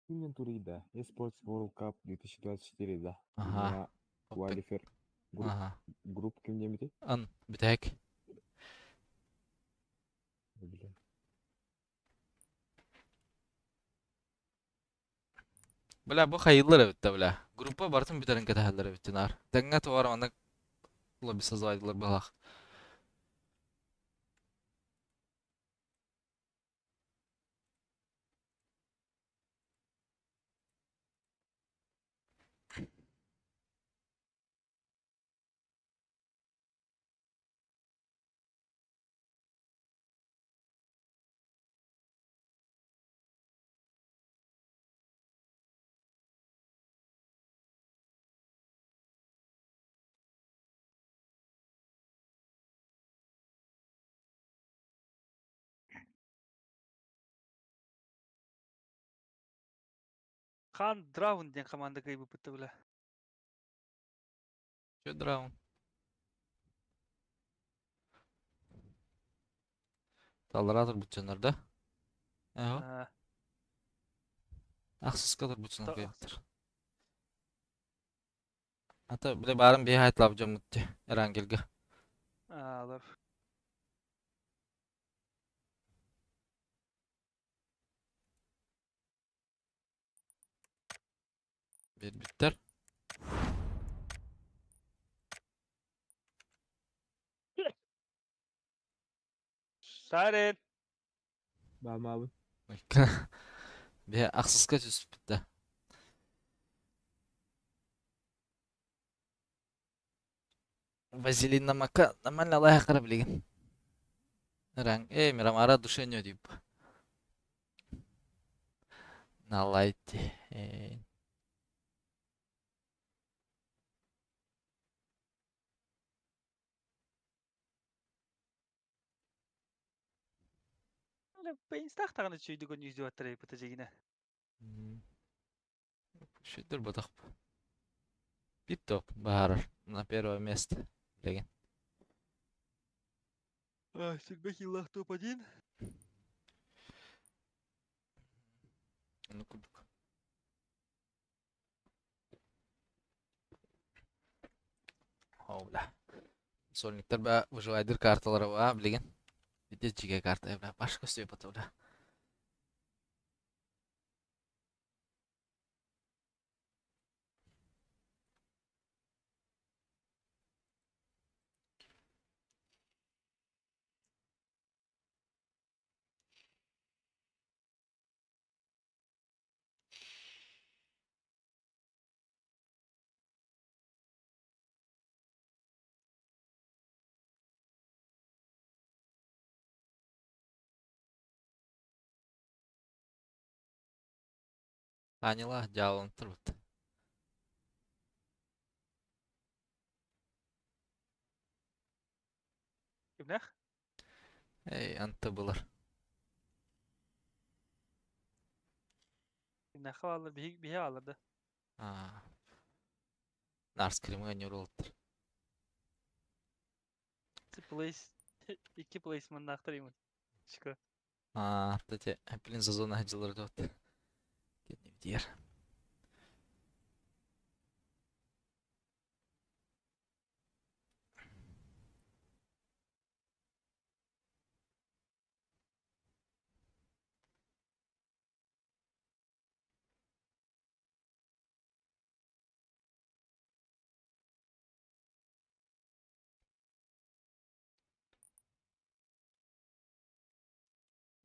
Инвентурида. eSports World Cup 2024 да. Ага. Квалифер. Групп, Ага. групп ким демити? Ан, бүтәк. Бля. Бля, бу хайыллар эбит бля. Группа бартын бүтәрен кәтәһәлләр эбит нар. Тәңгә туар аны лобби создавайдылар балах. Хан Драун диэн команда кыйбыппыт бля. Чё драун? Талларатор бутчанар да? Эho. Ахсыскалар бутчанар кыйбыттар. Ата бля барын бей хайтлап жомутти. Эрангелге. Алар. Bir bitter. Сарен. Бамабын. Бе ахсыска түс битте. Вазелин намака нормально лая кара билеген. Ранг э мирамара душенё дип. На лайте. Э. Пейнстах тағаны чүйді күн yüzü аттырай пыты жегіне. Шүдір бұдақ. Bir топ бар на первое место. Билеген. Сүлбек Иллах топ-1. Ну курдук. Бля. Сольниктер ба выживайдыр карталары ба билеген. Биде жиге карта бля. Башка сөй бата бля. Анила дьяволын турбут. Кимнэх? Эй, анты булар. Кимнэх алар, биһи алар да. А. Нарс кремга не олтыр. Плейс iki плейсман нахтырымын. Чика. А, кстати, блин, за зона джилар дот. Дер.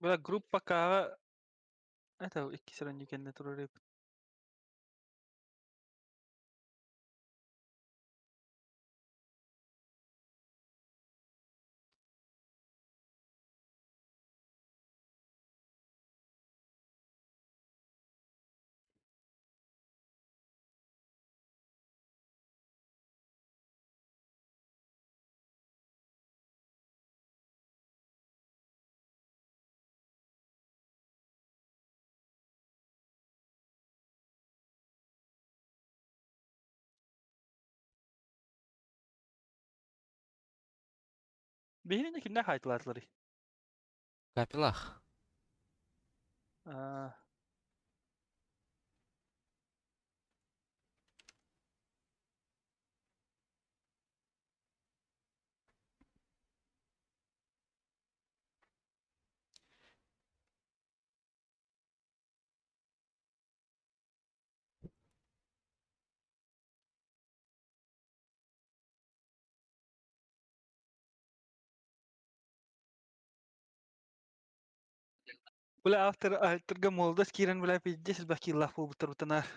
Бля, группа К-ҕа это иккис ранньы кэннэ турар эбит. Биһигини кимнээх хаайтылаатыларый? Капилах. Аа, Бля, автор альтерга молодость киирэн бля пиздец элбэх кииллаах буолбуттар бутанаар.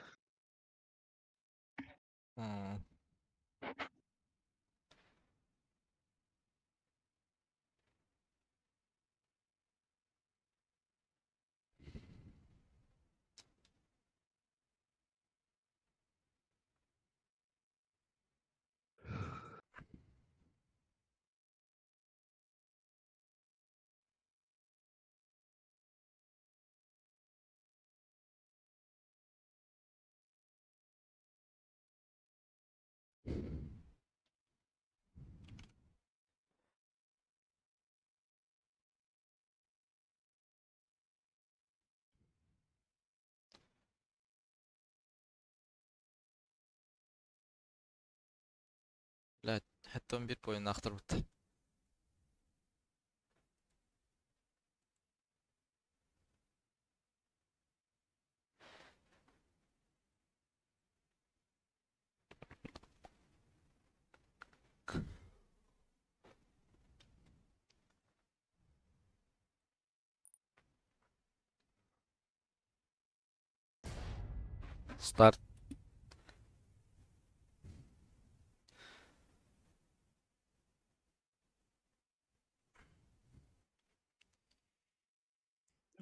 Блядь, хэттон bir поин ахтырбыт. Старт.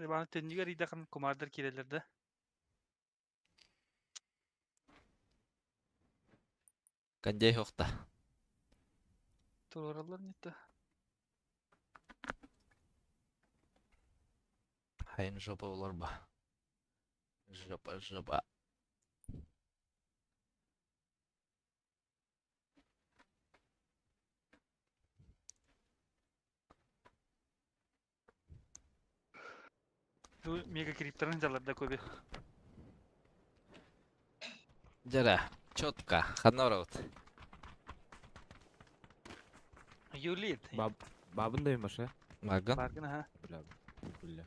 Иван төннүгэр ыйдахан кумаардар киирэллэр да. Кондей хохта. Туруораллар нетто. Хайын жопа олорба. Жопа, жопа. Бу мега криптарын жалар да көбе. Дьэрэ, четко. Ханна барабыт? Юлит. Баб бабын да баша. Маган. Баргын аха. Бля. Бля.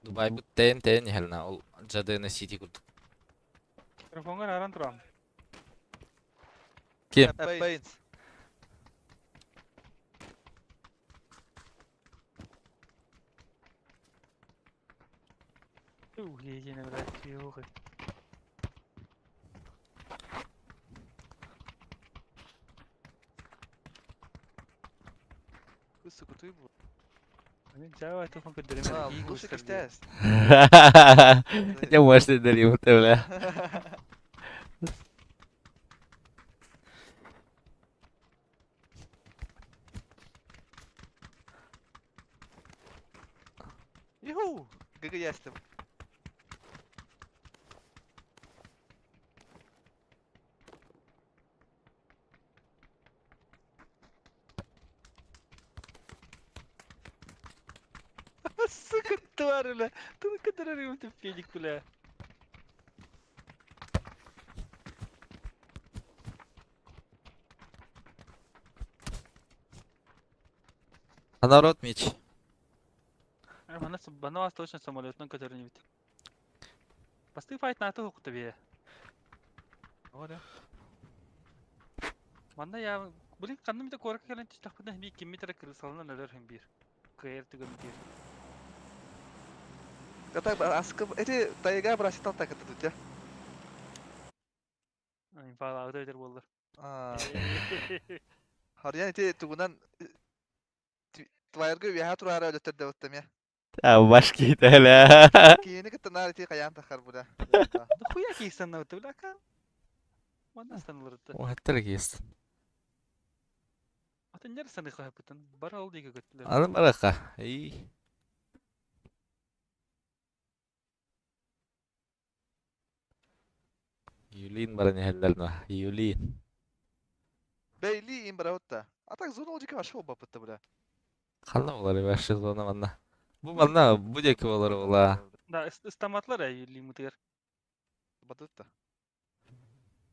Дубай бут тэн тэн иһэлнэ. Ол Жадена Сити курдук. Микрофоҥҥар аран турам. Ким? Paint. Ух, едине, блядь, юхы. Сука, ты бу. Жава телефон көрдөрөм. А, лучше тест. Не можешь дарил, ты, бля. Юху! ГГ ястым. Сука, тварь, бля. Ты на которой ты феник, бля. А народ меч. Бана вас точно самолетном который-нибудь. Посты файт на ту тебе. Оля. Манна я Блин, ханна эмитэ куоракка кэлэн түстэхпинэ биир киммит эрэ крысаланан өлөр иһин биир. Кыайар түгэн биир. Это аскы эти тайга бросит так это тут, Инфалаабыта эбэтэр буоллар. Харыйан ити тугунан твайерга үөһэ тураары өлөттөрдөбүттэ эмиэ. А башки тәлә. Киһини кытта наар ити хайаан тахар буда. Да хуя киистаннабыт бля ка. Манна станылырытты. Уһаттар киис. Атын нер саны хаһыппытын бары ол диэки көттүлэр. Аны бараха. Ий. Юлин баран иһэллэр на. Юлин. Бейли им барабытта. А так зона ол жеке вообще болбаппытта бля. Ханна болар вообще зона манна. Бу манна бу диэки болар була. Да, ыстаматлар э Юлин мытыгар. Батытта.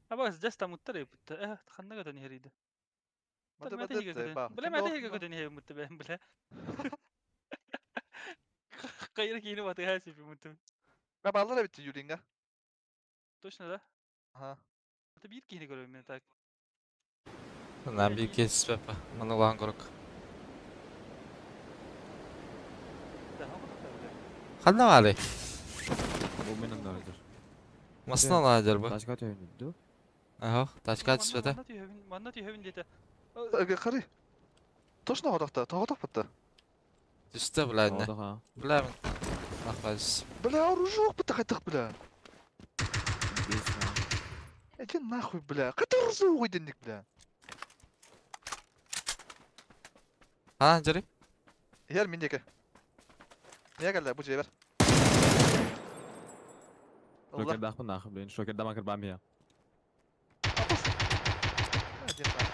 Аба здесь тамуттар э бутта. Э ханна көтөн иһэриди. Маты Мата иһигэ батытта көтөн. ба. Бля мата иһигэ көтөн иһэ мутта бэм бля. Кайра киини батыга сипи мутта. Баллар битти Юлинга. Точно да? Ага. Это биир киһини көрөм мен так. На бир кес пепа. Маны улахан корок. Да, бля. Ханна бары? Бу мен онда Масына ладер бу. Тачка төйүндү. Аха, тачка түспәтә. Манна түйөбүн, манна түйөбүн диэтэ. Кары. Точно хотохта, тоҕотох бутта. Түстә бля инде. Тоҕотох ha. Бля мен. Ахваз. Бля, оружие бутта кайтык бля. Бес ha. Иди нахуй, бля. Кайта оружие уйденник, бля. Ха, жери. Иһэр мин диэки. Мия кэллэ, бу дьиэбэр. Ылла. Шокер дахпын нахуй, блин. Шокер даман кырбам я. Апас. Иди нахуй.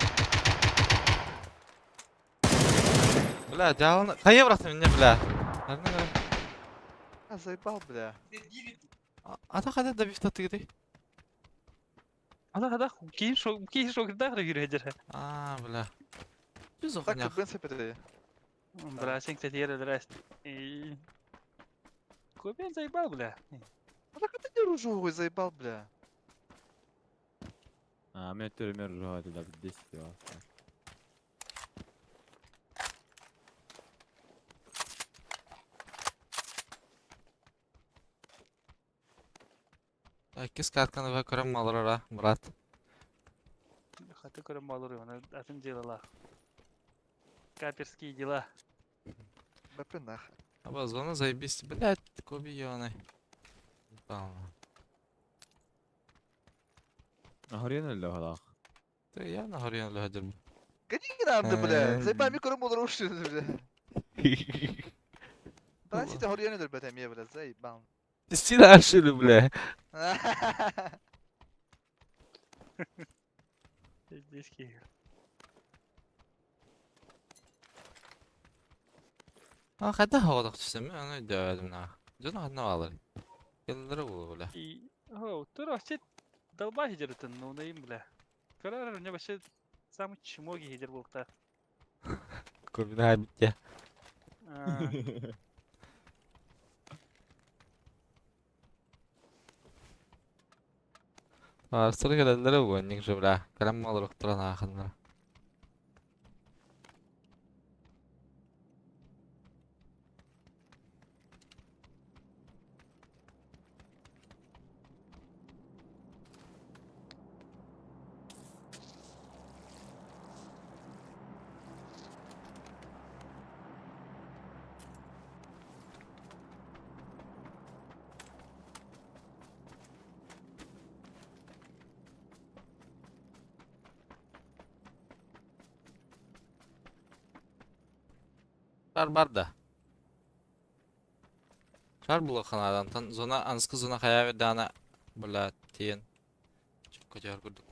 Бля, жалны. Кая бырактым инде, бля. Арны кара. А, заебал, бля. Ата кайда да биф татты гиди. Ада ада кийин шок кийин шок да кирер. А, бля. Жүз Так, охуняк. кырбын сепеде. Бля, сен кстати ера здрасте. Кубен заебал, бля. А так это не оружие заебал, бля. А, мен төрөмөр жоо да 10 деп. Иккис картканы бе көрөм малырара, брат. Хаты көрөм малыр, аны атын делала. Каперские дела. Бэпэ нах. Аба зона заебись, блядь, коби ёны. Ебало. Ахарен эле халах. Ты явно горен лөдүр. Гони надо, бля. Заебал, ми көрөм болар оружие, бля. Да, сите хорьяны дыр бэтэ мия, бля, заебал. Сина ашили, бля. Здесь киһи. А кайда хавадак түсәм, аны дәвәдем на. Жона ханна алыр. Келдер бу, бля. И, о, тур вообще долба хидер ну наим, бля. Карар у меня вообще самый чмоги хидер был та. Кобина битте. Арсыр келдер бу, ник же, бля. Калам малыр уктыран ахыннар. Шар бар да. Шар булаханадан тан зона анскы зона хая дана бля тиен. Чөп көтөр күрдүк.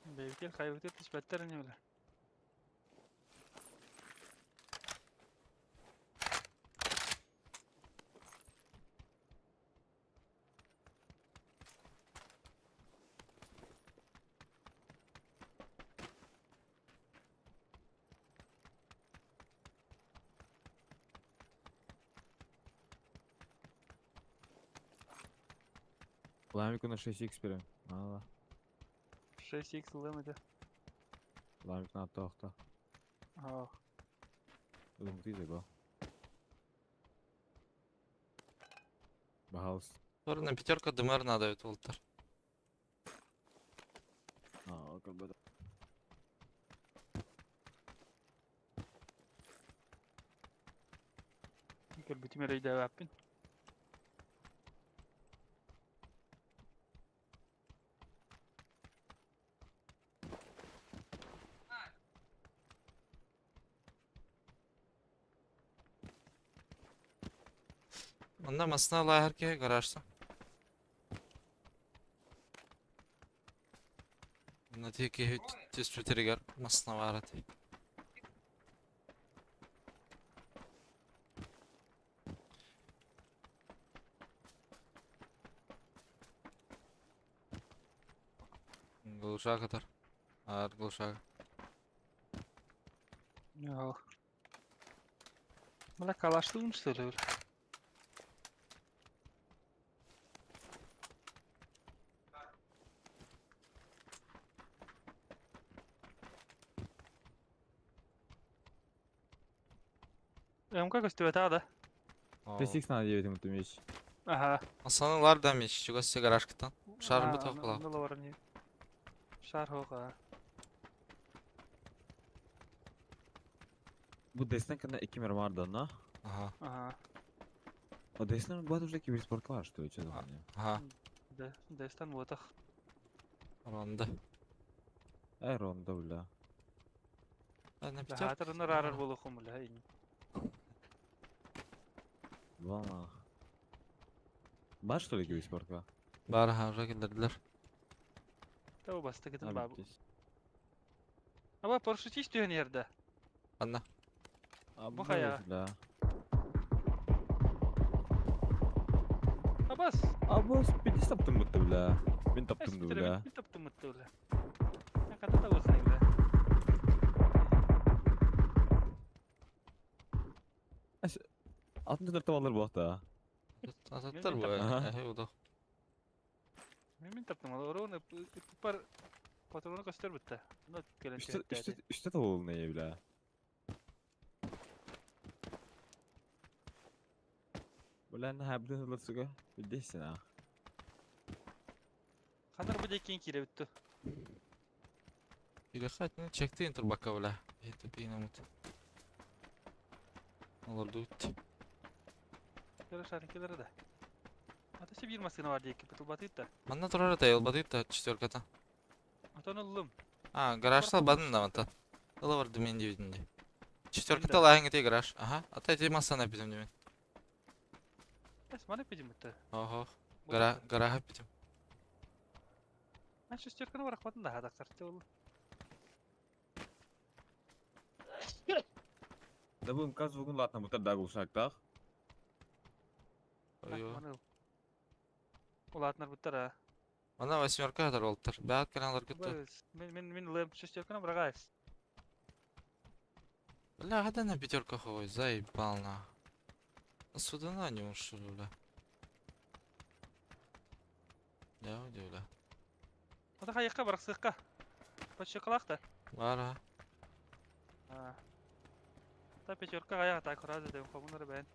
Бейбикел хайбытыр тишбеттер не бля. Ламику на 6х берем. Ала. 6x ылыам этэ. Ламик на тоқта. Ох. Ылым ты забыл. Бахалс. На пятерка ДМР надо это ултар. А, как бы. Көрбүтүм эрэ өйдөөбөппүн. Онда масына лайхар ке гаражта. Онна теке тестүтеригер масына бар ати. Глушак атар. Ар глушак. Ох. Бля, калаштыгын что ли? МК көстүбэтэ да. 6х надо 9 ему меч. Ага. Асаналар да меч, чугас гаражкытан. Шар бу тоқла. Шар хоға. Бу дестен кана 2 мер да, на? Ага. Ага. А дестен бат уже киберспорт что ли, что за хуйня? Ага. Да, дестен вот Ронда. Эй, ронда, бля. На пятерку. Хатырны рарар болухум, бля. Вала. Бар что ли киберспортка? Бар, ха, уже келдердилер. Та басты кетин бабу. Аба парашютист түһэн ерде. Анна. Бу хая. Да. Абас. Абас, 50 таптым бутты, бля. Мен таптым, бля. Мен таптым бутты, бля. Я ката та болсын, бля. Атын төртіп алыр бұл та. Ататтар бу. Эхе, удох. Мен таптым, ал ороны пар патроны көстөр бутты. Ну, келен Үшті табыл не, бля. Бля, на хабдын ылыр суга. Билдейсің, а. Ханар бу декен кире бутты. Или хат, не чекти интербака, бля. Это пейнамут. Олар дут. Кere шарикелere да. Ата бир машина бар дейки, бутыл батыт да. Манна турар та, батыт та четверката. Атаны ылым. А, гаражта бадын да мата. Ыла бар демен дебитинде. Четверката лайын ете гараж. Ага, ата эти масана питем демен. Эс, маны пидим бутты. Охо, гара, гара питем. А шестерканы барак батын да хада карты ол. Да бұл МК звугын латна бұтар да глушак, так? Ой. Улатнар буттар а. Мана восьмерка атар болуптар. Бәт каналар күттү. Мен мен мен лым шестерканы барагайс. Бля, хада на пятерка хой, заебал на. Сюда на не ушел, бля. Я удивля. Ата кайыкка барак сыкка. Почти калакта. Бар, а. А. Та пятерка каяга так разы деп комунар бен.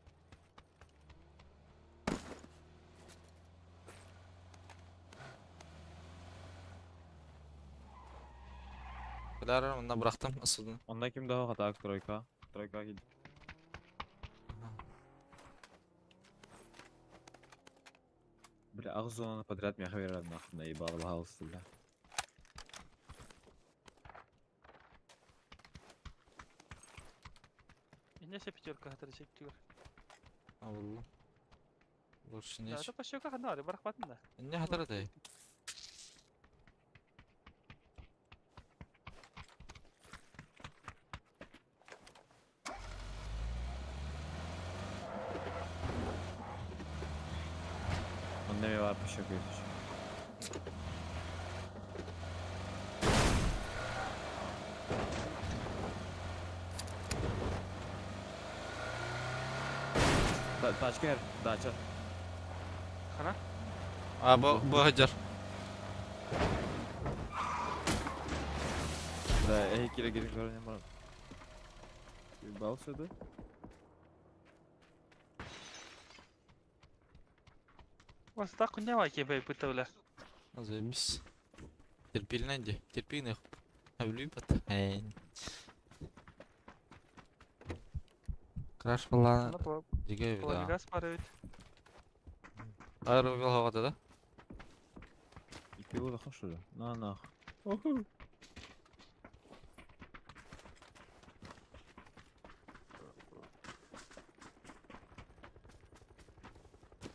Бля, мына бырактым ысыдын. Онда ким daha хата тройка? Тройка кид. Бля, ағыз зонаны подряд мяха береді нахуй, наебал бахалысты, бля. Инесе пятерка хатыр чектигер. Абыллы. Лучше не. Ата пашёка хана барак батын да. Не хатар дай. Онда мен бар пашёка еще. Тачка, дача. Хана? А бу бу сылдьар. Да, эй кире кире көрүнэн баран. Бал сюда. Вас так хуйня кебей бытовля. Заебись. Терпильный ди. Терпильный. Влюбят. Краш была. Она Дигей да. плагигаз паровит. Аэровил хавата да? Икки улахан что ли? На нах.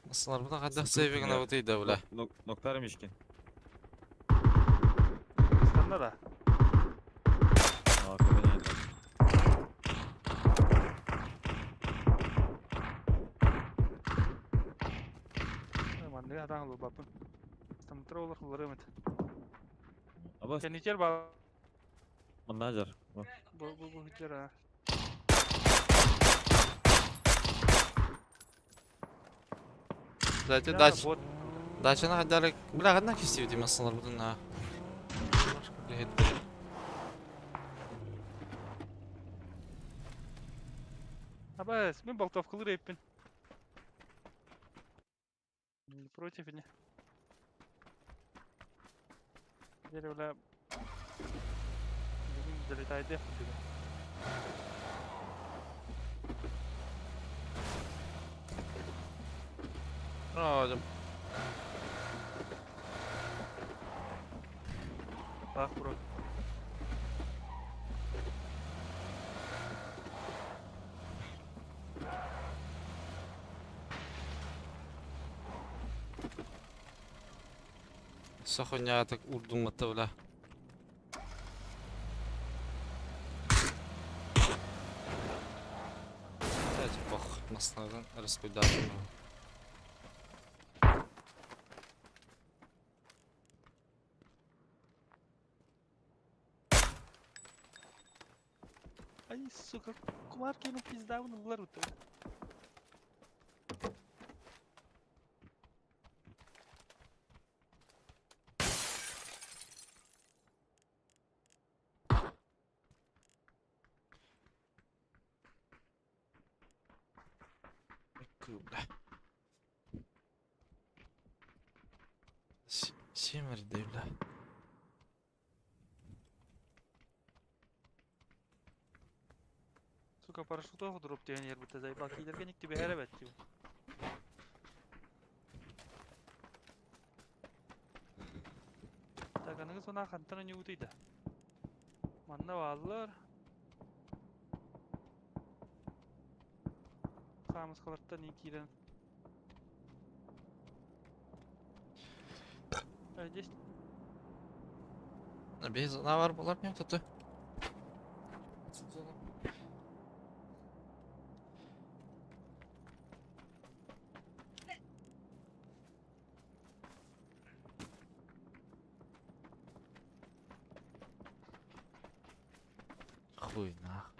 Аслар буна кадах сейвигна вот ида бля. Ноктар мишкин. Станна да. А, кабинет. Манныга атаң лубапын. Стамтра олар хуларымыт. Аба, Кеничер ба менеджер. бу бу бу хиджер а. Кстати, дач. Дачаны кадары бля кадна кисти дим аслар буна. Аба, мен болтовкалы реппин. Не против не. Теперь, бля... Бүгін залетает деф. А, Ах, бро. Сохоня так урдумата бля. Кстати, пох, маслардан раскуйдашым. Ай, сука, кумарки ну пизда, ну ларута. Бля. Семерди, бля. Сука, парашют дроп деген ер бітті заебал. Кейдерген икті бәхәрі бәтті. Так, аныңыз она хантана не утыйды. Манна баллар. Хамыз қаларттан не кирен. Здесь Без навар булар не тут. Хуй нах.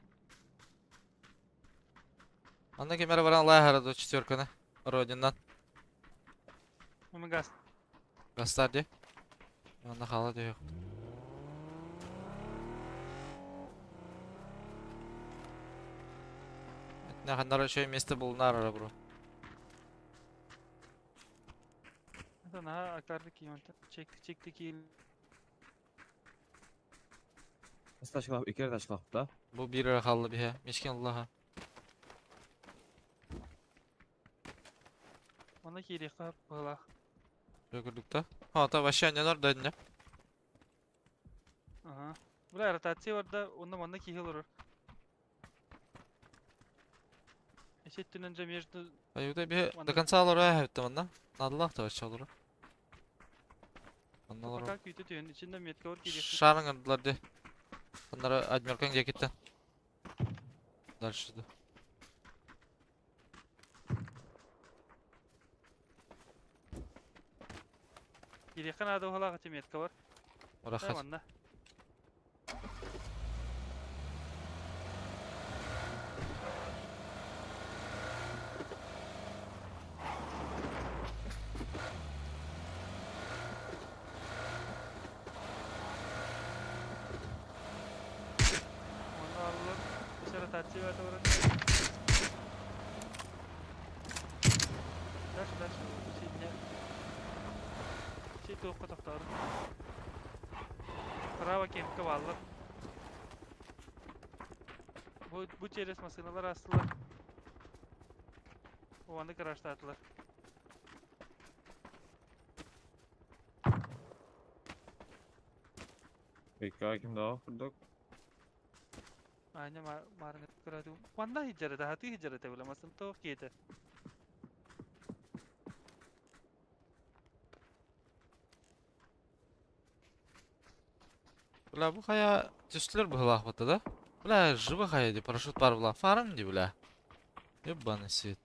Анда кемер баран лайхара четверканы. Родиндан. Мы газ. Гастар де. Анда хала де yok. На еще место был на бро. Это на акарды киймент. Чекти чекти кийил. Ташкалап, ике ташкалап да. Бу бир халлы бихе. Мешкен Аллаха. Мана кийрек была. Көрдүк Ха, та вообще не нар да не. Ага. Бля, ротация бар да, онда манна кийил olur. Эшеттинен же между Аюда бихе до конца алыр ә хәтта Надылах та вообще алыр. Онна Пока күйті түйін, içinde метка бар кийрек. Шарың ырдылар де. Onlara Admirkan кетті. Дальше да. Кийреккен ады холага метка бар. Рахат. Манна. Ротация это вроде. Дальше, дальше. Сидня. Сити оққа тоқтады. Право кемке баллар. Бу через машиналар астылар. Оғанды караштатылар. Peki kim daha kurduk? Аня марны көрөтүм. Ванда хиджарата, хаты хиджарата була масын тоқ кейті. Бля, бу хая түстүлөр быһылаах батта да? Бля, живы хая ди, парашют бар була. Фарм ди, бля. Ебаный свет.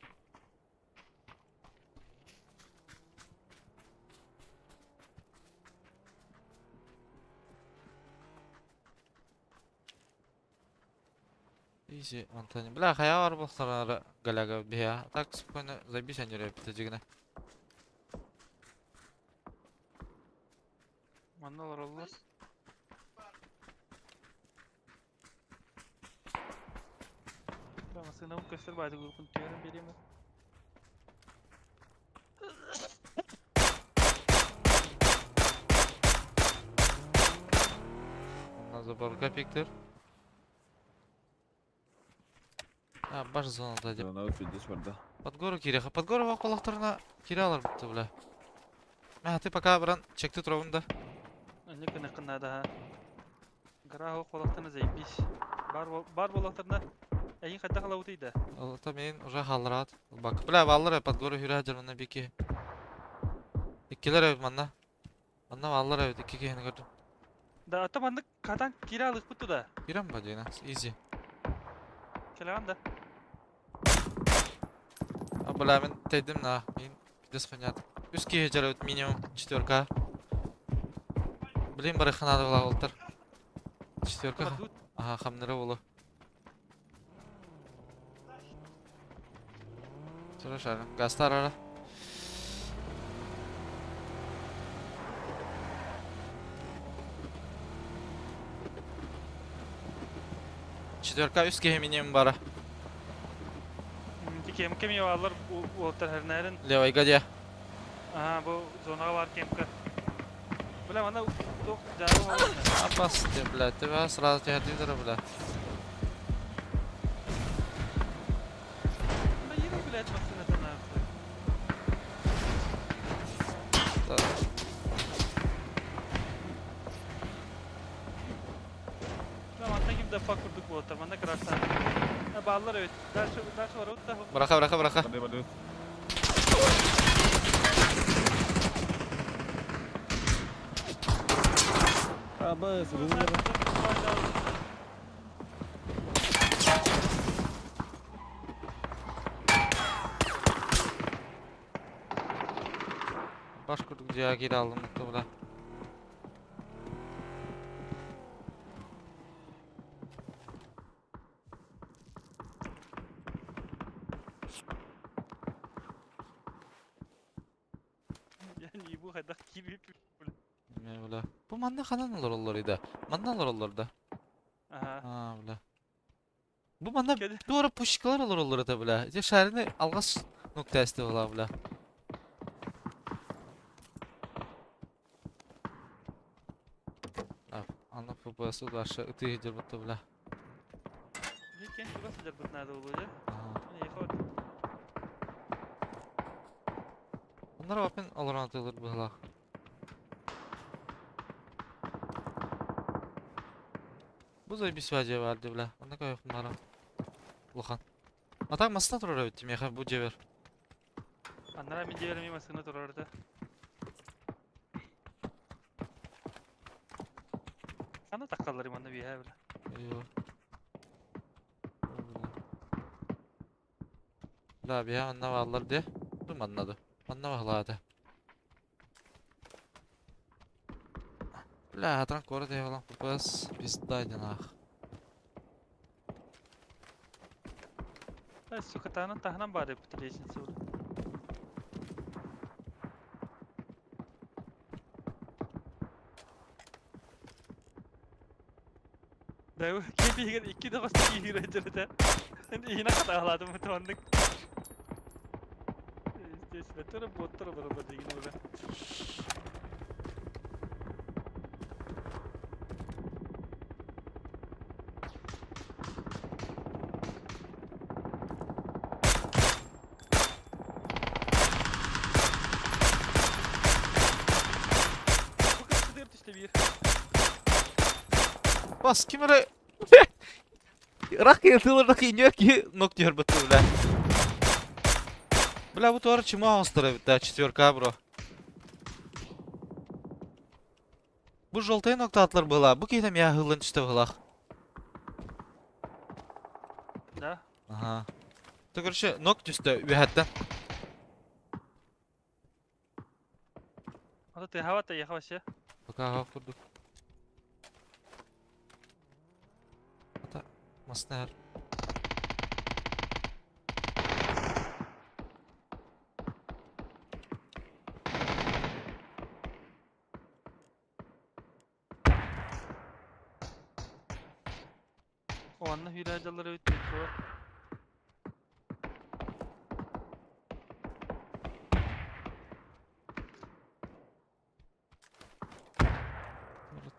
Изи, Антони. Бля, хая бар булсалар галяга бия. Так спокойно забейся, не репетэ дигне. Манналар оллар. Бля, масынам көстөр байды группын түйерін беремін. Онна заборга пиктер. А, баш зонада деп. Зона пиздец бар да. Под гору киреха. Под гору колактарына кире алар бітті, бля. А, ты пока, бран, чекты туравын да. Анне күні қынады ха. Гра қолақтарына заебись. Бар болақтарына әйін қайта қала ұтыйды. Алата мен уже халрат. Бак. Бля, баллар под гору хүрә жармана бики. Иккилер өт манна. Манна баллар өт икки кehini көрдүм. Да, ата манны катан кире алып бұтты да. Кирем ба дейна. Изи. Келеген да. А, бля, мен тейдим на. Мен пиздец понятно. Үс кеhe жар өт минимум четверка. Блин, бары ханады була олтар. Четверка. Ага, хамныры болу. Тура шары. Гастар ара. Четверка үс кеhe минимум бара. Кем кем ялар олтар хернәрин. Левой гадя. Ага, бу зонага бар кемка. Бля, мана тоқ жары Апас ты, бля, тебя сразу тебя дидера, бля. Да ере, блядь, машина нахуй. Да. Бля, мана ким да фак курдук болтар, мана краштан. Баллар evet. Дальше, дальше var да. Браха, браха, браха. Барды барды. Аба, Баш курдук диya geri aldım mutlu бля. Yani bu kadar gibi. Бля. Bu manna ханан олар олар иде. Манна олар олар да. Ага. А, бля. Bu manna Кеде. doğru пушкалар олар олар да бля. Же шарины алгас ноктасы була бля. А, аны ФПС удашы ыты хидер бутты бля. Кен чуга сыжар бут надо болу же. Ага. Ехот. Онлар вапен олар атылыр була. Бу заебись вадия варды бля. Онда кайф мара. Улахан. А так масна турар өттү меха бу жебер. Аннара мен жебер масына турар да. Хана таккалар манна бия бля. Йо. Бля, бия манна валлар де. Бу маннады. Манна валлады. Бля, атран коры де балам купас пизда нах. Да, сука, тахнан тахнан бар деп лестница. Да, киһигэр икки да хос киһиирэ дьэрэтэ. Иһинэ хатаалаатым маннык. Естественно, тура боттар олороллор дигин была. Бу кырсыдыр түстэ биир. Бас ким эрэ Ырах киһи инньэ киһи нок түһэр бытты бля. Бля бу туора чума оҥостор эбит да четверка бро. Бу желтый ноктаатылар быһылаах. Бу киһи эмиэ аһыыллан түстэ быһылаах. Да. Ага. То короче, нок түстэ үөһэттэн. А то ты хавата ехал вообще. Пока аһаах курдук. Ата масна Онно hüyre эбит метро.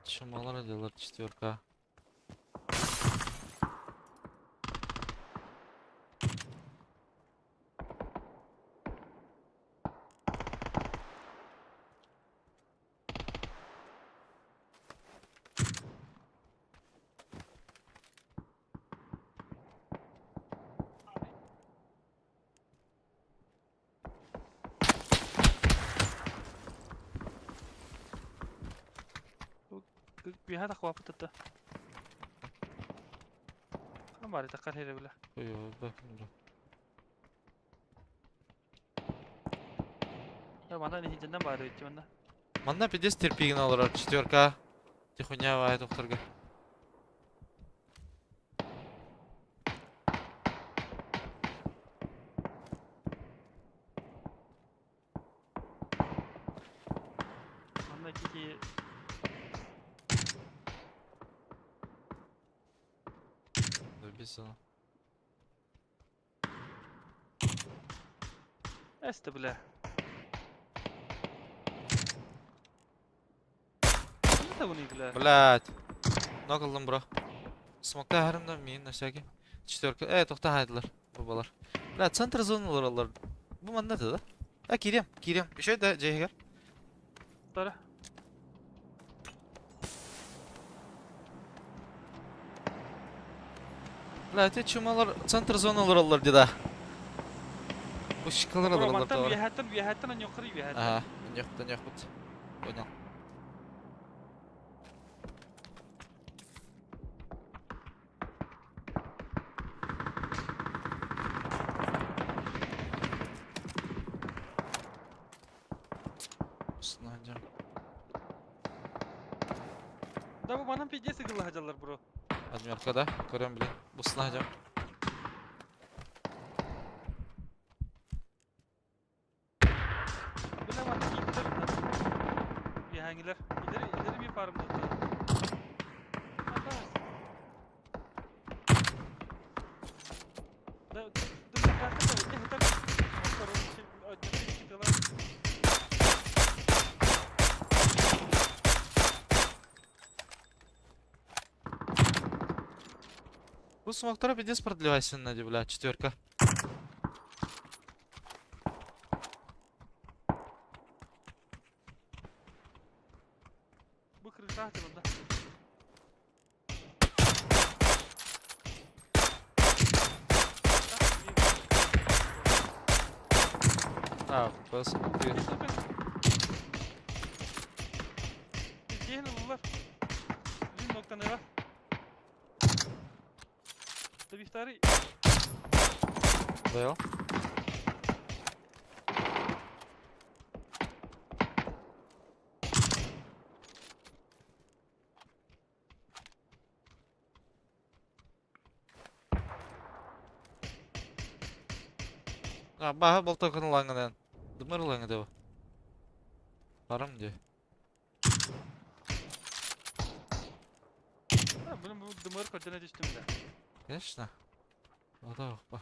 Чумалар делар четверка. Биһа тахвапыт это. Бары такар хере била. Ой, да. Я мана не хидженнен бары битти манна. Манна пиздец терпигин олорор четверка. Тихуня вай докторга. Манна кики Добиться. Эсте бля. Не табыны бля. Блять. Нок ыллым бро. Смокта харымда мин на всякий. Четверка. Э, тохта хайдылар. Бу балар. Бля, центр зоналар алар. Бу манна да? А, кирем, кирем. Еще да, жайгар. Тара. Бля, те чумалар центр зоналар алар деда. Бу шикалар Бро, алар мантан товар. вияхаттан вияхаттан аньокры вияхаттан. Ага, нехта нехут. Понял. Снайдер. Да бу манан пиздец игры хажалар бро. Адмирка, да? Көрем, блин. Бу снайдер. Бля манна кииттер. Вияхангилер. İleri ileri bir farm tuttu. Да, да, да, да, Бу смоктара пиздец продлевайся на бля, четверка. Бу крыша да. А, бас. Зihni Bir nokta ne var? Tabii Даял. А, баха болта күн лаңынан. Дымыр лаңы деп. Барам де. Bunu bu dımır көрдөнө түстүм да. Конечно. Ода ба.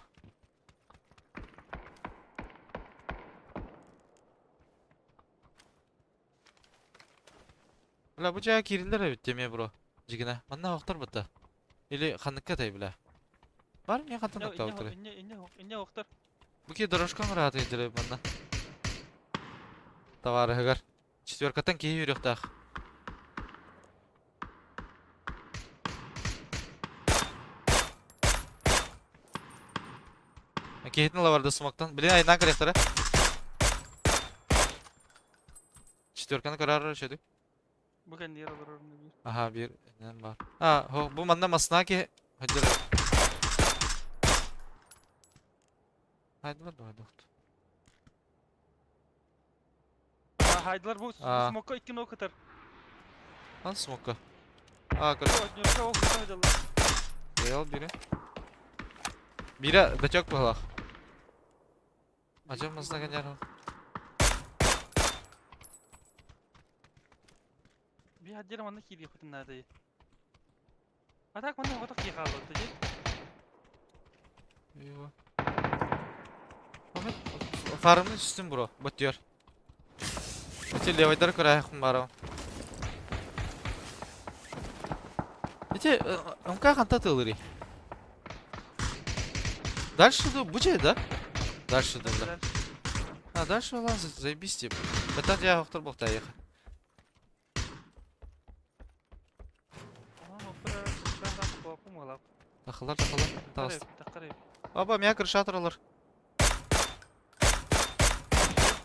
Бля, бу жаа кириллер эбит деме бро. Жигине. Манна оқтар бытта. Или ханныкка тай бля. Бар не хантан октабытыры. Инне инне инне оқтар. Бу ки дорожкаң раты диреп манна. Товарыгар. Четверкаттан киһи үрөхтаах. Киһитин лаварды смоктан. Блин, айнан кирехтара. Четверканы көрөр шөдүк. Бу кэннигэр олорор биир. Аха, биир инен бар. А, хо, бу манна масна ки хадыр. Хайдылар да хайдыхт. А, хайдылар бу смокка икки ног кытар. Ан смокка. А, көр. Однёрка ол хайдылар. Реал бире. Бире дачок балах. Ажам масна каняр. Би хаддер манна кири хутун нады. А так манна хотох ки хаалды дии. Eyvah. Ahmet farmın üstün bro. Batıyor. Эти левайдар көрәйхм барам. Эти МК ханта тылыры. Дальше да бу да? Дальше да. Дальше. А дальше улан заебись тип. Бэтан я оқтар бохта еха. Онон оптар крышадан куапым олап. Тахылар тахылар. Тағыс. Таққарай. Аба, меня крыша тұралар.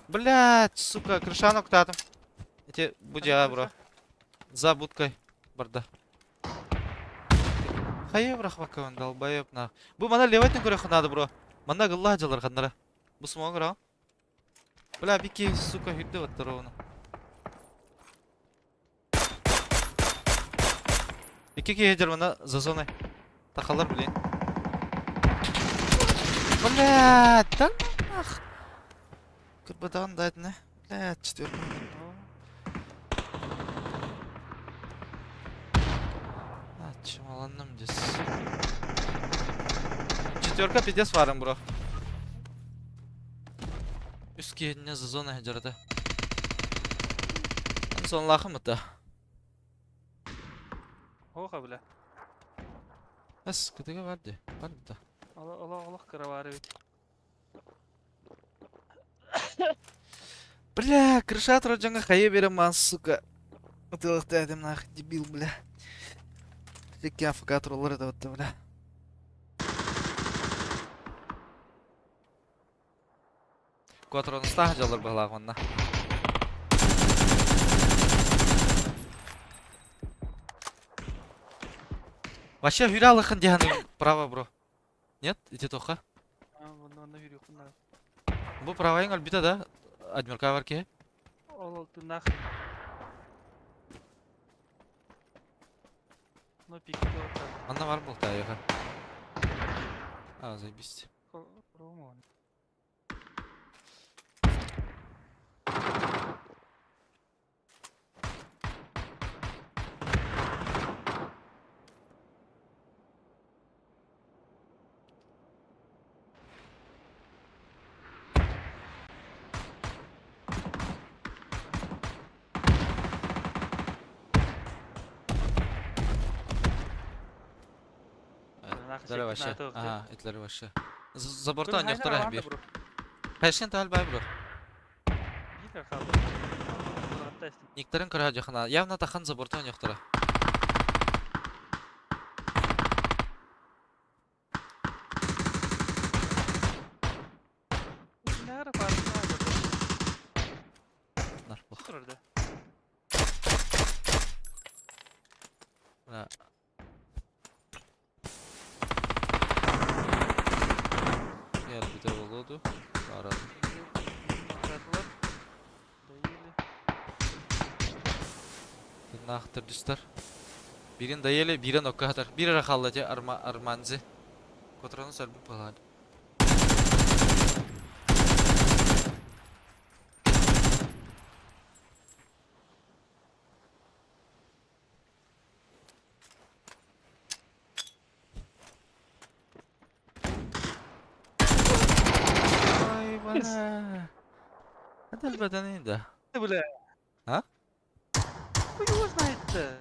Блять, сука, крышаны октадым. Эти будя, бро. За будкой. Барда. Хайы брахмакын, долбоеб нах. Бу мана левайтын көрө надо, бро. Мана гылла жалар ханнара. Бу смог ра. Бля, бики, сука, хүдді ваттар оны. Ики ки мана за зоной. Тахалар, блин. Блядь, да нах. Кырбадан да не. Блядь, четвертый. А, чемаланным здесь. Четверка пиздец варым, бро. Үске не за зона жарда. Сон лахым это. Хоха бля. Эс, кытыга барды. Барды. Ала ала ала кыра бит. Бля, крыша жанга хае берем ман, сука. Утылыкта эдем нах, дебил, бля. Текке АФК туралар это вот, бля. Кватроны стах жалар балах онна. Вообще хүралыхын дияны право, бро. Нет? Ити тоха. А, онна онна хүрү хунна. Бу правайың альбита да? Адмирка бар ки. Ол тунах. Ну пик Анна бар болта аяға. А, заебись. Роман. Итлere вообще. Ага, итлere вообще. За бортон yoxdur bir. Peşin tal bay bro. Никторын көрө жахана. Явно тахан за бортон yoxdur. Нар бу. Мына Gel bir de oldu. Aradım. Тыннаахтыр дүстар. Бирин дайели, бирин оккахатар. Бир рахалла арма арманзи. Котрону сәлбі балады. Это элбэтэн да. Бля. А? Хуй его знает-то.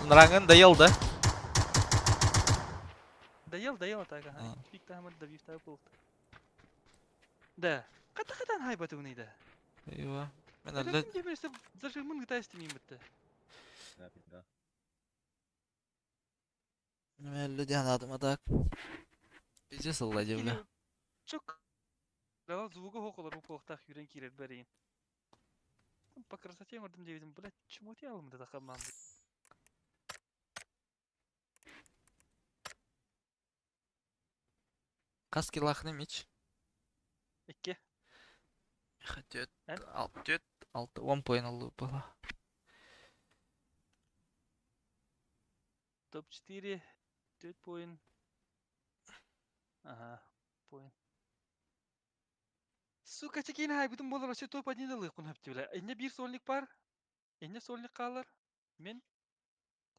Нрангын доел, да? Доел, доел, а так, ага. Пик там добив так был. Да. Ката катан хайба тугны да. Эйва. Мен Мен әллә зажимын гытайсты мин битте. Да, пизда. Мен әллә дигән адым так. Пиздец алла бля. Чок. Дала звугы хоколар бу полктах юрен кирер бәрин. По красоте мордым дебедим, блядь, чему ты алым да хамам. Хас килахны мич. Икки. Хотет, Эн? алтет, алты, он поин алды была. Топ-4. Төт поин. Ага, поин. Сука, чекин хай бүтүн болар вообще топ-1 дылы кун хапты бля. Энне бир сольник бар. Энне сольник калар. Мен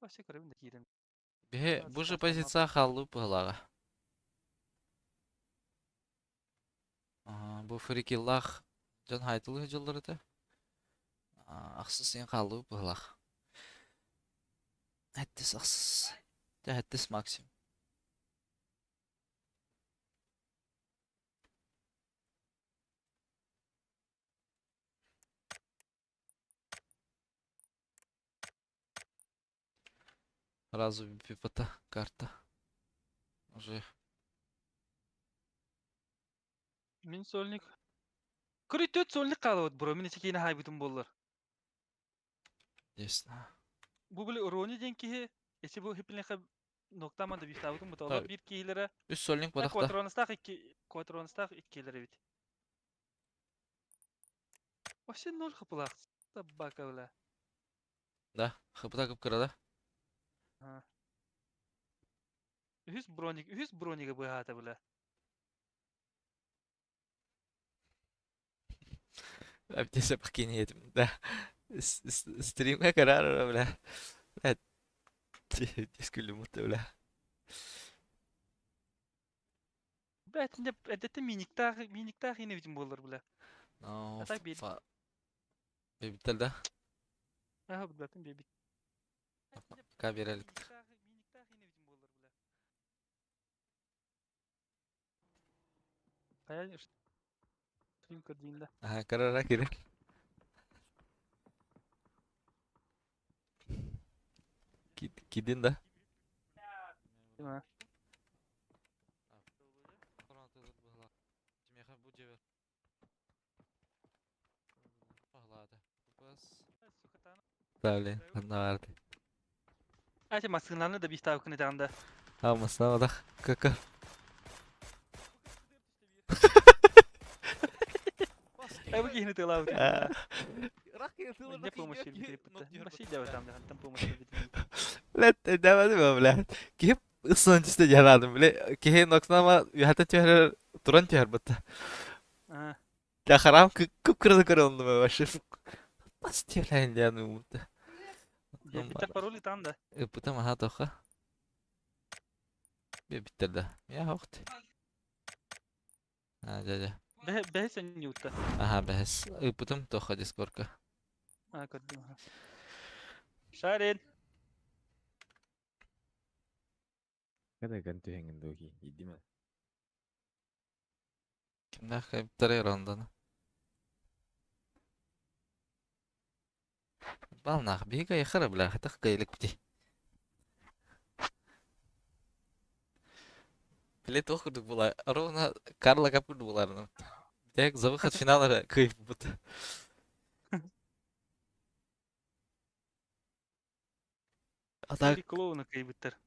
вообще көрөм да кирем. Бе, бу же позиция халлы пылага. Ага, бу фрикиллах жон хайтылы жыллар это. Ахсыз сен халлы пылах. Хәттис ахсыз. Те хәттис максим. Сразу пипота карта. Уже Мин сольник. Көрі төт сольник калып бро. Мен чекин хай бүтүн болар. здесь. Бу биле Рони ден кихи, эси бу хипленхе ноктаман да бифтабытын бу Так. бир кихилere Үс сольник бодақта. Квадронстах икки квадронстах иккилere бит. Вообще ноль хыпылах. Собака бля. Да, хыпыта кып кыра да. Үһүс броник, үһүс бронига быһаата бля. Әбдесе бакини едім. Да. Стримге карар бля. Бля. Дискүлі мутты бля. Бля, тинде әдетте миниктах, миниктах ине битим болар бля. No, А так бил. Бебиттел да. Аха, бля, бебит. Ка берелик. Миниктах ине битим болар бля. Кая стрим көрдейін да. Аха, карара керек. Кидин да. Дима. Да, блин, одна Ате масынланы да бифтабы күні тағында. А, масына одақ. КК. Ай, бу кихини тылабы. Не помощь бит. Маши дәвә там, там помощь бит. Блядь, дәвәде бе, блядь. Кип ысын түсті жарадым, блядь. Кихи нокснама юхата түһәр туран түһәр бутта. А, Я харам күп кырды көрөндүм вообще. Бас тевләйин дигән умутта. я бит пароли там да. Ыпытам аха тоха. Бе биттерде. Я хокт. А, жа жа. Бе бе сен ютта. Аха, бәс. Ыпытым тоха дискорка. А, көрдүм. Шарин. Kada kan түһәңин дохи. Идиме. Кимдә кайыптар ярандан. Балнах бига яхара бля, хатах кайлык бити. Биле тох курдук була. Ровно Карла кап курдук булар. Так, за выход в финал кайф будто. А так, Клоуна кайбыттар.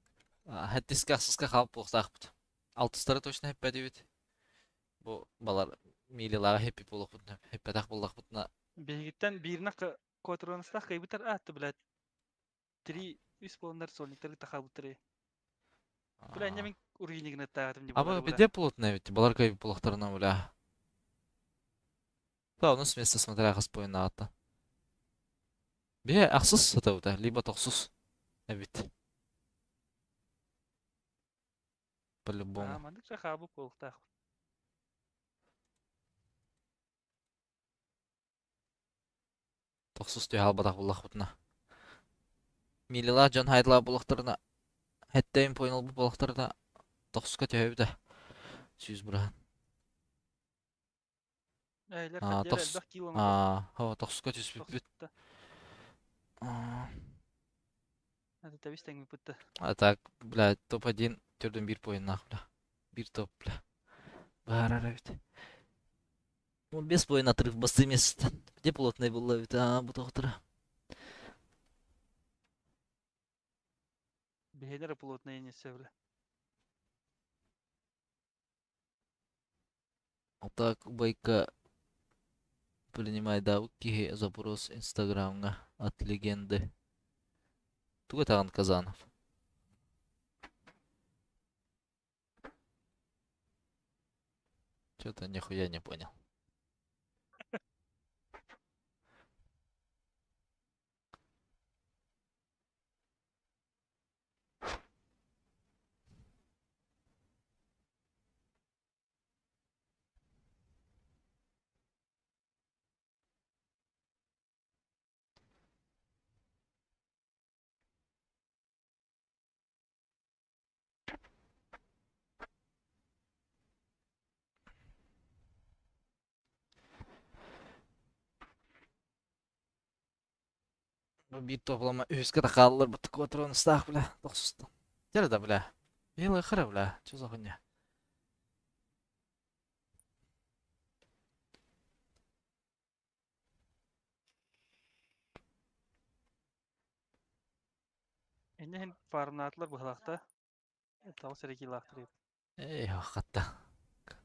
хәттиска ахсыска халып булсак бит. Алтыстары точно хеппә бит. Бу балар милилага хеппи булык бит. Хеппәдак булдак бит. Бегиттен бирне квадронстах кайбыттар атты, блядь. Три үс болондар сольниктер тахабыттар. Бля, не мен уровенигне тагатым не А бу беде плотно ведь, балар кайып булыктарына бля. Да, у нас вместо смотря хас поина ата. Бе, ахсыз сатабыта, либо токсуз. Эбит. А, По-любому. мандык шахабы полтах. Тохсус түһэ албатах буллахпытына. Милилаах дьон хайдылаах буллахтарына, хэттэ поин ылбыт буоллахтарына, тохсуска түһэбит ээ. 100 быраһан. Эйлер Аа, хаддер тохс элбэх килл оҥорбут. Аа, хо, тохсуска түспүппүт. Тохсуста. Аа, Это тэбис тэҥмиппит. А так, бля, топ-1 төрдүн биир поиннаах, бля. Биир топ, бля. Баарар эбит. Ну, без поин отрыв басты месяцтен. Где плотный был эбит, а, бу тоқтыра. Биһилер плотный несе бля. А так, байка принимай да киһи запрос инстаграмҥа от легенды. Тугу этаҕын Казанов? Что-то нихуя не понял. Бу биир топлама үһүскэ да хааллар бу квадронустаах бля тохсустан. Дьэ да бля. Белый хара бля. Что за хуйня? Инне хин фармнаатылар быһалаахта. Таҕыс эрэ киилаахтар. Эй, хатта.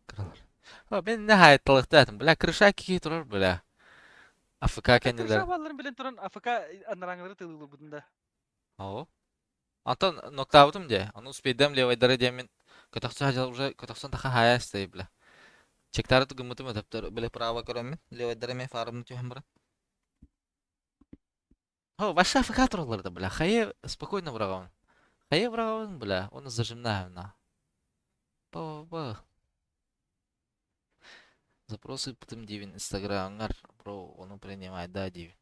Кыралар. О, мен не хайтталыктаатым. Бля, крыша кии турар, бля. АФК Крыша кэннилэр. балларын билэн туран АФК анараңылары тылыылыр да. О. Антон ноктаабытым дии. Ону успейдам левайдары диэммин көтөхсө хадьал уже көтөхсөн таха хая стай, бля. Чектары гыммытым өтөптөр, бля, право көрөммүн. Левайдары мен фарымны түһэн баран. О, ваша АФК тураллар да, бля. Хайы спокойно быраҕабын. Хайы быраҕабын, бля. Оны зажимнаһым Ба-ба. Запросы ыыппытым диибин инстаграмҥар, бро, ону принимай, да диибин.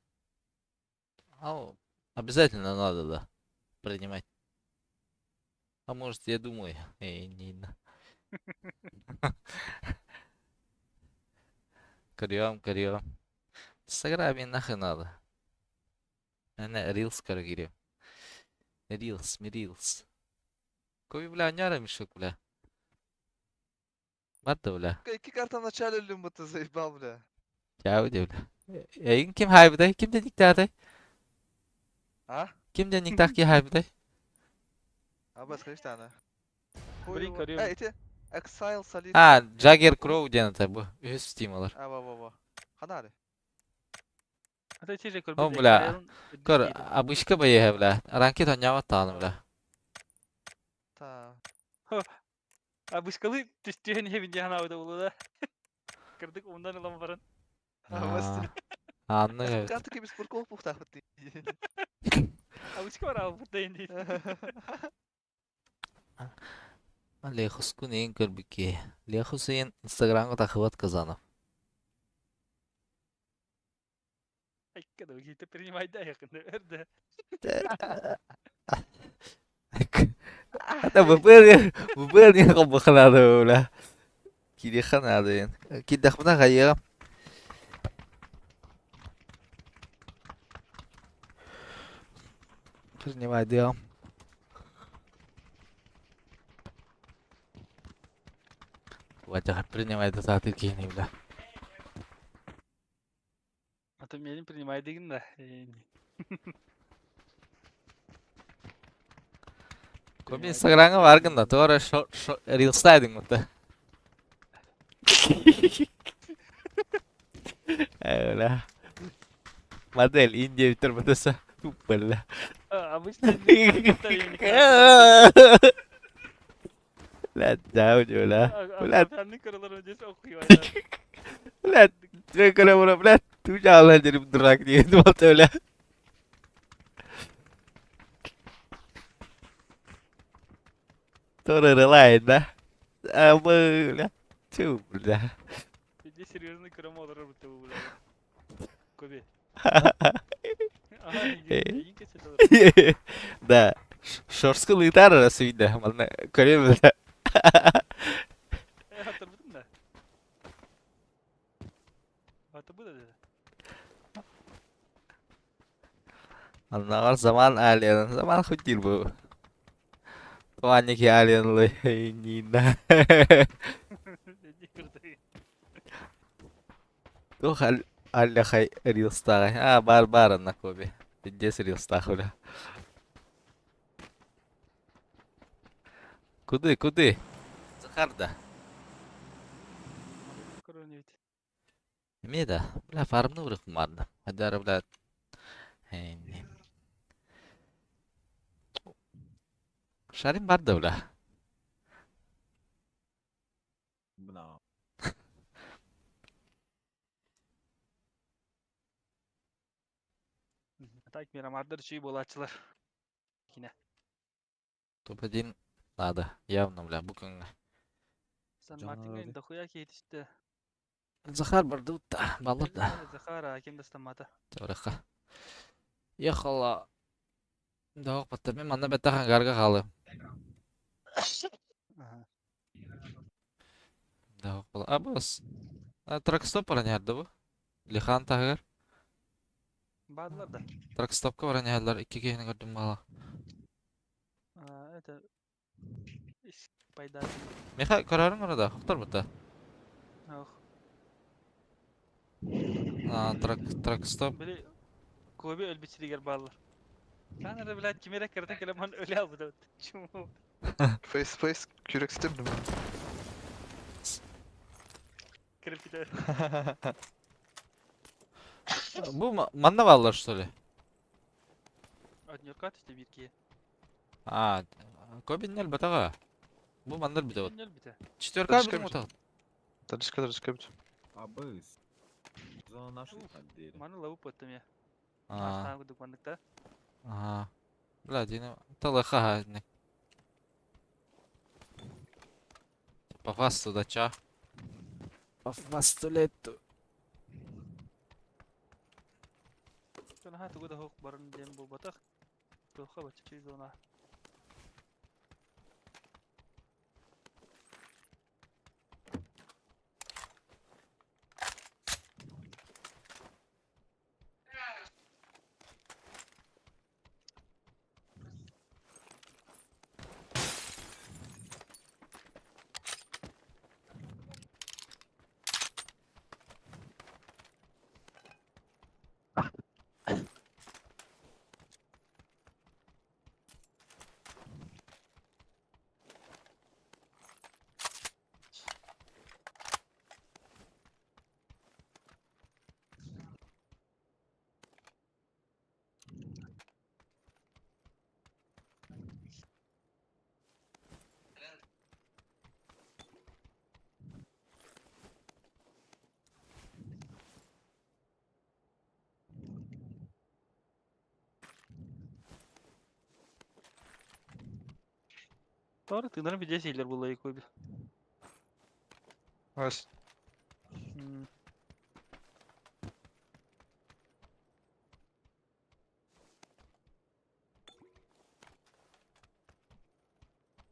Ау, обязательно надо, да, принимать. А может, я думаю, эй, не Көрүөм, көрүөм. Инстаграме нахуй надо. Аны рилс көрө киириэм. Рилс, рилс. Кой, бля, няра мешок, бля. Барда, бля. Икки карта в начале өллүм будто заебал, бля. Чао, бля. Эйин ким хайбытай? Ким дэн А? Ким дэн никтах ки хайбытай? А, бас, конечно, она. Блин, Хуй его. көрүөм. Эй, эти Exile Solid. А, Джаггер Кроу диэн это бу. Үһүс стимулар. А, во-во-во. Ханари. Ата чеже О, көрбүт бля. Exile-ын Көр, обычка байыһа, бля. Ранки тонньаабат тааны, бля. Та. Абышкалы түстүһэн иһэбин диэн аабыта буолуо да. Кырдык умнан ылан баран. А, бас. Анны эбит. Карта кебис куркол пухтахпыт. Абышка бар аабыт да инди. Лехускун эйин көрбүкке. Лехус эйин инстаграмга тахыбат Казанов. Айка да киите принимай да якында өрдө. Это ВПР холбоханады, бля. Кириханады. Кидахмына хайыга. Принимай дыам. Вадяхар принимай да саты кини, бля. Ата менин принимай деген да. Көбі инстаграмга баргын да, туора рилстайдың мұтта. Э, бля. Модель Индия бүтір бұтаса. Тупо, бля. Обычно Бля, да, бля. Бля, Кыралар здесь охуевай. бля, бля, бля, ту жаалар дурак диэн буолта, бля. Туора релайн, да? А, бля. Тю, бля. Иди серьезно кырам олорор бутта бу бля. Көбе. Да. Шорскыл ыытаар эрэ сүйдэ. Манна көрүөм да. Хатырбытым да. Хатырбыт да. Аннаҕар заман алиен, заман хоть диир бу. Туанники алиенлы Нина. Туох аллахай рилстааҕай? А, баар баар анна Коби. Пиздец рилстаах бля. Куды, куды? Захар да. Эмиэ да, бля, фармны уруккум баарда. Хайдары, бля, Шарим бар да, бля. Бна. Так, мирамардар үчүй буолааччылар. Кine. Топ-1 надо, явно, бля, бу күҥҥэ. Сан Мартиҥҥа дохуя киһитистэ. Захар бардыбыт да, баллар да. Захар, ким да стаммата. Чабырахха. Ехала. Доох баттар мен манна бэттэх ангарга хаалыам. Доох була. А бос. Тракстоп баран иһэрдэ бу. Лихан таһыгар. Бааллар да. Тракстопка баран иһэллэр. Икки киһини көрдүм баала. Это пайда. Миха көрөрүң ора да, хохтор да. Ох. А, тракстоп. Били Коби өлбүт сиригэр бааллар. Хан эрэ блядь ким эрэ кырата кэлэман өлө албыта. Чуму. Face face kürek sistemi mi? Кирпите. Бу манна бааллар что ли? Однерка түсте биир киһи. А, Кобин өлбөтөҕө. Бу манна өлбүтэ вот. Өлбүтэ. Четверка Тачка өлбүтүн бүтэ. утаҕыт. Тачка тачка бүтэ. Абыс. Зона наша отделе. Маны лабып оттым я. А, Астан кудук манныкта. ага. Бля, дини талаха не. По фасту да ча. По фасту лету. Наһаа тугу да суох баран диэн буолбатах. Туохха бачча зона. Doğru тыынарын видео сейлер булай койду. Ас.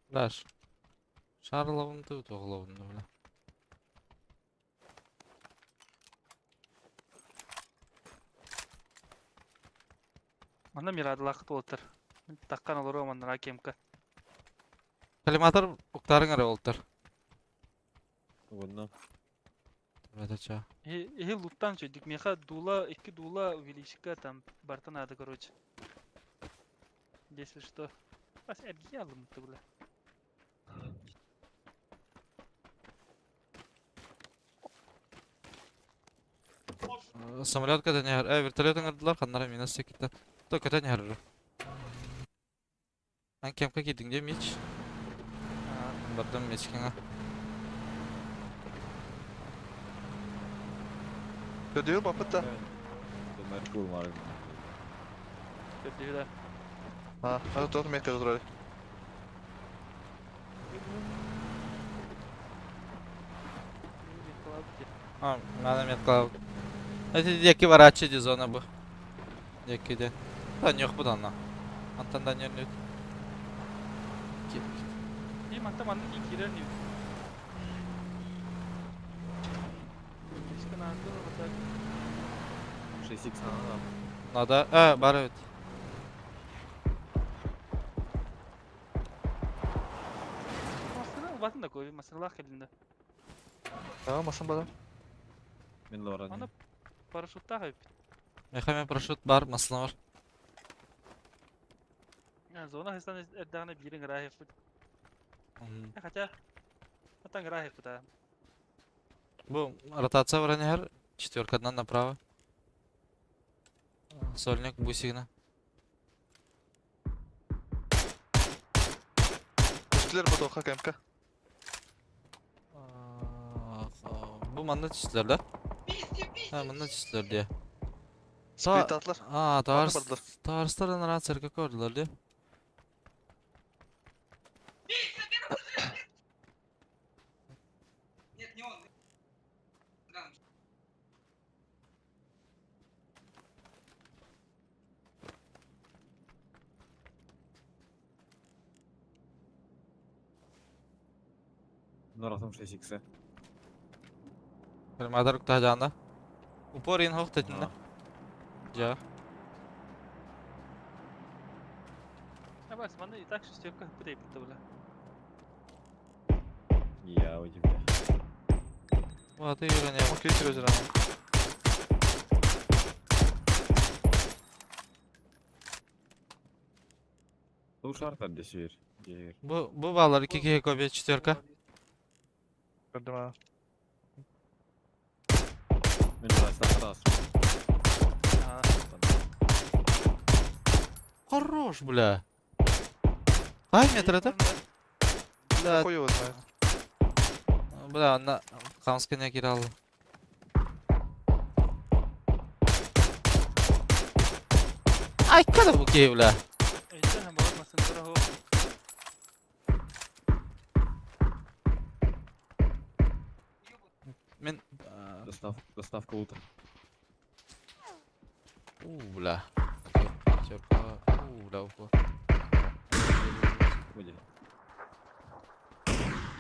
Бля, шарлавын ты тоғлавын бля. Манна мирадылаақыт болтыр. Таққан олар маннара кемка. Коллиматор уктарың ара болтыр. Угодно. Это ча. Ихи луттан чөйдүк. Меха дула, икки дула увеличка там барта надо, короче. Если что. Бас эрги алым бля. Самолет көтөн иһэр. Вертолет ыҥырдылар, ханнара минус секиттен. То көтөн иһэр. Ан кемка киирдиҥ дии Мич. Бардым Мичкиҥа. Ödüyor bapıt da. Merkul var. Көрдүгү да. Ha, hadi 4 metre dur А, надо метка. Эти диэки барааччы ди зона бу. Диэки де. Таньох бу данна. Антан да ньөрнүт. И манта манна кин киирэр ньү. 6х надо. Надо. Э, бар эбит. Массыына ылбатын да кой, массыыналаах кэллин да. Tamam masın bana. Мен лора. Аны парашюттаах эбит. Мехаме парашют бар, массыына бар. Зона хыстан эрдэҕинэ биирин ыраахыппыт. Мгм. Хотя Атан ыраахыппыт аа. Бу ротация баран иһэр. Четверкадан направо. Сольник бусигна. Üstüler bu toka kemke. Бу манна түстүлэр да? Ha, манна түстүлэр диye. Split atlar. А, Барда таарыс бардар. таарыстар анараа церковь көрдүлэр диye. Нора там 6х. Мадар кута жаанда. Упор ин хох тетинде. Жа. Абас, манна и так шестерка хыппыт бля. Я у тебя. Ваты юране. Okey sürücü ama. Бұл шарт десер. Егер. Бу бу балар 2 2 копия четверка. Gördüm ha. Мен лора Аа. Хорош, бля. Кай метр это? Бля, Koy o zaman. бля, на хамска не кирал. Ай, када бу кей, бля. Эйдэ хамбар массыына хо. Мен Доставка лута. У, бля. Окей, Четверка. У, бля, упор. Будет.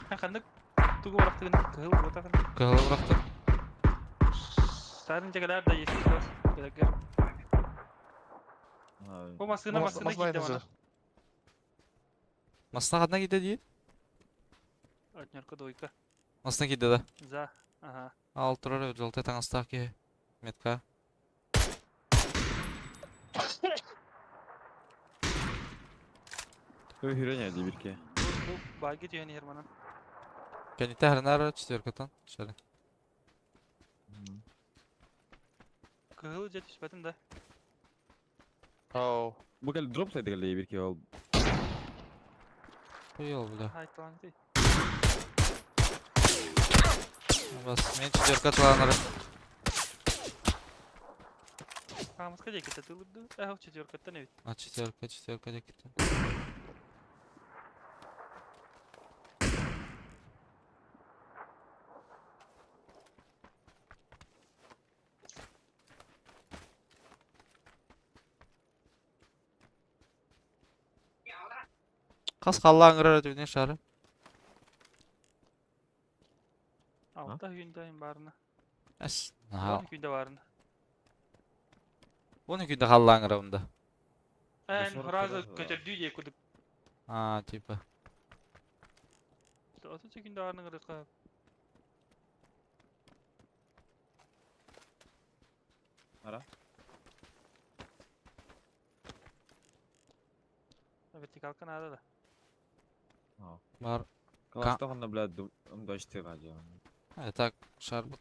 Ханнык тугу барахтыгын кыһыл буотахан. Кыһыл бырахтым. Сарын жагалар да есть бас. Келегер. Бу массыына массыына Masın киирдэ aynısı. мана. Масына хадна киде дейт? Отнерка двойка. Масына киде да. За. Ага. Ал турар жолта таңастаах ки. Метка. Той хирения дебирке. Бу баги түйен херманан. Кәнитә хәрнәр четверкатан. Шәле. Кыһыл же түспэтим да. Ау. Бұл кәл дроп сайды кәл дебирке ол. Хуел, бля. Айтылан ти. Бас, мен четверка тланыр. Хамыска жеке тылырды. Эхо четверкаттан эбит. А четверка, четверка деките. Қас қаллаңырар өтүнен шары. Алта күндө им барына. Әс. Наха. 10 күндө барына. 10 күндө қаллаңыра онда. Эн сорок фраза раз, да. көтөрдүү же кудук. А, типа. 30 күндө барына кырыкка. Ара. Вертикалка надо да. Бар. Калаштағанда, бля, умдашты гадя. Э, так, шар бут.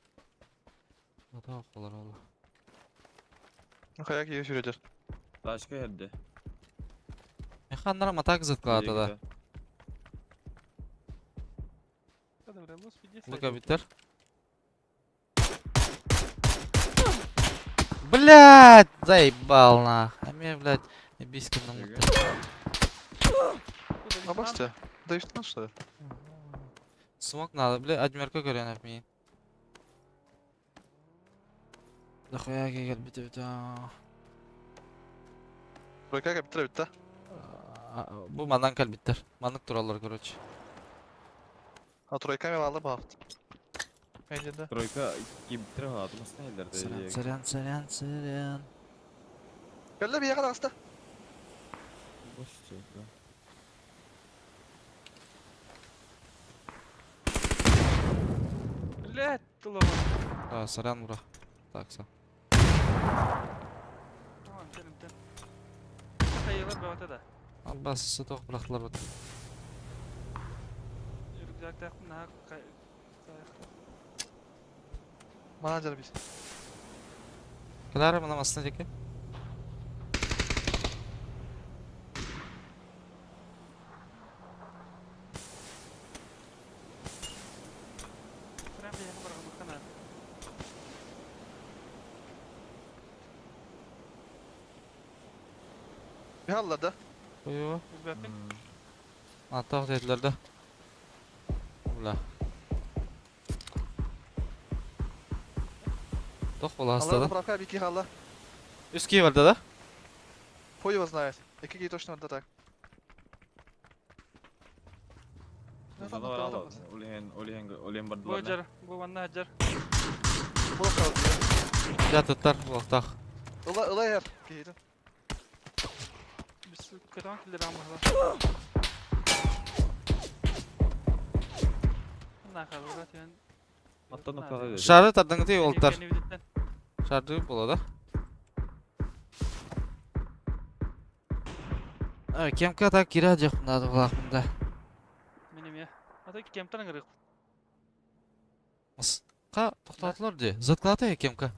Ата оқылар ол. Kayak iyi sürücü. Ташка ерде. Механнара матак зыткалата да. Да, бля, господи. Лука биттер. Блядь, заебал нах. А мне, блядь, биска на Ага. Абасты. Да üstüne что ли? Смок надо, бля, адмерка көрен әпмейін. Дохуя кэлбит эбит аа. Тройка кэлбиттэр эбит да. Бу манан кэлбиттэр. Маннык тураллар, короче. А тройка мен алды баҕат. Эйден Тройка кимтер хаатым астайлар Сорян, сорян, сорян, сорян. Кэллэ биһиэхэ таҕыста. Блядь, тулама. А, сорян, бро. Так, все. Tamam, canım, can. Kayılar бөҕөтө да. Аббас сытох бырахтылар бут. Рюкзактаахпын наһаа Манан дьара біз. Кылара мына масына диэки. Прям биһиэхэ барҕаммыкка наада. Bir hallar да. Ой, Билбэппин. Аттах диэтилэр да. Бля. Тох буоласта Алла да. заправка bir iki halla. Үс киһи барда да? Хуй его знает. Iki киһи точно да так. Олен Бу бардылар. дьар, бу манна дьар. Була kaldı. Дьэ туттар буолтах. Ыла ыла эр. Киһитин. Біз көтөҕөн киллэрэн баһыла. Наахалыга түһэн. Аттан оттаға Шары тардыңыты олтар. Шарды буола да. Кемка так кира дьэх надо булаахпын да. Мин эмиэ. Ата кемтан ыҥырык. Ка тоқтатылар де. Заткалата кемка.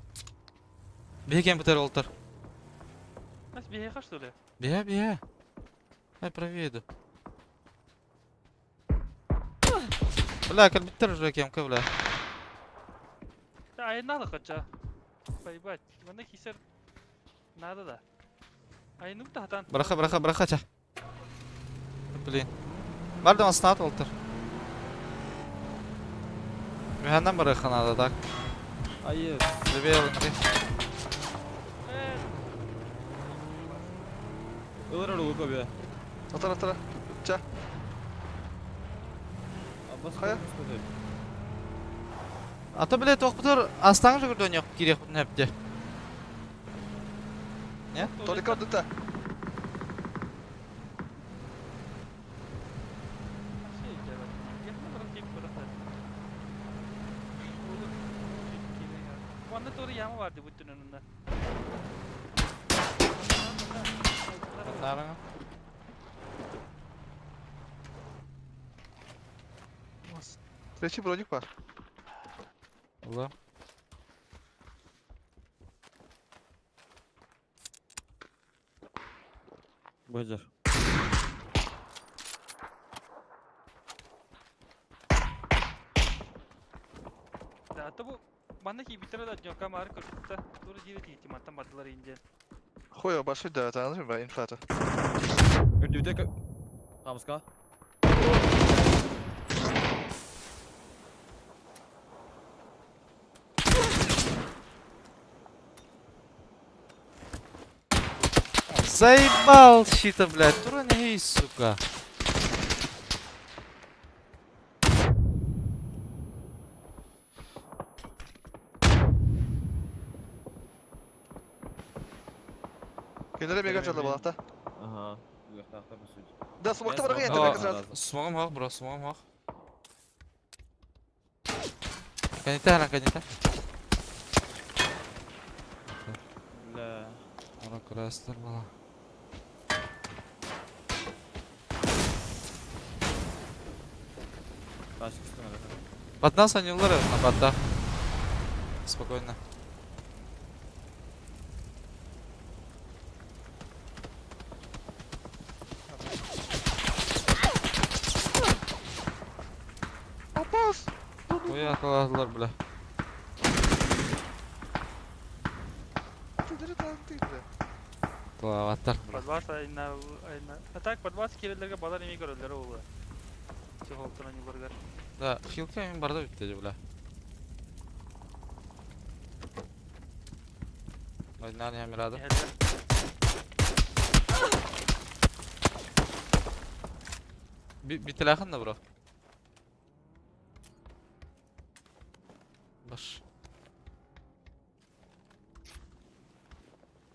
Бие кем бітер олтар. Нас биһиэхэ что ли? Бие, бие. Ай, правее Бля, кэлбиттэр уже кемка, бля. Да, айнаалы кача. Поебать. Манна кисер надо да. Айнук да хатан. Браха, браха, браха, ча. Блин. Бардым астаат олтар. Механнан барыха надо, так. Айы. Левее лыңры. Ылыр ылы көбе. Атара атара. Ча. Аббас Хайа. А то, блядь, тоқпытыр астаңы жүгірден yok керек нәпте. Толика да. Манна doğru yağma vardı bütün önünde. Bunların. Третий броник бар. Ulan. Бажар. Да, то bu манна кийбиттер да дьокка мары көрбүттэ. Doğru жири тиити мантан бардылар инде. Хуй его большой да, это анжи инфата. Үрдүтэ Камска. Заебал щита, блядь. Тура не сука. Кинилер мега жалла балахта. Ага. Да, смокта барга Aa, енді сразу. Смогом хақ, бро, смогом хақ. Канита, ана канита. Бля. Ара крастер бала. Ташка үстүнө. Батна санюлар на батта. Спокойно. Апас. Ой, аталардылар, бля. Тилери танты бля. Талаваттар, бля. Подвас айна айна. А так подвас кирелерге балар эми көрөлөр олу. Чехолтон анюларгар. Да, хилка мен барда битти, бля. Ойнаан иһэн Мирада. Иһэллэр. Битилээхин да бро. Баш.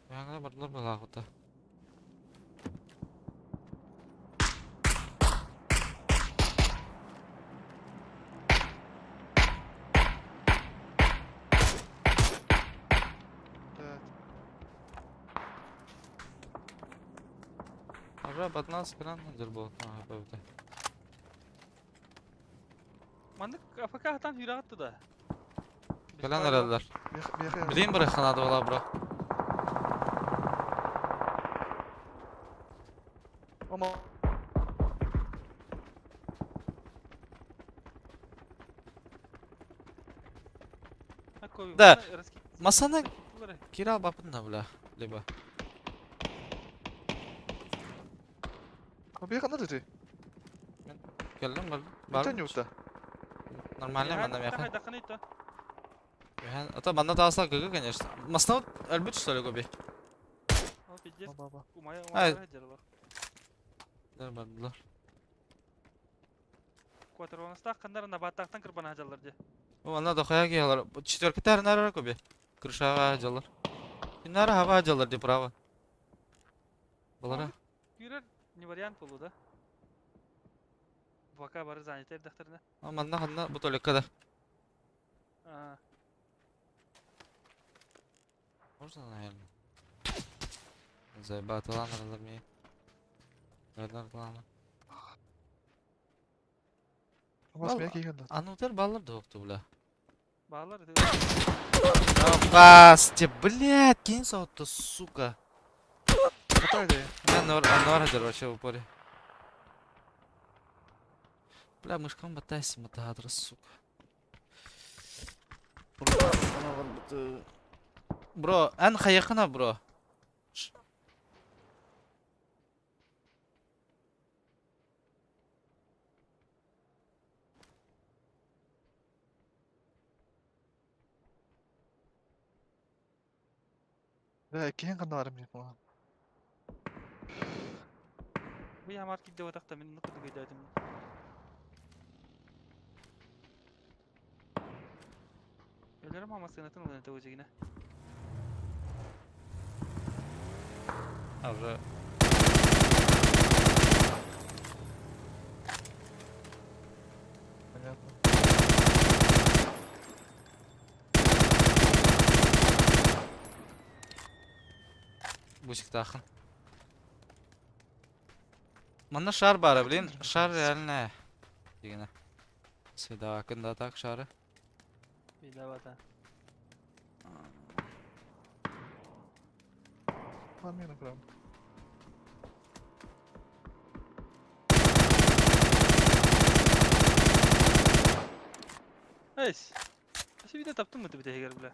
Яңа бардылар балаахыта. Да. Ара батнаас кынан дыр буолуохтаах эбитэ. Маннык АФК хатан хүрэҕит да. Кэлэн эрэллэр. Миэхэ Билиим бырахханаады буолаа бро. Ома. Да. Масаны кире албаппын да бля. Либо. Бу ханна дити? Кэллим бар. Бар. Бүтэн юта. Нормально манна миэхэ. А то манна тааса гыгы, конечно. Масна өлбүт что ли гоби? Баба. Ай. Бардылар. Кватронастаах ханнар набаттаахтан кырбана жаллар дии. О, ана дохая киһалар. Четверка тәрнәр көбе. Крышаға жаллар. Киннәр хаба жаллар ди право. Балара. Күүрэр не вариант болу да. Пока бары занят эрдэхтэринэ. А манна ханна бу толикка да. Аа, Можно, наверное. Заебатылан аралар ми. Наверное, плана. Амас Вал- миэхэ киһэн да. Анутер баллар да оқту, бля. баалар Басте, блядь, кинь саутто, сука. Хатай да. Я нор, анор хадыр вообще в упоре. Бля, мышкам батайся, мотоадр, сука. Бро, эн хайахына, бро. Да, киһэн ханна барым дип була. Бу ямар кидде отақта мен нукты көйдәдим. Өлөрüm ama сынатын ылын это өзегіне. А, уже. Понятно. Бусик тахын. Манна шар бара, блин. Шар реально. Дегені. Сюда, кында так шары. Бейдабата. Ламена прям. Эйс. Ашы виде таптым мы бите егер бля.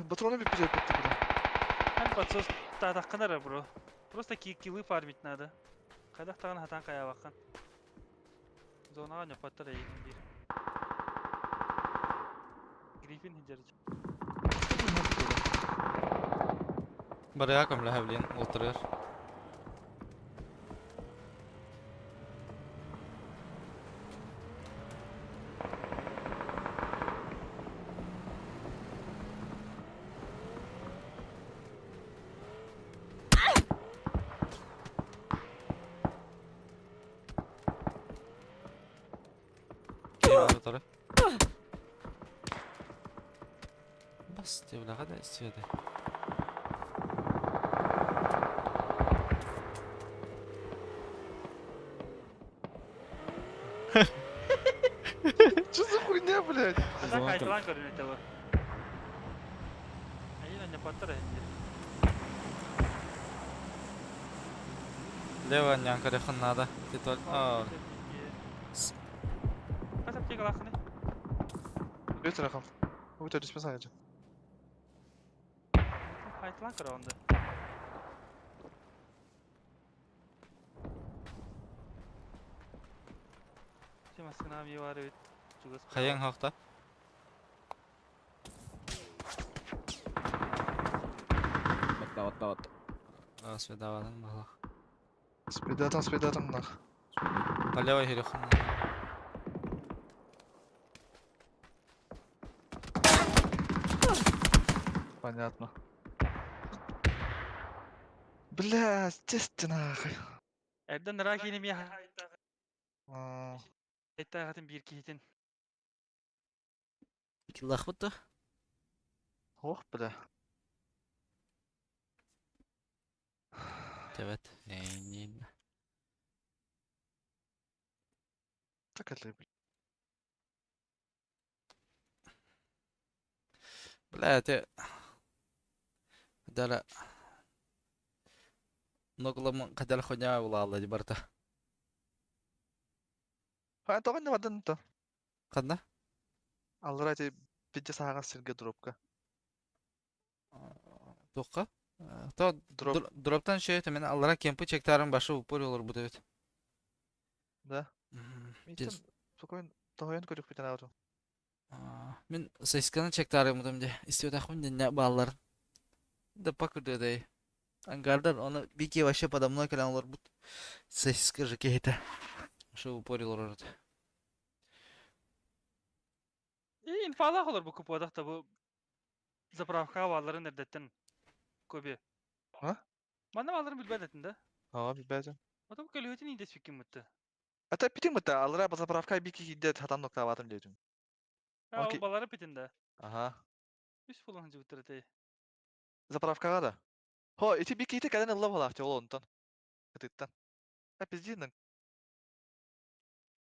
Патроны bir bize bitti бля. Хан подсос татаққынар бро. Просто килы фармить надо. Кайдақтаған хатан кая баққан. Зонаға нөпаттар егін бир. Гриффин хиджер. Барыга көмләһә, блин, ултырыр. Кире тары. Бас, бля, када истеді. Что за хуйня, блядь? Хатан кайталан көрүнөтө бу. Айына нөпаттар егін. Лево нянка рехын надо. Ты толь. А, Касап тек алақыны. Өтір рақам. Өтір түспес айджы. Кайталан көрө онда. Массыына эмиэ баар эбит. Чугас Хайаң баар. хахта. Батта, батта, батта. Свидавадан балах. Спидатан, спидатан нах. Налево херехун. Понятно. Бля, естественно, нахуй. Эрден Рахин эмиэ А, хайттаахатын биир киһитин. Киллах бутта. Ох, бля. Evet. Эйнин. Так это, бля. Бля, это... Дала... Ноглам кадал хуйня улаалла ди барта. А, тоҕо не бардын то. Ханна? Аллара эти пидде саҕа сирге дропка. Тоққа? То Дроп, дроптан şey мен аллара кемпи чектарын башы упор олар бут эбит. да. Тез. Митен спокойно тоҕойон көрүк бүтэн аҕытым. Мен сысканы чектары мутам де. Истиотахмын не баллар. Да покурду дай. Ангардар оны бики вообще подо мной кэлэн олар бут. Сыска же кейта. Ошо упор олар. И инфалах олар бу купуадах та бу заправка балларын эрдеттен көбе. А? Манна балларын билбэт этин да. Ага, билбэтим. Потом көлүһүтүн индес фиккин мутты. Ата питин мыта, аллара заправка бики хидде хатан ноктабатым дедим. А ол Окей. баллары питин да. Ага. Үс булан жыбыттыр этэй. Заправкага да. Хо, ити бики хидде кэлэн ылла болаах ол онтон. Кытыттан. А пиздинен.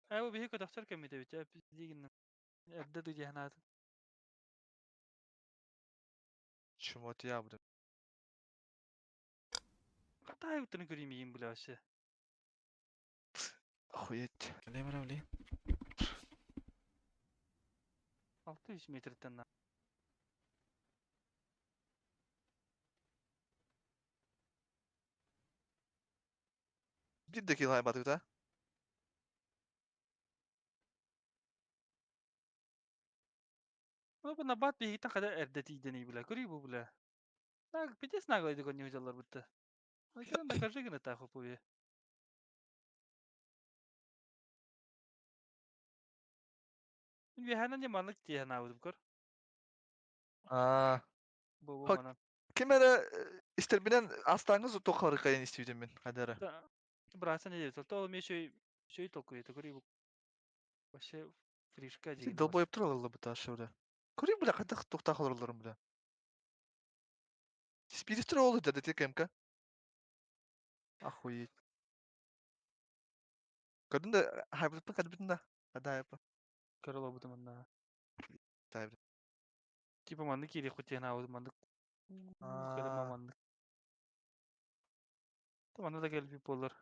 А бу биһи көтөхтөр кэммит эбит, э дигиннем. Эрдэ дудиһанаатын. Чмо я буду. Катай уттарын көреймейін бля вообще. Охуеть. Калемара блин. 600 метртен на. Бир килай батып да. Ну бу набат биһиттен када эрдэ тиидени бля. Көрүй бу бля. Наг пидес наглайды кон ньюзалар бутта. Аны докажи гына таху пуе. Мен не маннык тиһэн аабытым көр. А, Бу бу Хок. манан. Ким эрэ истербинен астаңыз тоқары кайын истибитим мен кадара. Браса не деп. То мен шөй шөй толкуй көрүй бу. Вообще фришка деген. Долбоеб туралла бу ташы бля. Көрүй бля кайда токта калырларым бля. Спирит олу да дете КМК. Охуеть. Көрдүн да хайбытпын кадыбытын да. Када хайбы. Көрө бу манна. Тайбы. Типа маннык кири хутиһэн аабытым маннык. Кэлэн Аа. маннык. Манна да келбип болар.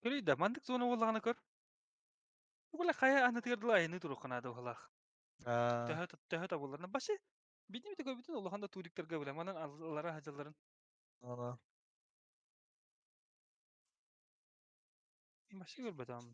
Көрүй да мандык зона боллагана көр. Була кая аны тыгырдыла айны туруккана да ухалах. Аа. Төһө төһө табыларына башы бидни бите көрбүтүн улахан да туриктерге биле манан аллара хажаларын Ана. башы көрбөтөм.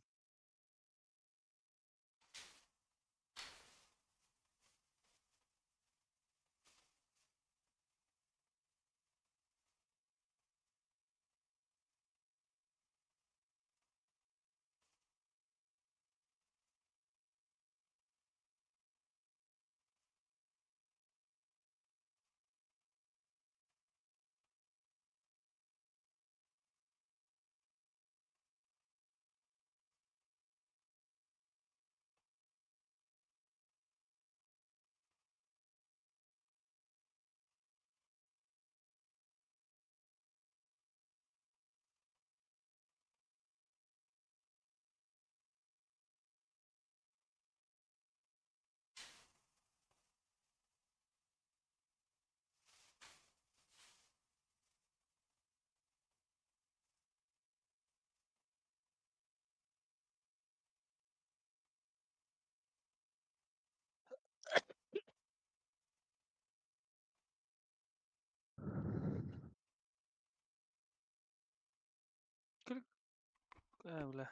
Э, бля.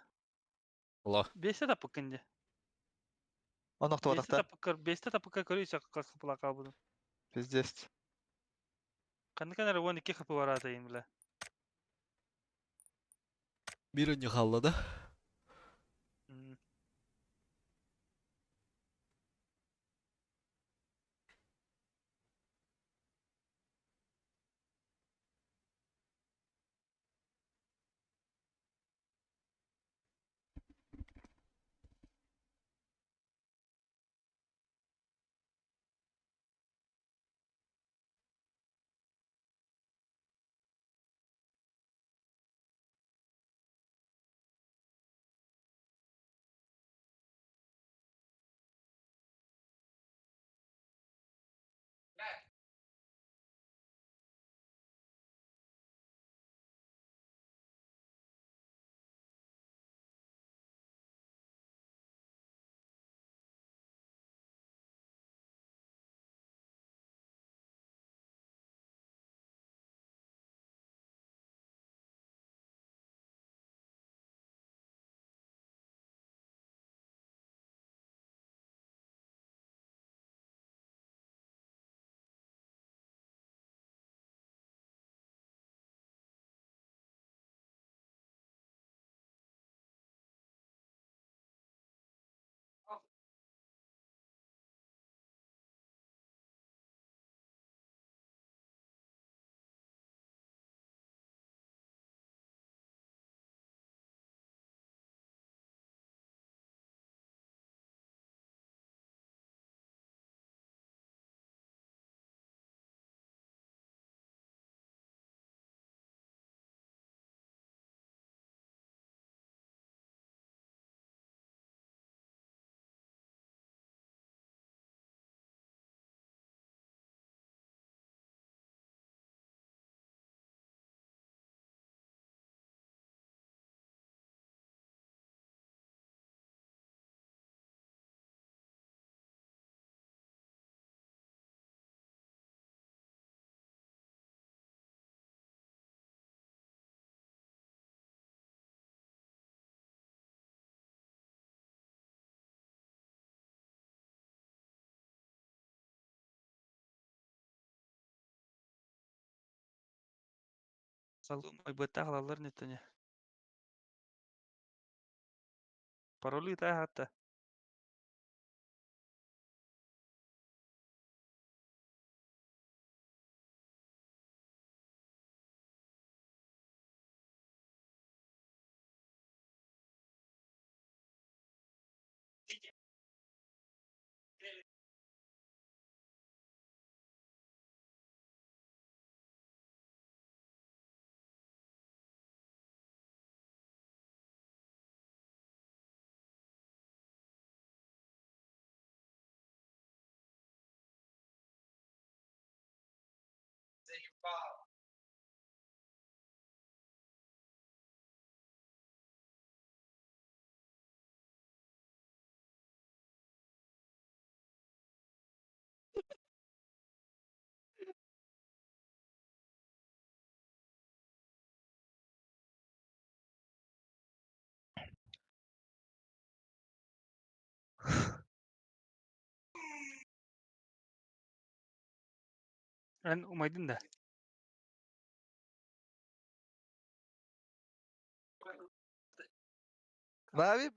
Алло. Бесте тапыккын де. Он Бесте охтубатахта. тапыккар, бесте тапыкка көрүйсө қас қыпыла қалбыдым. Пиздец. Қанды канар 12 хп бар атайын, бля. Бир не халла да? Салым бытта халалар неттене. Пароли та хатта. Эн умайдын да. Нави.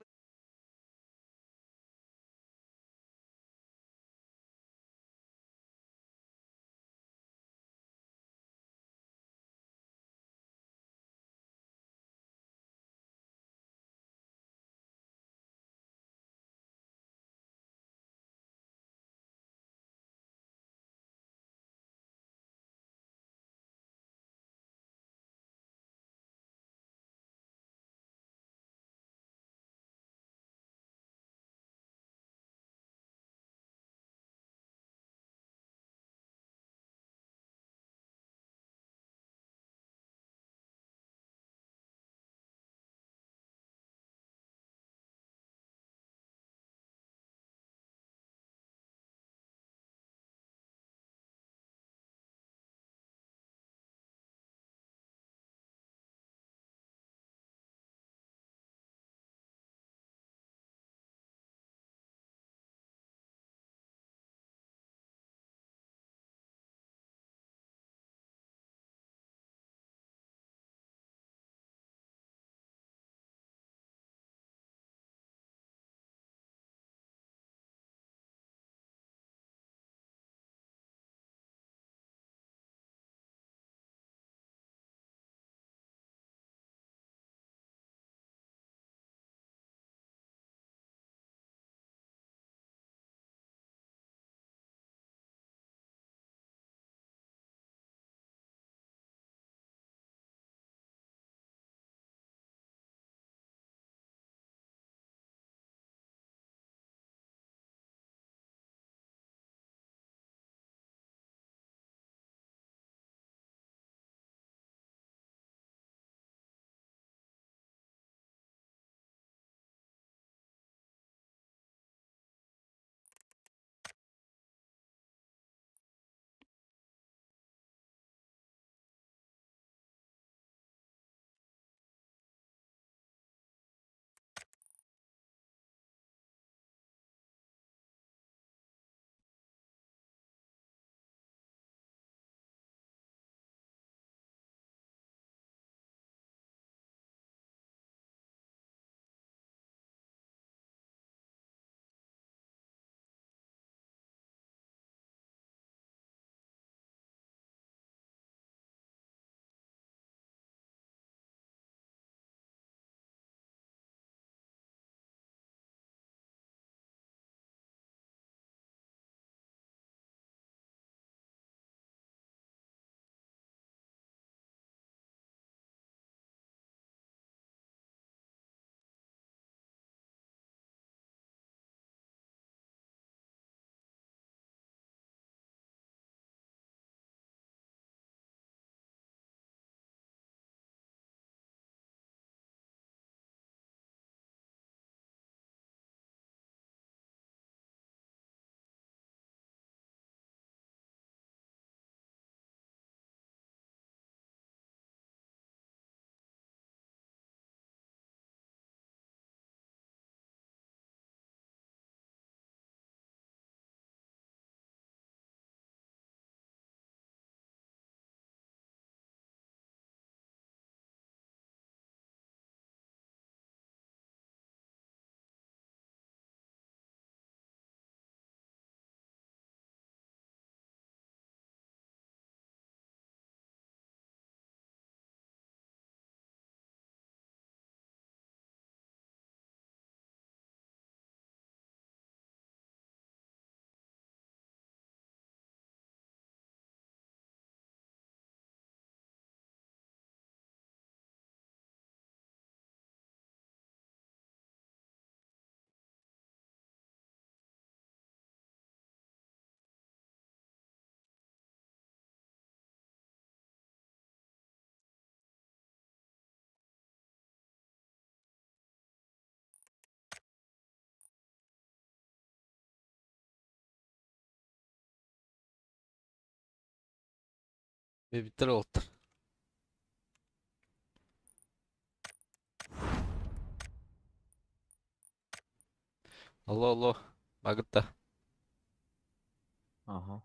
Бэбиттэр уолтар. Алло, алло. Багытта. Ага.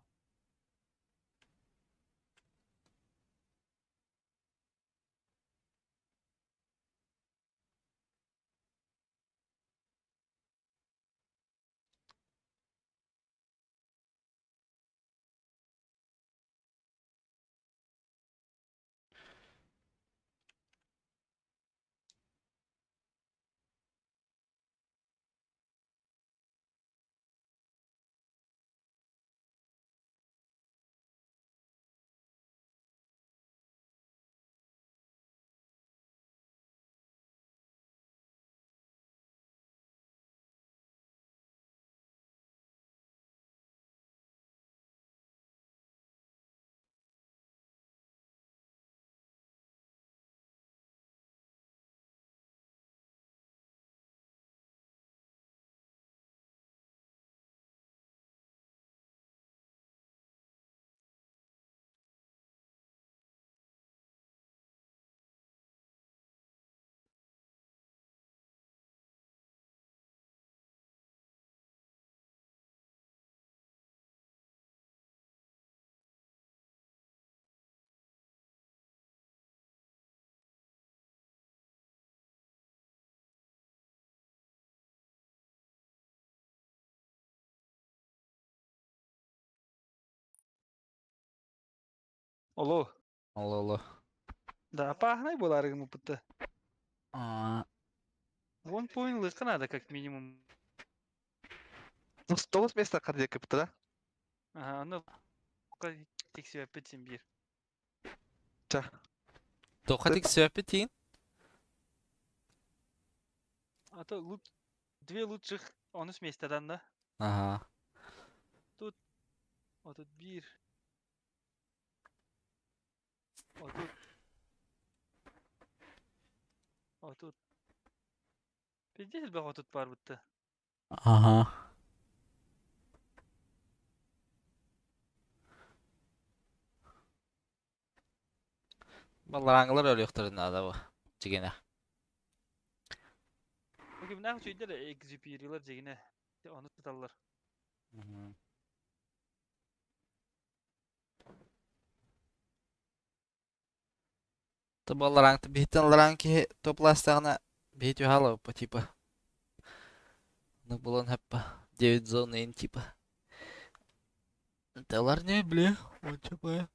Алло. Алло, алло. Да, опасный был арыгым опыта. А, Вон point лыка надо как минимум. Ну, 9 место кардия кыпты да? Ага, аны тексеп битсем бир. Ча. Тоқа тик сөпі тиін. А то лут две лучших он с места да? Ага. Вот тут бир. Вот тут. Вот тут. Пиздец бага тут бар будто. Ага. Баллараңылар өліқтірін ада bu. Жигене. Бүгін нах чүйдер экзюпирилер жегине. Оны туталлар. Та баллараңты бихтен ларанки топластағына бихт юхала по типа. Ну булан хаппа. 9 зон ин типа. Талар не бля, он типа.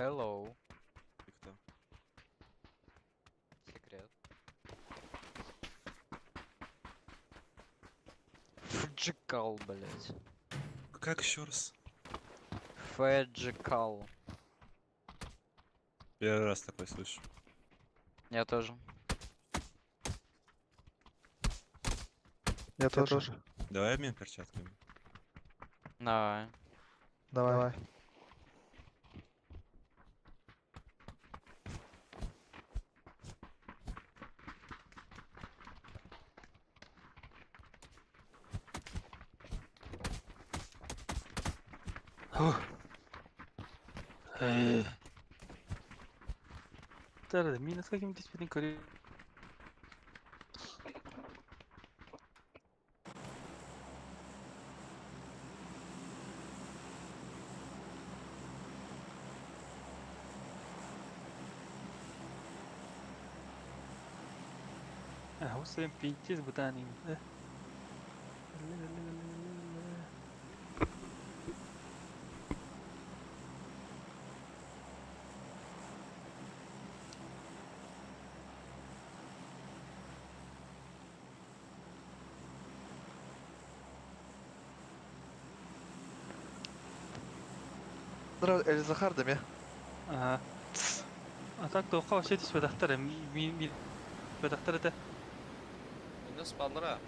Hello. Ты кто? Секрет. Фджикал, блять. Как еще раз? Фджикал. Первый раз такой слышу. Я тоже. Я тоже. Давай обмен перчатками. Давай. Давай. Тарда, минус каким-то спидин кори. А, вот своим пинтис бутанин. Здорово, Эль Захар, да Ага. А так то вообще здесь бедахтар, ми ми бедахтар это. Минус баллара.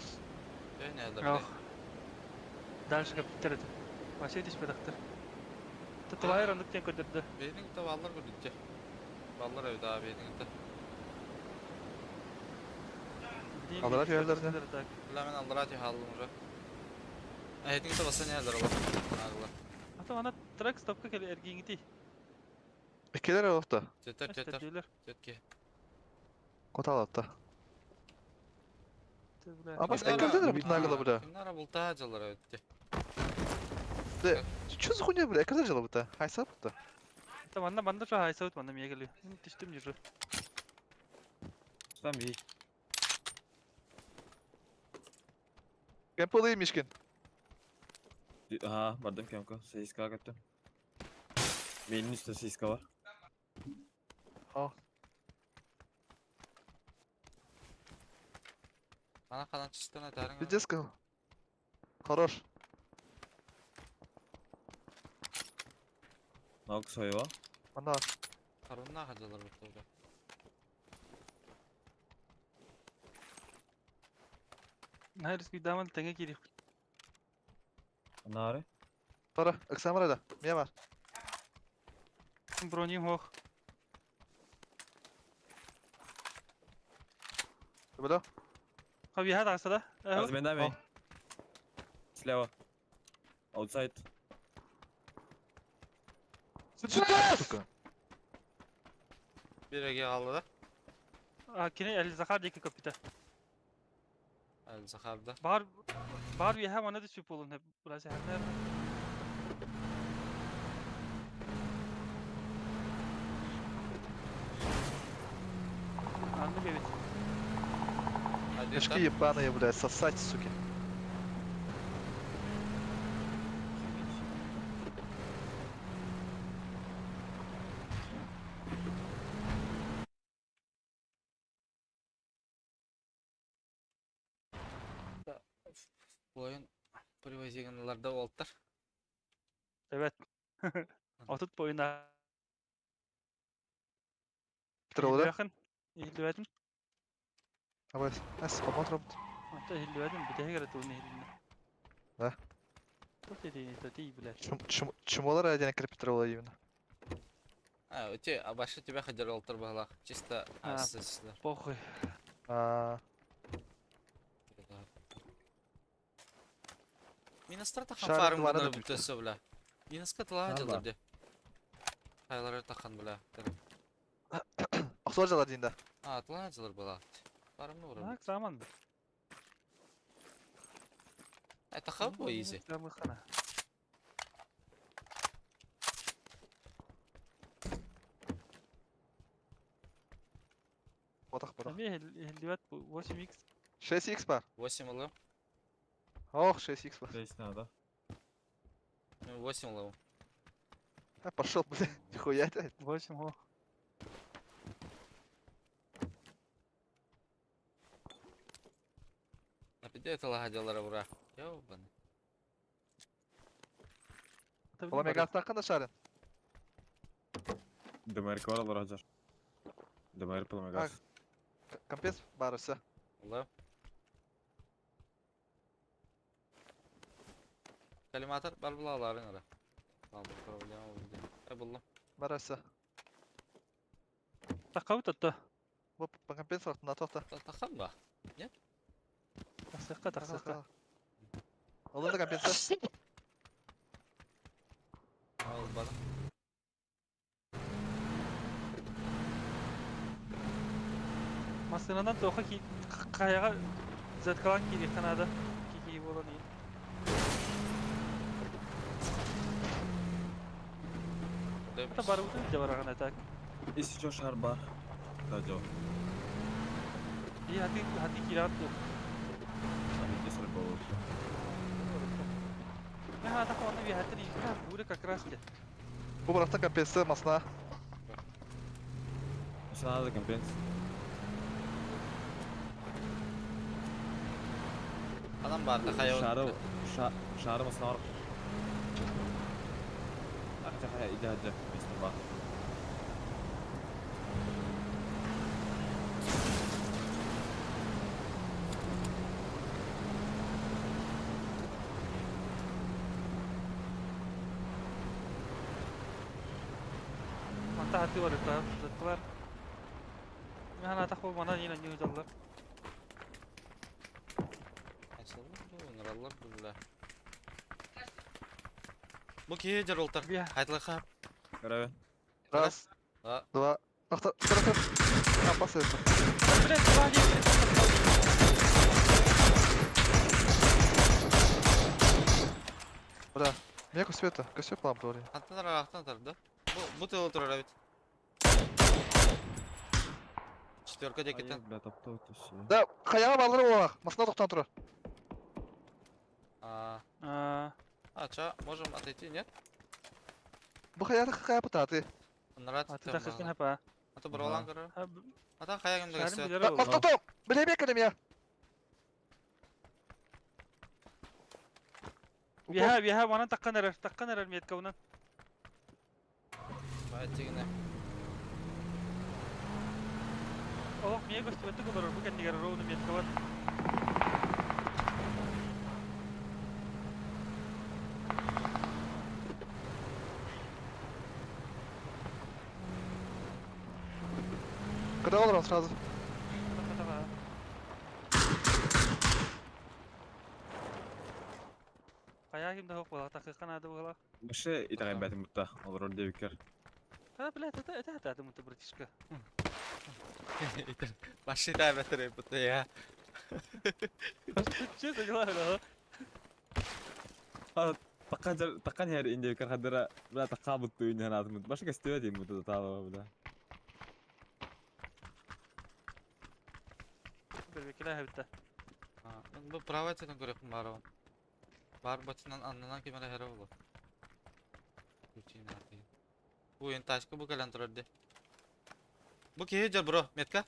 Ne Ох. Дальше каптер это. Вообще здесь бедахтар. Татуайр онук тен көдөрдө. Бейнин те баллар көрдүкче. Баллар öyle abi beynin te. Аллар yerlerde. Била мен аллара ти халым уже. Этин те баса нелер ола. Агла. Ата ана трак стопка кел эргиңити. Иккилер олохто. Жетер жетер. Жетке. Коталатта. А бас эккелдер бит нагыла бля. Кинара булта жалар өттү. Да, чё за хуйня, бля? Эккелдер жала бута. Хайса бута. Та манна манда жа хайса бут манна мегели. Түштүм жүрү. Там ей. Кемполы Мишкин. Ага, бардым кемко. 8К кеттим. Менин үстүндө 8К бар. О. Ана калан чистына дарың. Пиздец, Хорош. Наук своего. Ана. Карунна хажалар бут уже. Найрис даман теңе кирик. Нары. Тара, Оксамара да. Меня бар. Броним хох. Бля. Хаби хат асада. Разминами. Слева. Аутсайд. Сука. Биреге алды да. А кине Эл Захар деки капита. Эл Захарда. Бар бар виха мана да сүп болун. Бурасы ханнар. Анны бебет. Мешки ебаные, блядь, сосать, суки. Bu oyun привозигенларда болуптар. Evet. Отут боюна. Троллер. Якын. Ихилбәдим. Абас, ас, помотром. Ата ихилбәдим, битәһе кәрәт ул ихилне. Да. Тут эти, это блядь. Чум, чумолар один кирпич тролла именно. А, өте, а башы тебя хадер олтыр бағлақ. Чисто асысыздар. Похуй. А. Минастар тахан фарм гынар бүтөсө бля. Минаска тыла жылар де. Хайлар тахан бля. Аксуар жылар дейін да. А, тыла жылар бала. Фармны бұрын. Так, заман. Это хаб изи. Ботақ ботақ. 8x. 6x бар. 8 лым. Ох, 6x бар. 6 надо. 8 лым. А, пошел, бля, нихуя ты. 8 го. Напиде это лагадилар бура. Ёбаный. Ола мега таққанда шарин. ДМР бар алар ажар. ДМР пламегаз. Компенс барысы. Ула. Коллиматор бар булаларын ара. Ал бу проблема булды. Э булдum. Барысы. Таққа өтті. Бу компенс вақтында тоқта. Таққан ба? Нет? Тақсыққа, тақсыққа. Олар да компенс. Ал бар. Масынанан тоқа ки қаяға заткалан кири қанада. Ки болан ин. Ата бар утun жабараган так. Если что, шар бар. Да, жо. И хати хати кират ту. Здесь рыболов. Мен хата қоны би хати ика буре как раз те. Бу барахта компенс масна. Что надо компенс? Адам бар да хаяу. Шары, шары масна бар. Ахта хая иде хаджа место бар. Манта хати бар та заткалар. Мен хата қо мана нина нью жаллар. Ныраллар бу Бу ки жер олтар. Хайтлаха. Карабе. Раз. Два. Ахта, скоро, скоро. А, пасы это. Блядь, два Бля, меня кусвета, косё плам тоже. Аттан аттан да? Бу бу тыл турар бит. Четверка декетен. Бля, топто это все. Да, хаяға балдыры олақ. Масна тоқтан тұрар. А, а, ча, можем отойти, нет? Бу хаяны хая пытаты. Нравится. Аты тақырсын хапа. Аты бұралан көрі. Ата хая кімді кәсі. Мастото! Біле бекіні меня. Бияха, бияха, манан таққан әрер, таққан әрер метка унан. Байтигіне. Олақ мие көсті өтті олар, бұл кәндігер роуны метка бар. Когда он сразу? Қая кімді хоқ бола, тақиқан ады бола. Баше и тагай бәтим бутта. Олар орде бикер. А, блядь, это это это это братишка. Башы да бәтір бутта я. Что за дела, да? Таққан таққан хер инде бикер хадара бля таққа бутты үйне ханатым. Башы кәстебе дейм бутта тала бля. Бір бекеле хәбітті. Бу право этен көрөкм бар. Бар батынан аннан кемере хере болу. Бу ен тачка бу калан турар де. Бу ки жер бро, метка.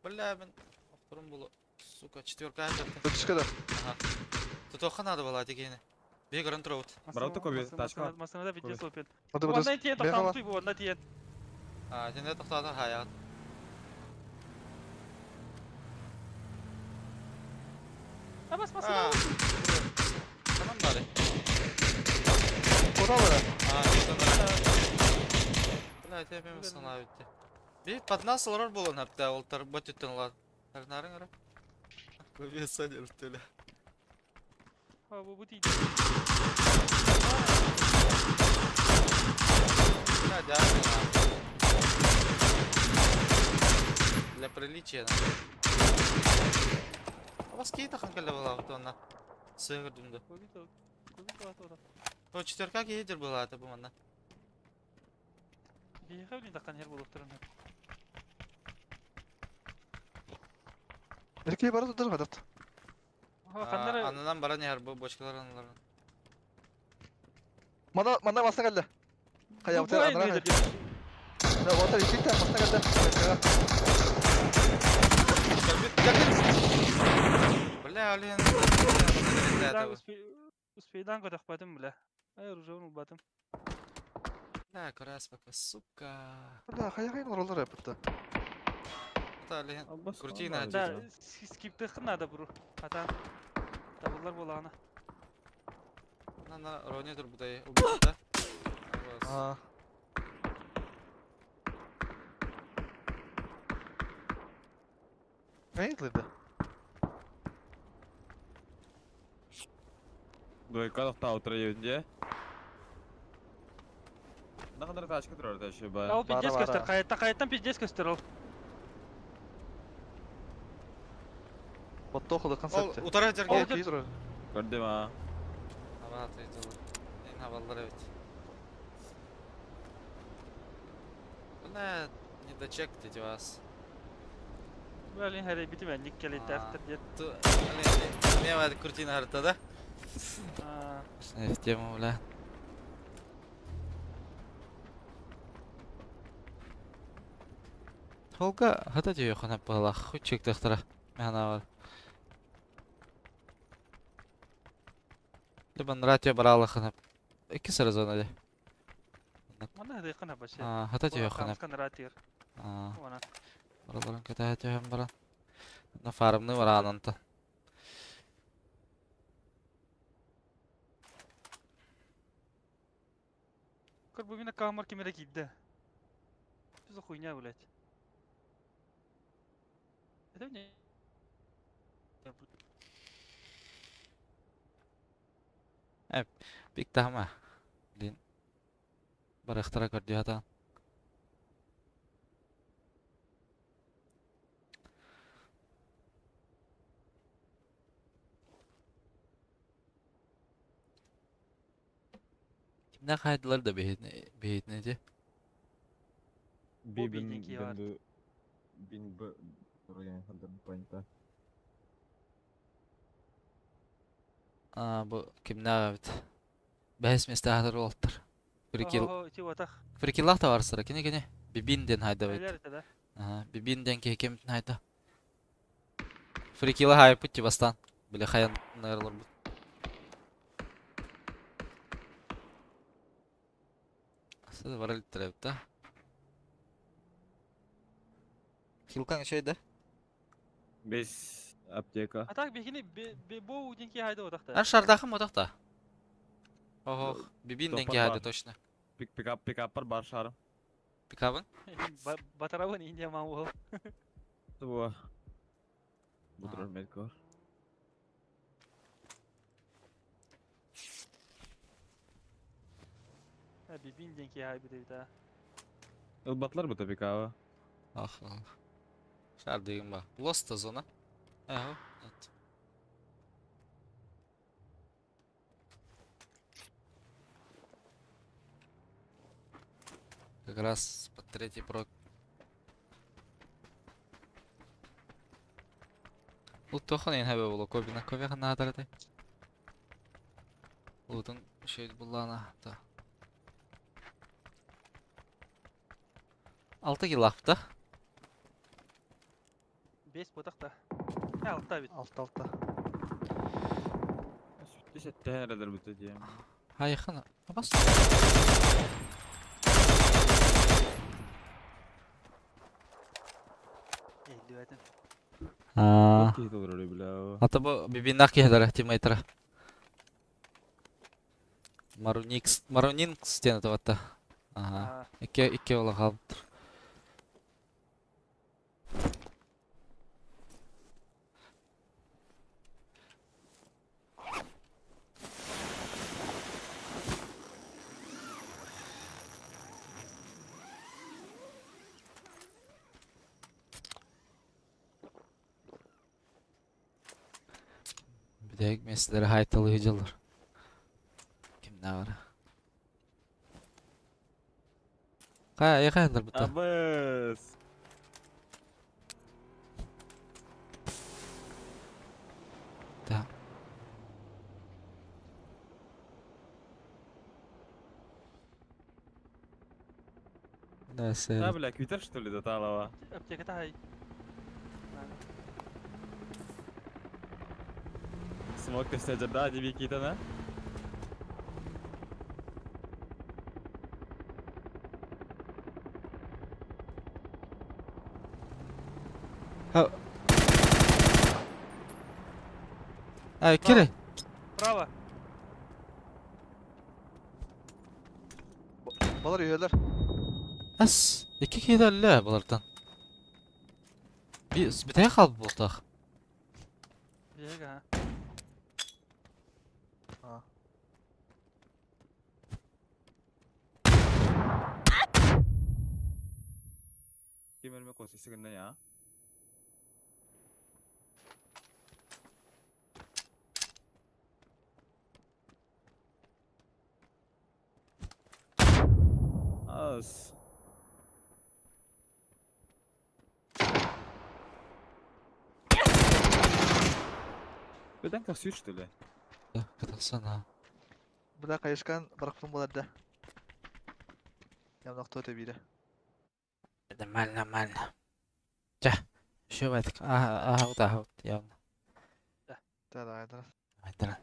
Бля мен авторым болу. Сука, четверка жер. Түшкеді. Ага. Тут надо было дегені. Бе көрөн турабыт. Брат, көбе, тачка. Масынада битте сопен. Оды Оннан тиен тоқтам туй бу, оннан тиен. А, сенде тоқтады хаят. А бас масына. Tamam bari. Куда вы? А, это Бля, это я sana bitti. Bir под нас олар болон хапта олтар бөтүттен олар. Нарын ара. Көбе санер төле. А, бу бу тиді. Бля, да. Для приличия. А вас кейта ханкалда была вот она. Сыгыр дүмді. О, четверка кейдер была, это буманна. Бияха блин таққан хер болып тұрын. Эркей бары тұр қадат. Қандары Анынан бара не бу бочкалар аналарын. Мана, мана басына келді. Хайа, Бу вот бу анараа айнайдар. Да, вот иккитэ маста кэлдэ. Бля, блин. Успейдан көтөхпөтүм бля. Ай, оружие улбатым. Бля, краспака, сука. Бля, хайа хайын оролор эппитте. Это, блин, Албас Крути бар на Да, дии. скиптыхын надо бру. Хата. Табыллар буолаҕына. На, на, Рони турбутай убит, да? Аа. Хайын да. Двойка тохтаа утра дии. Нахандар тачка турар да еще ба. Ол пиздец Бара, көстөр. бара. Хайаттан хайаттан пиздец көстөр ол. Боттоо хылы Ол концепция. утара Ол жерге. жер- Кейзер. Көрдүм а. Аба тыйдылар. Эн хабаллар эбит. Бля, не дочек дети вас. Блин, хәрәй битим әнник кәләйтә автор дед. Ту, блин, не var куртина харта, да? Аа. В тему, бля. Холга хата жүйе хана бала хучик тахтара. Мана бар. Либо нратия барала хана. Икки сара зона де. Мана хәрәй кана башы. А, хата жүйе хана. Хамскан ратир. А, Она. бараларын ката жүйе бара. На фармны барананта. Көр бу мина камер кемере кидде. Что за хуйня, блядь? Это мне... Бик тахма. Блин. Барахтара көрдü хата. Кимнә хайдылар да беһитне беһитне де. Би Бу бин бинники бар. бин бу бин б турган хандар поинта. А бу кимнә бит. Бәһес месте хатыр болтыр. Фрикил Ого, ти ватах. фрикиллах та барсыра кине кине. Бибинден хайда бит. Нелер это, да? Ага, бибинден ке кем хайда. Фрикилла хай путти бастан. Биле хаян нарлар бу. Сіз бар элитер да. Хилкан шейде. Бес аптека. А так бихини бе бу динки хайда ватахта. Ар шардахым отақта. Охо, бибинден Топан ке хайда бар. точно. Пик пикап пикаппар бар шарым. Пикабын? Батарабын Индия ман ол. Бу. Бу А. турар медик бар. Бибин динки хай бит да. Ылбатлар бу пикабы. Ах, ах. Шар деген ба. Лоста зона. Эхо. Нет. Как раз под третий прок. Лут тохан ен хэбэ боло кобина коби хана хадарады. Лутун шөйд буллана та. Алты килл апта. Бес ботахта. Э, алта бит. Алта алта. Сүттү сетте хәрәдер бу дии. Хайхана. Абас. Элли бәтин. Аа. Кихи турар бля. Ата бу бибиннах киһилэр тиммейтера. Маруникс, Марунингс диэн атабатта. Аха. Аа. Икки икки ола хаалбыттар. Бүтэһик миэстэлэри хайталыы дьыллар. Кимнэ бар? Хайа, айхайдылар бутта. Абыс. Да. Да, Да, сэр. бля, квитер что ли, до талова? Аптеката хай. Смог ты все да, дебикита, на? А, кири. Право. Балар üyeler. Ас, iki киһи балартан. Битэ хаалбыт буолтаах. Биһиги ha. Ha. Ким өлмө косысы гында я? Ас. Бедан косит, что ли? Катасана. Бля кайышкан баракпын болар да. Ямнак төте бире. Нормально, нормально. Ча, еще байтык. Ага, ага, вот, ага, вот, явно. Да, да, да. Айдара.